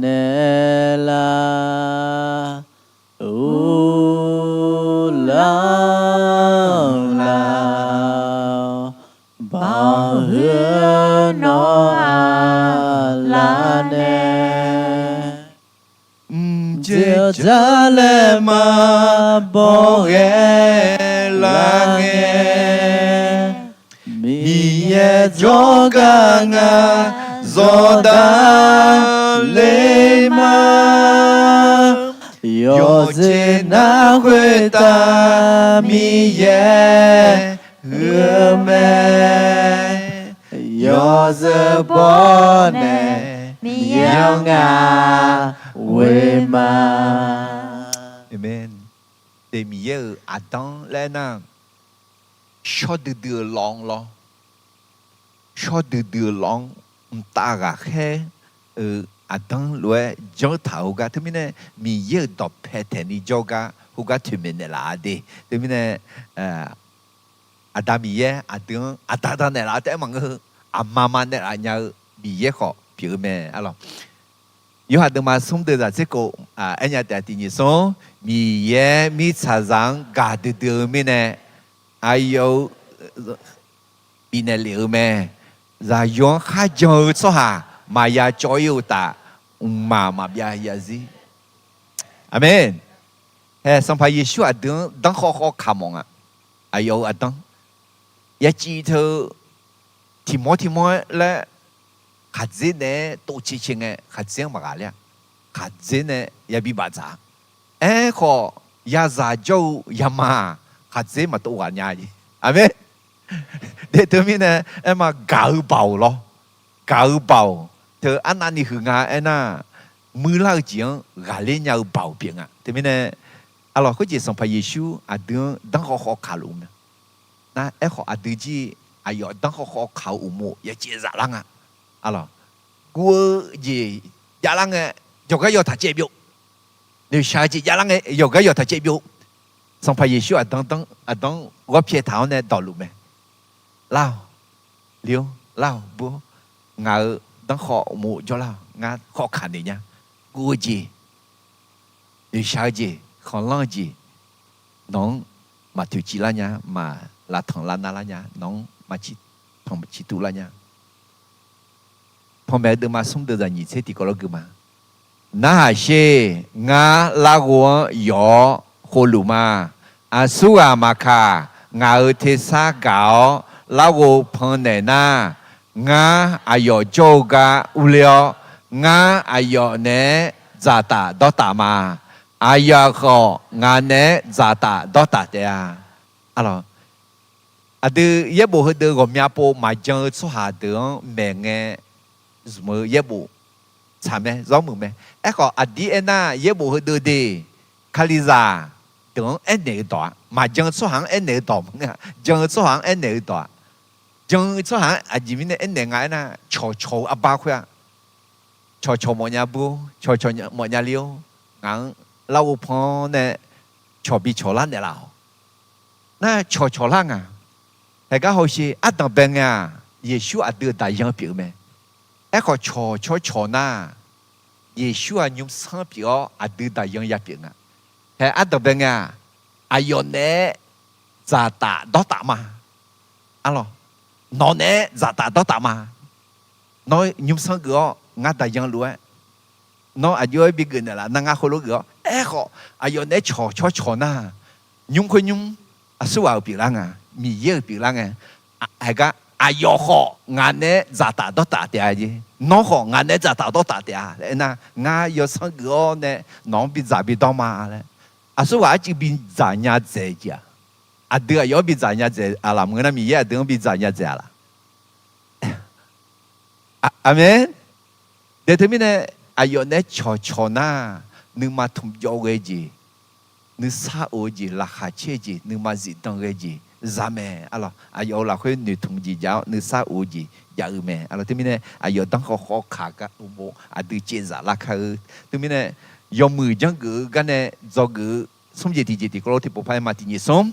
naeq lar, uvlanr lar-awr, baoq huiq-eu nawr aqlaf nae mqjeq jalaer maqbaw ghae lar ngae, Miqyaer jawrgar ngar zawqdar ler ma. Yawqjeq nar khoertav Miqyaer huiq-eu mae. Yawzeu baw nae Miqyaer-anr ngar ghoe ma. Aqmeq. Miqyaer-euq aqdanr laer nar, shawr duidui-eu lawv-anr lawr. Shawr duidui-eu lawv-anr mqtav ghaqkhaer-euq aqdanr lof-aer janr taq-euq gar, teumirnae Miqyaer-euq dawqpae taeqni jawr gar khoergar toeqmaeq naeqlaf-a de. Teumirnae Aqda Miqyaer aqdui-anr aqda da naeqlaf taef-aer maqngeur-eu, aqma ma naeqlaf nya-eu Miqyaer khawf pyeuf-eu mae. Arlawq, Yorhaq deuvma smr deuvzaq tser kov aernya taef tiq nyiq smr, Miqyaer mirtsaqzaq-anr gaqdui dui-eu mirnae, aqyawf-euq bifnaeq lef-eu mae. Zaqyo-anr kharjan-eu tsawrhaq maqya cawv-ir-eu uqtaf, mqmaq maqbyav yazir. Aqmeq. Hae, Sanqpaq Yeqsur aqdui-anr danrkhawv khawv kaq mawf nga. Aqyawf-euq aqdanr, yaciv teu tiq mawr tiq mawr-aer laer, khaqdzer naeq-aer tov cae cae ngae, khaqdzer-anr maqghaq ler-a. Khaqdzer nae yabi bafdzaq-a. Aerkhawf, yazaq jawr-eu yama-aq, khaqdzer maqtov ghaq nya-a. Aqmeq. Deq teumirnae aerma gaq-eu baoq lawr. Gaq-eu baoq teu arnavni huiq nga aernar, muirlar-eu jeq-anr ghaqler nya-eu baoq pyeuf nga. Teumirnae, arlawq, khoerjeq Sanqpaq Yeqsur aqdui-anr danrkhawv khawv kaq luf mae. Nar aerkhawf aqdui jir aqyawf danrkhawv khawv kaq-eu uqmov yacaevzaf lar nga. Arlawq, guv-eu jeq javlar ngae, yawqgar yawtaq caev byov. Noeqshaq-eu jeq javlar ngae, yawqgar yawtaq caev byov. Sanqpaq Yeqsur aqdanr, aqdanr ghawrpyaeq taq-awr nae dawqluf mae. Lar-awq, le-or, lar-awq, bur-or, ngaq-euq danrkhawv uqmov jawrlar-awq, ngar khawv kaq noeq nya. Guv-eu jeq, noeqshaq-eu jeq, khanqlanr-eu jeq, nawq-anr maq toeqciv lar nya, maq lavtanq lavnav lar nya, nawq-anr maq ciqtanq ciqtuv lar nya. Panmaeq-eu deuvma smr deuvzaq nyiq tser tiqkawv lawr gui ma. Narhaq sher, ngar larghov-anr yawf-awr khovluf ma. Aqsurghaq maqkaq, ngaq-euq tersar gaq-awr larghov pannaeq nar, ngar aqyawf jawr-eu gar urler-awr, ngar aqyawf naeq-aer dzaqtaf dawrtaf ma. Aqyawf khawf ngaq naeq-aer dzaqtaf dawrtaf taef-a. Arlawq, aqdui yaerbof heudeuq ghawqmya pov maqjan-eu tsawrhaq deuq-anr maeq ngae, zmq-eu yaerbof tsaq mae, zawr muiq mae. Aerkhawf, aqdir aernar, yaerbof heudeuq de, Kalizaq deuq-anr aernaeq-eu dawq-aq, maqjan-eu tsawrhaq-anr aernaeq-eu dawq maqngeur-a. Jan-eu tsawrhaq-anr aernaeq-eu dawq-aq, jan-eu tsawrhaq-anr aqjeq mirnae aernaeq nga aernar, cawqcawq-eu arbar khoer-a. Cawqcawq mawfnya bur-or, cawqcawq mawfnya ler-or, ngaq-anr larghov pan-awr nae cawq bi cawq lar naeqlaf-awq. Nar cawqcawq lar nga. Haegar hawsher ardanq bae ngae-aq, Yeqsur aqdui-euq daqyan pyeuf-eu mae. Aerkhawf, cawqcawq cawq nar, Yeqsur-aq nymrsanr pyeuf-awr aqdui daqyan ya pyeuf nga. Hae ardanq bae ngae-aq, aqyawf naeq-aer dzaqtaf dawrtaf ma. Arlawq, nawq naeq-aer dzaqtaf dawrtaf ma. Nawr nymrsanr geuf-awr ngar daqyan lof-aer, nawr aqjox-aer bigeuf naeqlaf nar ngar heulof geuf-awr. Aerkhawf, aqyawf naeq-aer cawqcawq cawq nar, nymr khoer nymr aqsurghaq-euq pyeuflar nga. Miqyaer-euq pyeuflar ngae, haigar aqyawf khawf ngaq naeq-aer dzaqtaf dawrtaf taef-a jeq. Nawr khawf ngaq naeq-aer dzaqtaf dawrtaf taef-a laer aernar, ngar yawsanr geuf-awr nae nawq-anr bidzaq bidawr ma laer. Aqsurghaq arcuiv bidzaq nya dzaeq jeq-aq, aqdui aqyawf-anr bidzaq nya dzaeq-aq laq maqngeur nar, Miqyaer aqdui-anr bidzaq nya dzaeq-a laq? Aqmeq. Daeq teumirnae, aqyawf naeq-aer cawqcawq nar, nuima tmq jawv ghae jeq, nuisar of-eu jeq, laqkhaq caer-eu jeq, nuima zifdan ghae jeq za mae. Aqlawq, aqyawf-euq lafkhoer noeqtmq jeq jav-awr nuisar of-eu jeq jav-eu mae. Aqlawq, teumirnae aqyawf danrkhawv khawkaq gar uqmov aqdui caevzaf lar kar-eu. Teumirnae yawmuiq janrgeuf-eu garnae dzawgeuf-eu smr jeq tiqjeq tiqkawv lof tiqpov par-aer ma. Tiqnyif smr,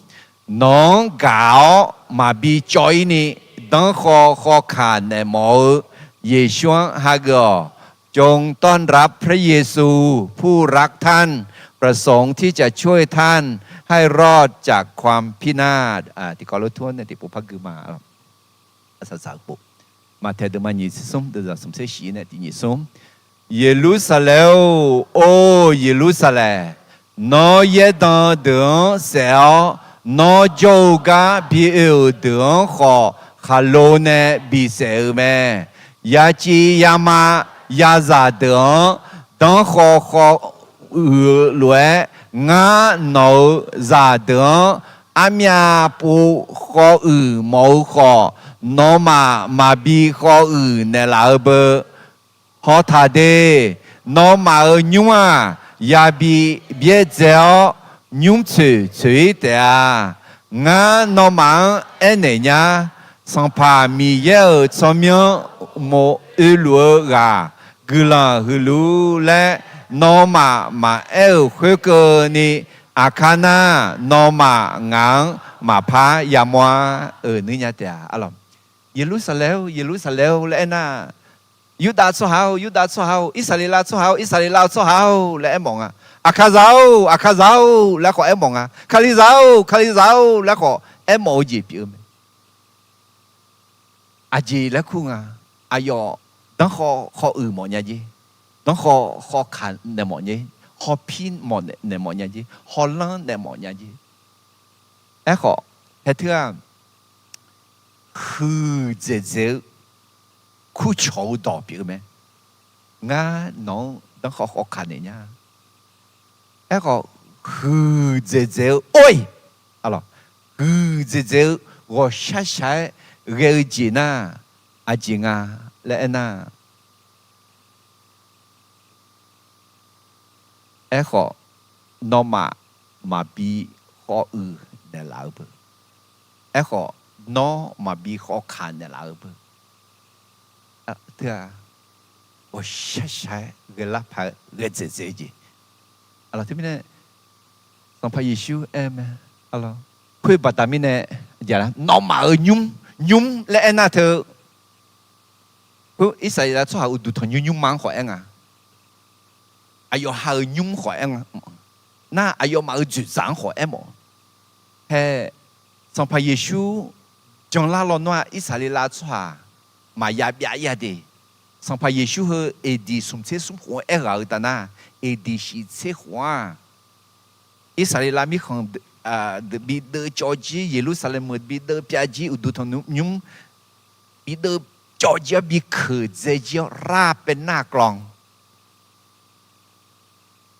nawq-anr gaq-awr maqbi cawv-ir ni danrkhawv khawkaq naeq mawf-eu Yeqsur-anr hageuf-awq. จงต้อนรับพระเยซู ผู้รักท่าน ประสงค์ที่จะช่วยท่านให้รอดจากความพินาศ Maqtaeq deuma nyiq tser smr deuvzaq smq tser shif nae tiqnyif smr, Yeqlursaqlaeq-or, or Yeqlursaqlaeq, nawr yaerdan deuq-anr saef-awr, nawr jawr-eu gar bi oe-euq deuq-anr khawf, khaqlo nae bisaef-euq mae. Yaciv yama yazaq deuq-anr danrkhawv khawf uiq-eu lof-aer, ngar nawq-euq zaqdeuq-anr armyav pov khawf uiq mawf-eu khawf, nawmaf maqbi khawf uiq naeqlaf-eu beu. Hawtaq de, nawmaf-euq nymr-aq, yabi byaerdzae-awr, nymr tsoeq tsoeq-ir taef-a. Ngar nawmaf-anr aernaeq nyar, Sanqpaq Miqyaer-euq tsawrmyanr uqmov oeluf-eu ghaq guiqlanq huiq lur laer nawmaf maqaer-euq khoerkeuvni, aqkar nar nawmaf ngaq-anr maqpar yamawr-a. Euq nuirnya taef-a. Yeqlursaqlaeq-or, Yeqlursaqlaeq-or laer aernar, Yurdav tsawrhaq-or, Yurdav tsawrhaq-or, Irsaqleqlav tsawrhaq-or, Irsaqleqlav tsawrhaq-or laer aermawf nga. Aqkaqzaq-or, Aqkaqzaq-or laer khawf aermawf nga. Kalizaq-or, Kalizaq-or laer khawf aermawf-eu jeq pyeuf-eu mae. Aqjeq laer kur nga. Aqyawf danrkhawv khawf uiq mawf nya jer. Danrkhawv khawkaq naeq mawf nya jer. Hawpir mawf naeq mawf nya jer. Hawlanr naeq mawf nya jer. Aerkhawf, haer teu-aq, huiqdzaeq dzaeq-eu kurcawq-eu dawq pyeuf-eu mae. Ngar nawq-anr danrkhawv khawkaq naeq nya. Aerkhawf, huiqdzaeq dzaeq-eu or-iq, huiqdzaeq dzaeq-eu ghawqshaq shaq-aer ghae-eu jeq nar, aqjeq nga laer aernar, aerkhawf, nawmaf maqbi khawf uiq naeqlaf-eu beu. Aerkhawf, nawr maqbi khawkaq naeqlaf-eu beu. Teu-aq, ghawqshaq shaq-aer ghaelar paq-aer ghae dzaeq dzaeq-eu jeq. Aqlawq, teumirnae Sanqpaq Yeqsur aer mae. Aqlawq, khoer baqda mirnae, nawmaf-euq nymr, nymr laer aernar teu, khoer Irsaqleqlav tsawrhaq uqduq tanqnymr nymrma-anr khawf aer nga. Aqyawf ha-euq nymr khawf aer nga. Nar aqyawfmaf-euq dzoeqdzaq-anr khawf aermawf-eu. Hae, Sanqpaq Yeqsur janlar lawnmr-aq, Irsaqleqlav tsawrhaq maqya byav-ir-a de. Sanqpaq Yeqsur heu aqdiq smq tser smr khof-anr aerghaq-eu taf nar, aqdiq shiq tser khof-anr, Irsaqleqlav mirkhanq deuq bideuv cawv jir, Yeqlursaqlaeq meuq bideuv pyav jir, uqduq tanqnymr bideuv cawv jir-awr bikeuq dzae jir-awr rar paev nar-aq kawv.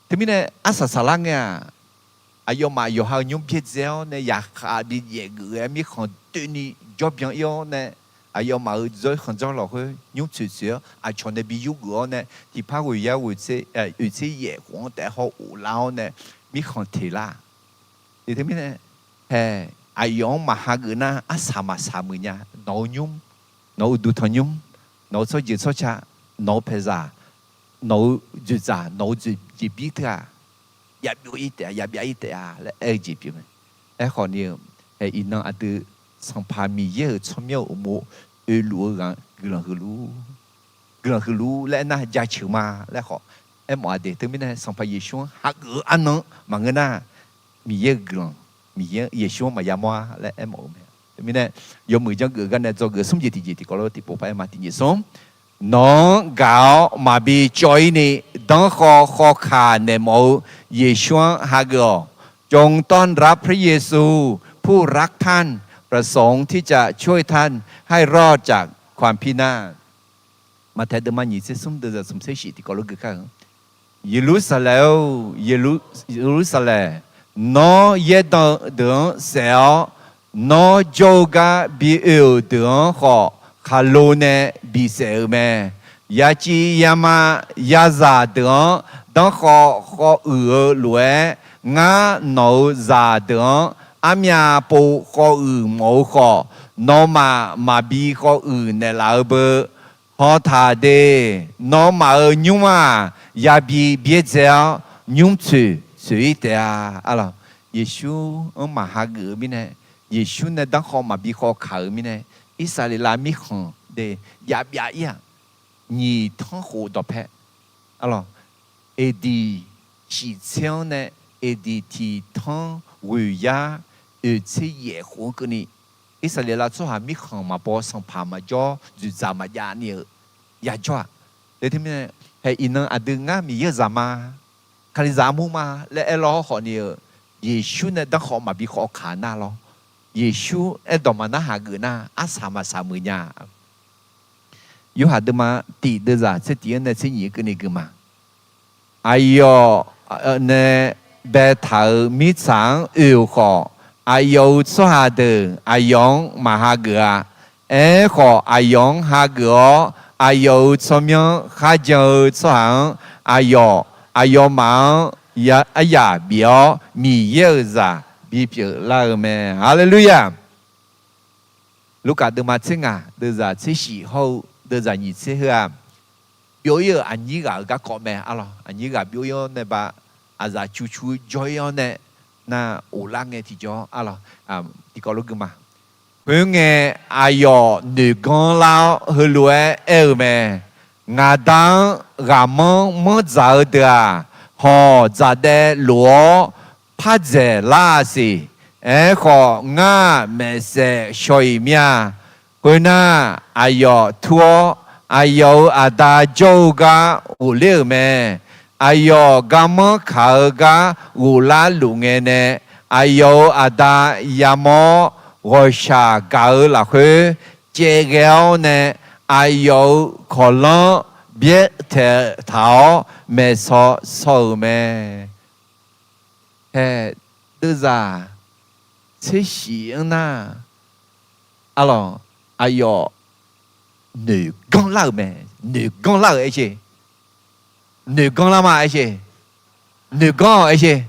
Teumirnae arsaq saqlar ngae-aq, aqyawfmaf yawqha-euq nymr byaerdzae-awr nae yaqkhav bi jaef geuf-aer mirkhanq doeni jawr byan-ir-awr nae, aqyawfmaf-euq dzawr khanqdzanr lafkhoer nymr tsoeq tsoeq-awr aqcawq nae bi yurgeuf-awr nae, tiqpar ghoeq yar ghoeq tser, oeq tser yaef khof-anr taef haw of lar-awr nae mirkhanq teq lar. Teumirnae, hae, aqyawf-anr maqha geuf nar arsaq maqsaq muiq nya. Nawq-eu nymr, nawq-eu uqduq tanqnymr, nawq-eu tsawrjeuq tsawrca, nawq-eu paeqzaq, nawq-eu dzoeqdzaq, nawq-eu dzoeqjeq bir teu-aq, ya byov-ir taef-a, ya byav-ir taef-a laer aer-eu jeq pyeuf mae. Aerkhawf ni-eu, iqnan aqdui Sanqpaq Miqyaer-euq tsawrmyanr-euq uqmov oeluf-eu ghaq-anr guiqlanq huiq lur, guiqlanq huiq lur laer aernar jaceuq ma laer khawf aermawf-a de. Teumirnae Sanqpaq Yeqsur-anr hageuf-eu arnan maqngeur nar, Miqyaer-euq guiqlanq, Miqyaer Yeqsur-anr maqya mawr-a laer aermawf-eu mae. Teumirnae yawmuiq janrgeuf-eu gar nae dzawgeuf-eu smr jeq tiqjeq tiqkawv lof tiqpov par aer ma. Tiqjeq smr, nawq-anr gaq-awr maqbi cawv-ir ni, danrkhawv khawkaq naeq mawf-eu Yeqsur-anr hageuf-awq. จงต้อนรับพระเยซู ผู้รักท่าน ประสงค์ที่จะช่วยท่านให้รอดจากความพินาศ Maqtaeq deuvma nyiq tser smr deuvzaq smq tser shif tiqkawv lof gui kar-eu, Yeqlursaqlaeq-or, Yeqlursaqlaeq, nawr yaerdan-eu deuq-anr saef-awr, nawr jawr-eu gar bi oe-euq deuq-anr khawf khaqlo nae bisaef-euq mae. Yaciv yama yazaq deuq-anr danrkhawv khawf uiq-eu lof-aer, ngar nawq-euq zaqdeuq-anr armyav pov khawf uiq mawf-eu khawf, nawmaf maqbi khawf uiq naeqlaf-eu beu. Hawtaq de, nawmaf-euq nymr-aq, yabi byaerdzae-awr, nymr tsoeq tsoeq-ir taef-a. Arlawq, Yeqsur-anr maq hageuf-eu mirnae, Yeqsur nae danrkhawv maqbi khawf kaq-euq mirnae, Irsaqleqlav mirkhanq de jav byav-ir-aq, nyiq tanr khof dawqpae, arlawq, aqdiq shif tser-anr nae aqdiq tiq tanr ghoeq yar oeq tser yaef khof-anr keuvni, Irsaqleqlav tsawrhaq mirkhanq maqbaw, sanqpaq maqjawr, dzoeqdzaq maqjav ni-euq yajawr-aq. Teumirnae, hae iqnan aqdui ngar Miqyaer-euq zaq ma, Kalizaq armur ma laer aerlawr khawf ni-euq, Yeqsur nae danrkhawv maqbi khawf kaq nar lawr. Yeqsur aerdawq maqnar hageuf nar, arsaq maqsaq muiq nya. Yorhaq deuvma tiq deuvzaq tser tiq-anr nae tser nyiq-anr keuvni gui ma. Aqyawf nae baetaq-euq mirtsaq-anr oe-euq khawf, aqyawf-euq tsawrhaq deuq aqyawf-anr maq hageuf-a. Aerkhawf, aqyawf-anr hageuf-awr, aqyawf-euq tsawrmyanr kharjan-eu tsawrhaq-anr, aqyawf, aqyawfmaf-anr aryaq bif-awr, Miqyaer-euq zaq bipyeuf lar-eu mae. Haleluya! Lurkaf deuvma tser ngaq deuvzaq tser shif hawr-eu deuvzaq nyiq tser heu-aq, byov-ir-euq aqnyir ghaq-euq garkawv mae. Arlawq, aqnyir ghaq byov-ir-awr nae ba, aqzaf cucu jawr-ir-awr nae nar, ghoflar ngae tiqjawr, arlawq, tiqkawv lof gui ma. Khoerngae, aqyawf noeq ganr lar-awr heulof-aer aer-eu mae. Ngaq Da-anr ghaqmanr manr dzaq-eu deuq-aq, hawq dzaqdaev lof-awr pardzaeq lar-a siq. Aerkhawf, ngar-aq maeqsaef shaw-iq mir-a. Khoernar, aqyawf tur-awr, aqyawf-euq aqda jawr-eu gar ghofler-euq mae. Aqyawf garmanr kaq-eu gar ghoflar luf ngae nae, aqyawf-euq aqda yamawr-awr, ghawqshaq gaq-eu lafkhoer caevghae-awr nae, aqyawf-euq kawqlanr byaertaeq taq-awr maeqshaw shaw-euq mae. Hae, deuvzaq tser shif-anr nar, arlawq, aqyawf noeq ganr lar-euq mae. Noeq ganr lar-euq aer jeq. Noeq ganr lar ma aer jeq. Noeq ganr-awq aer jeq.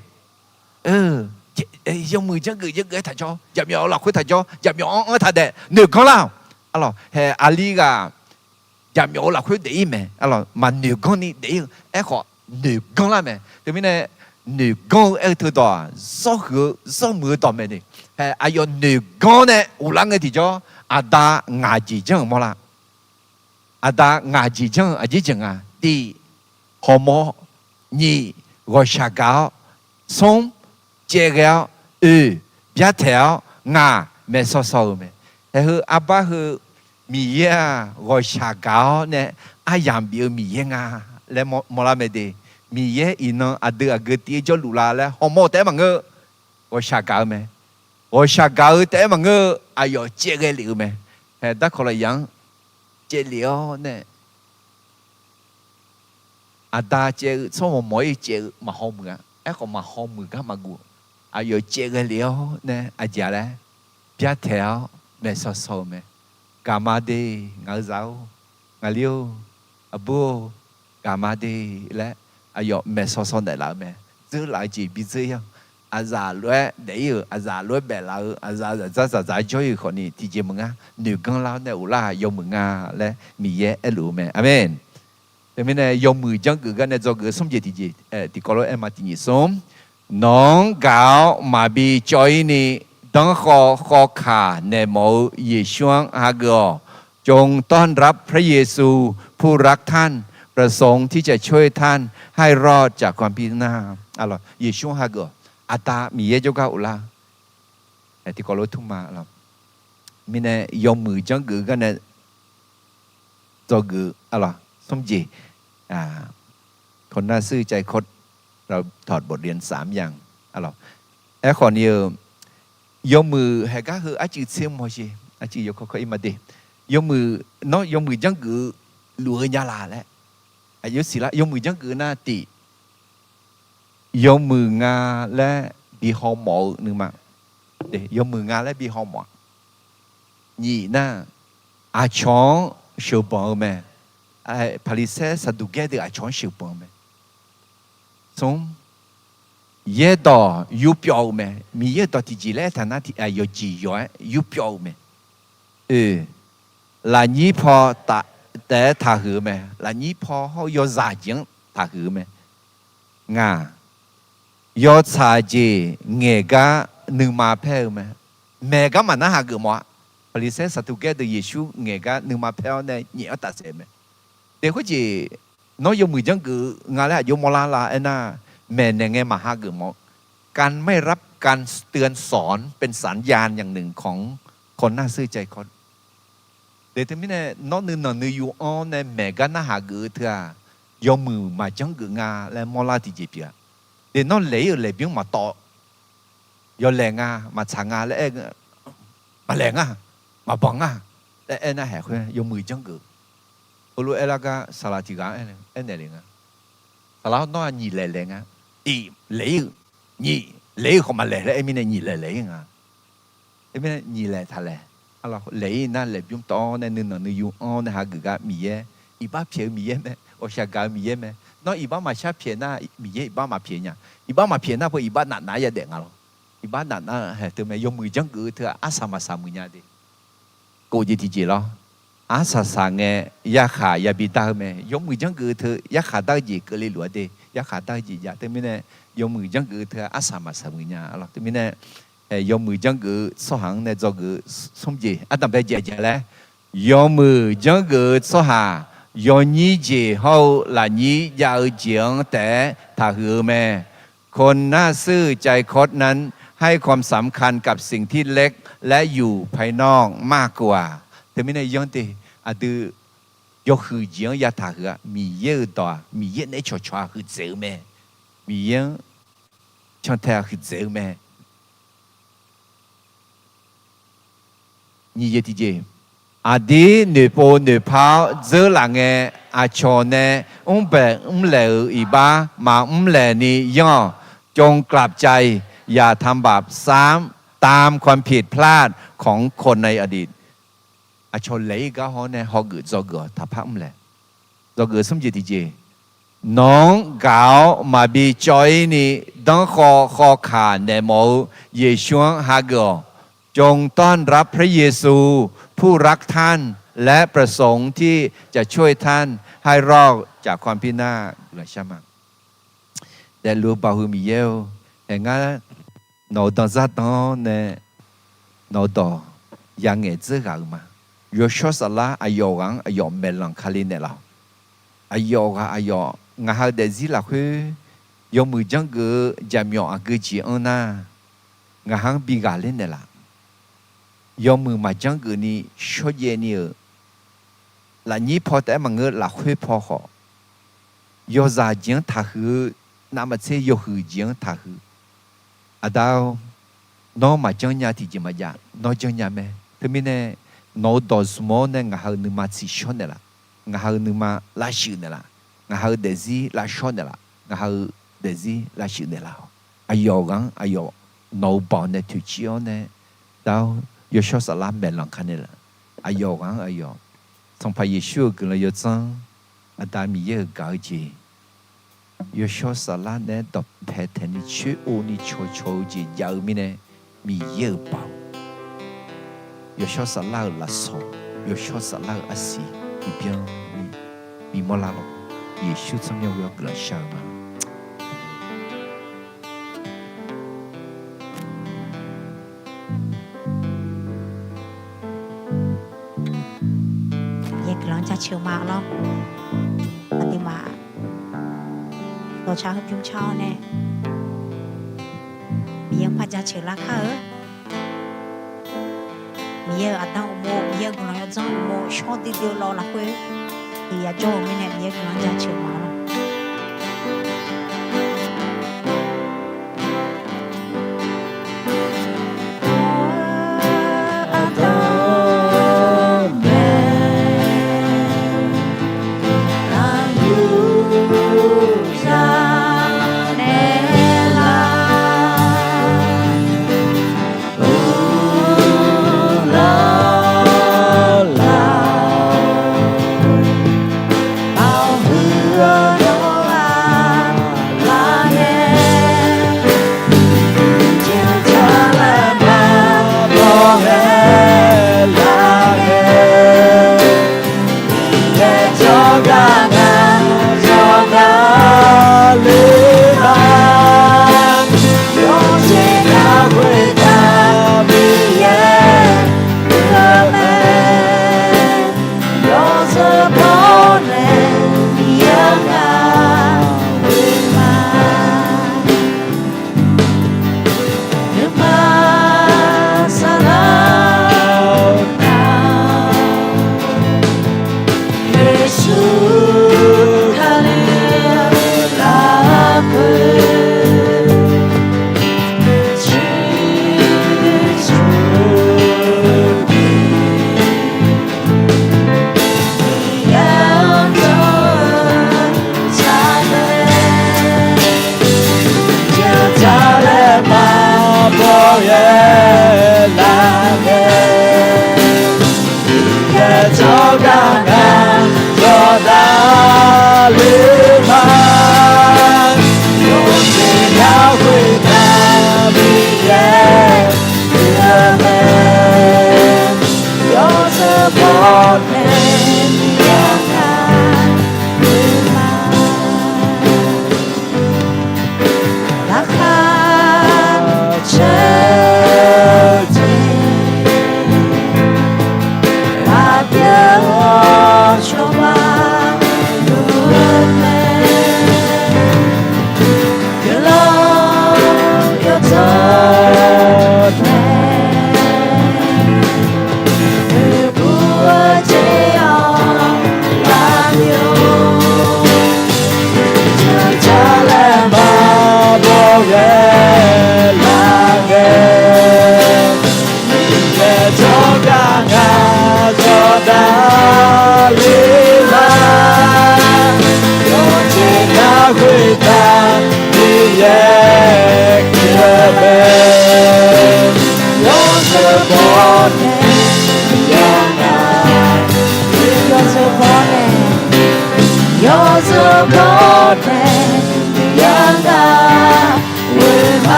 Yawmuiq janrgeuf janrgeuf-aer taq jawr, jaqmyawf-euq lafkhoer taq jawr, jaqmyawf-anr anr taq daef, noeq ganr lar-awq. Arlawq, hae aqli ghaq jaqmyawf-euq lafkhoer daef-ir mae. Arlawq, maqnoeq ganr ni daef-ir-eu. Aerkhawf, noeq ganr lar mae. Teumirnae, noeq ganr-eu aer-eu teudawq-aq, zawr huiq-eu zawr muiq-eu dawqmaeq ni. Hae aqyawf noeq ganr nae ghoflar ngae tiqjawr, aqda ngaq jeq janr-euq mawrlar. Aqda ngaq jeq janr-eu aqjeq jeq nga. Tiq, hawmawr. Nyiq, ghawqshaq gaq-awr. Smr, caevghae-awr. Oeq, byartaeq-awr. Ngaq, maeqshaw shaw-euq mae. Haeheu arbar heu, Miqyaer-aq ghawqshaq gaq-awr nae aryamq bif-eu Miqyaer nga laer mawrlar mae de. Miqyaer iqnan aqdui aqgeu tiv-aer jawrluf la laer hawmawr-eu taef-aer maqngeur. Ghawqshaq gaq-eu mae. Ghawqshaq gaq-eu taef-aer maqngeur-eu, aqyawf caevghae lef-eu mae. Hae darkawq lafyaq-anr caevlef-awr nae aqda caev-eu tsawrmawq mawq-ir caev-eu maqhaw muiq-a. Aerkhawf maqhaw muiq gar maqguv. Aqyawf caevghae lef-awr nae aqjeq-a laer byartaeq-awr maeqshaw shaw-euq mae. Gaqma de, ngaq-euq zaq-or, ngaqli-or, aqbur-or, gaqma de laer aqyawf maeqshaw shaw naeqlaf-eu mae. Dzeurlaf-eu jeq bidzeur-ir-awq. Aqzaf lof-aer daef-ir-euq, aqzaf lof-aer baeflaf-eu, aqzaf zaqdzar zaqdzaq jawr-ir-euq khawfni tiqjeq meuq ngar noeq ganr lar-awr nae ghoflar-aq yawmuiq nga laer Miqyaer aerluf-eu mae. Aqmeq. Teumirnae yawmuiq janrgeuf gar nae dzawgeuf-eu smr jeq tiqjeq tiqkawv lof-aer ma tiqnyiq smr. Nawq-anr gaq-awr maqbi cawv-ir ni, danrkhawv khawkaq naeq mawf-eu Yeqsur-anr hageuf-awq. จงต้อนรับพระเยซู ผู้รักท่าน ประสงค์ที่จะช่วยท่านให้รอดจากความพินาศ Yeqsur-anr hageuf-awq. Aqda Miqyaer jawrgar ghoflar. Tiqkawv lof tmr ma. Mirnae yawmuiq janrgeuf gar nae dzawgeuf arlawq smr jeq. คนน่าซื่อใจคด เราถอดบทเรียนสามอย่าง arlawq. Aerkhawf ni-eu yawmuiq haeqgar heu arcuiv tser mawshe, arcuiv yawkawr kawr ir ma de. Yawmuiq, nawr yawmuiq janrgeuf-eu luf-eu nya laq laer, aqjox siqlar, yawmuiq janrgeuf nar tiq, yawmuiq nga laer bi hawmawf-eu nuima, yawmuiq nga laer bi hawmawf-a. Nyiq nar, aqcawq-anr sheuqbanq-eu mae. Paqliqsaer Saqduqgaer deuq aqcawq-anr sheuqbanq-eu mae. Smr, yaerdawq yurpyawv-eu mae. Miqyaer-euq dawq tiqjeq laer aertaq nar, yawqjeq yawq-aer yurpyawv-eu mae. Oe, lafnyir paw taef-aer taqhuiq-eu mae. Lafnyir paw hawr-eu yawzaq jeq-anr taqhuiq-eu mae. Ngaq, yawtsaq jeq ngaeqgar nuima paer-eu mae. Maeq gar maqnar hageuf mawf-a. Paqliqsaer Saqduqgaer deuq Yeqsur ngaeqgar nuima paer-awr nae nyaef-anr tafsaef-eu mae. Deq khoerjeq, nawr yawmuiq janrgeuf nga laer aqjox mawrlar la aernar, maeqnaeq ngae maqhageuf mawf-eu. การไม่รับการเตือนสอนเป็นสัญญาณอย่างหนึ่งของคนหน้าซื่อใจคด Deq teumirnae nawr nuinanq nuiyu anr-awr nae maeq gar narhaq geuf-eu teu-aq, yawmuiq maqjanr geuf nga laer mawrlar tiqjeq pyeuf-a. Deq nawr laeq-ir-euq laeqbymr maqtawv, yawlaeq nga, maqtsaq nga laer aer, maqlaeq nga, maqbanq nga laer aernar haeq khoer yawmuiq janr geuf. Heulof aerlar gar saqlaq tiq ghaq-anr aernaeq le nga. Saqlaq-awr, nawr-aq nyiq laeq laeq nga. Tiq laeq-ir-euq, nyiq laeq-ir-euq khawf maqlaeq laer aer mirnae nyiq laeq laeq-ir nga. Teumirnae nyiq laeq taq laeq. Laeq-ir nar laeqbymr tawv-awr nae nuinanq nuiyu anr-awr nae hageuf gar Miqyaer, iqbax pyaeq-eu Miqyaer mae, ghawqshaq gaq-eu Miqyaer mae. Nawr iqbax maqshar pyaeq nar Miqyaer iqbax maqpyaeq nya. Iqbax maqpyaeq nar pov iqbax nafnaf-aer yadaef nga lawr. Iqbax nafnaf-eu haeq teumae yawmuiq janr geuf-eu teu-aq arsaq maqsaq muiq nya de. Kof jeq tiqjeq lawr. Arsaq saq ngae yarkhaq yabi dar-eu mae. Yawmuiq janr geuf-eu teu yarkhaq dar-eu jeq keuvle luf-a de. Yarkhaq dar-eu jeq jav teumirnae yawmuiq janr geuf-eu teu-aq arsaq maqsaq muiq nya lawr. Teumirnae yawmuiq janr geuf-eu tsawrhaq-anr nae dzawgeuf-eu smr jeq ardanqbae jaeq jaeq laer, yawmuiq janr geuf-eu tsawrhaq yawnyir jeq hawr-eu lafnyir jav-eu jeq-anr taef-aer taqhuiq-eu mae. คนหน้าซื่อใจคดนั้นให้ความสำคัญกับสิ่งที่เล็กและอยู่ภายนอกมากกว่า Teumirnae yanr de, aqdui yawhuiq jeq-anr yataq huiq-a. Miqyaer-euq dawq-aq Miqyaer naeq-aer cawqcawq-aq huiqdzaeq-eu mae. Miqyaer-anr cantae-aq huiqdzaeq-eu mae. Nyiq jeq tiqjeq, aqdir noeqpov noeqpar-awr dzeurlaf ngae, aqcawq nae mrbaeq mrlaeq-euq iqbax maqmr laeqni yanr-awq. จงกลับใจ อย่าทำบาปซ้ำ ตามความผิดพลาดของคนในอดีต Aqcawq laeq-ir gar hawr nae hawgeuf dzawgeuf-awq. Taqpar mrlaeq. Dzawgeuf smr jeq tiqjeq, nawq-anr gaq-awr maqbi cawv-ir ni danrkhawv khawkaq naeq mawf-eu Yeqsur-anr hageuf-awq. จงต้อนรับพระเยซู ผู้รักท่าน และประสงค์ที่จะช่วยท่านให้รอดจากความพินาศ Guiqlanq shar ma. Daefluf-eu Baoq heu Miqyaer-or, haeq ngar nawq-euq danzar dan-awr nae nawq-euq dawq yangaeq dzeur ghaq-euq ma. Yawshawr saflar aqyawf ghaq-anr aqyawf maeqlanq kali naeqlaf-awq. Aqyawf ghaq aqyawf ngaq ha-eu daefzir lafkhoer yawmuiq janrgeuf-eu jaqmyawf aqgeu jeq anr nar, ngaq ha-anr bi ghaqler naeqlaf. Yawmuiq maqjanr geufni shawrjaev ni-euq lafnyir paw taef-aer maqngeur, lafkhoer paw khawf, yawzaq jeq-anr taqhuiq-eu, navmaqtser yawhuiq jeq-anr taqhuiq. Aqda-or, nawr maqjanr nya tiqjeq maqjav, nawr janr nya mae. Teumirnae nawq-euq dawq zmq-awr nae ngaq ha-euq nuima tsiqshawr naeqlaf. Ngaq ha-euq nuima lavshuif naeqlaf. Ngaq ha-euq daefzir lavshawr naeqlaf. Ngaq ha-euq daefzir lavshuif naeqlaf-awq. Aqyawf ghaq-anr aqyawf nawq-euq Baoq nae toeqciv-awr nae, dar-or, Yawshawr Saflar maeqlanq kanaeq laf. Aqyawf ghaq-anr aqyawf Sanqpaq Yeqsur-euq guiqlanq yawdzanr, Aqda Miqyaer-euq gaq-eu jeq, Yawshawr Saflar naeq-aer dawqpae taeqni coer-o ni cawqcawq-eu jeq jav-eu mirnae, Miqyaer-euq Baoq, Yawshawr Saflar-euq lafsawq, Yawshawr Saflar-euq arsiq bibyan ni bimawr lar lawq. Yeqsur tsawrmyanr ghoe-awr guiqlanq shar-eu ma. Miqyaer guiqlanq jaceuq ma lawr. Aqduimaf dawqtsaq heubymr car-awr nae Miqyaer-anr par jaceuq lar kar-eu. Miqyaer-euq aqda uqmov, Miqyaer-euq guiqlanq yawdzanr uqmov shawr duidui-eu lawr lafkhoer tiq yaf jawr-euq mirnae Miqyaer guiqlanq jaceuq ma lawr.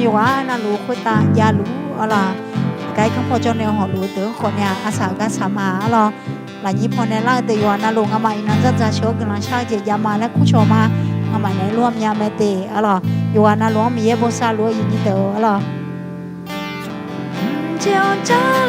yawqghaq navluf khoertav javluf-ur arlawq. Aqgar irkanr paw jawr nae hawqluf-eu deuq-anr khawf nae-aq, arsaq-eu gar saqma arlawq. Lafnyir paw nae lar-eu deuq yawqghaq navluf ngamaf iqnan dzardzaq sheuq-awr guiqlanq shar-eu jeq javma laer kurcawq ma. Ngamaf naeq-aer lof-anr myav mae te arlawq. Yawqghaq navluf-anr Miqyaer bosav luf-eu iqnyir deuq arlawq. Mqjeq-anr jar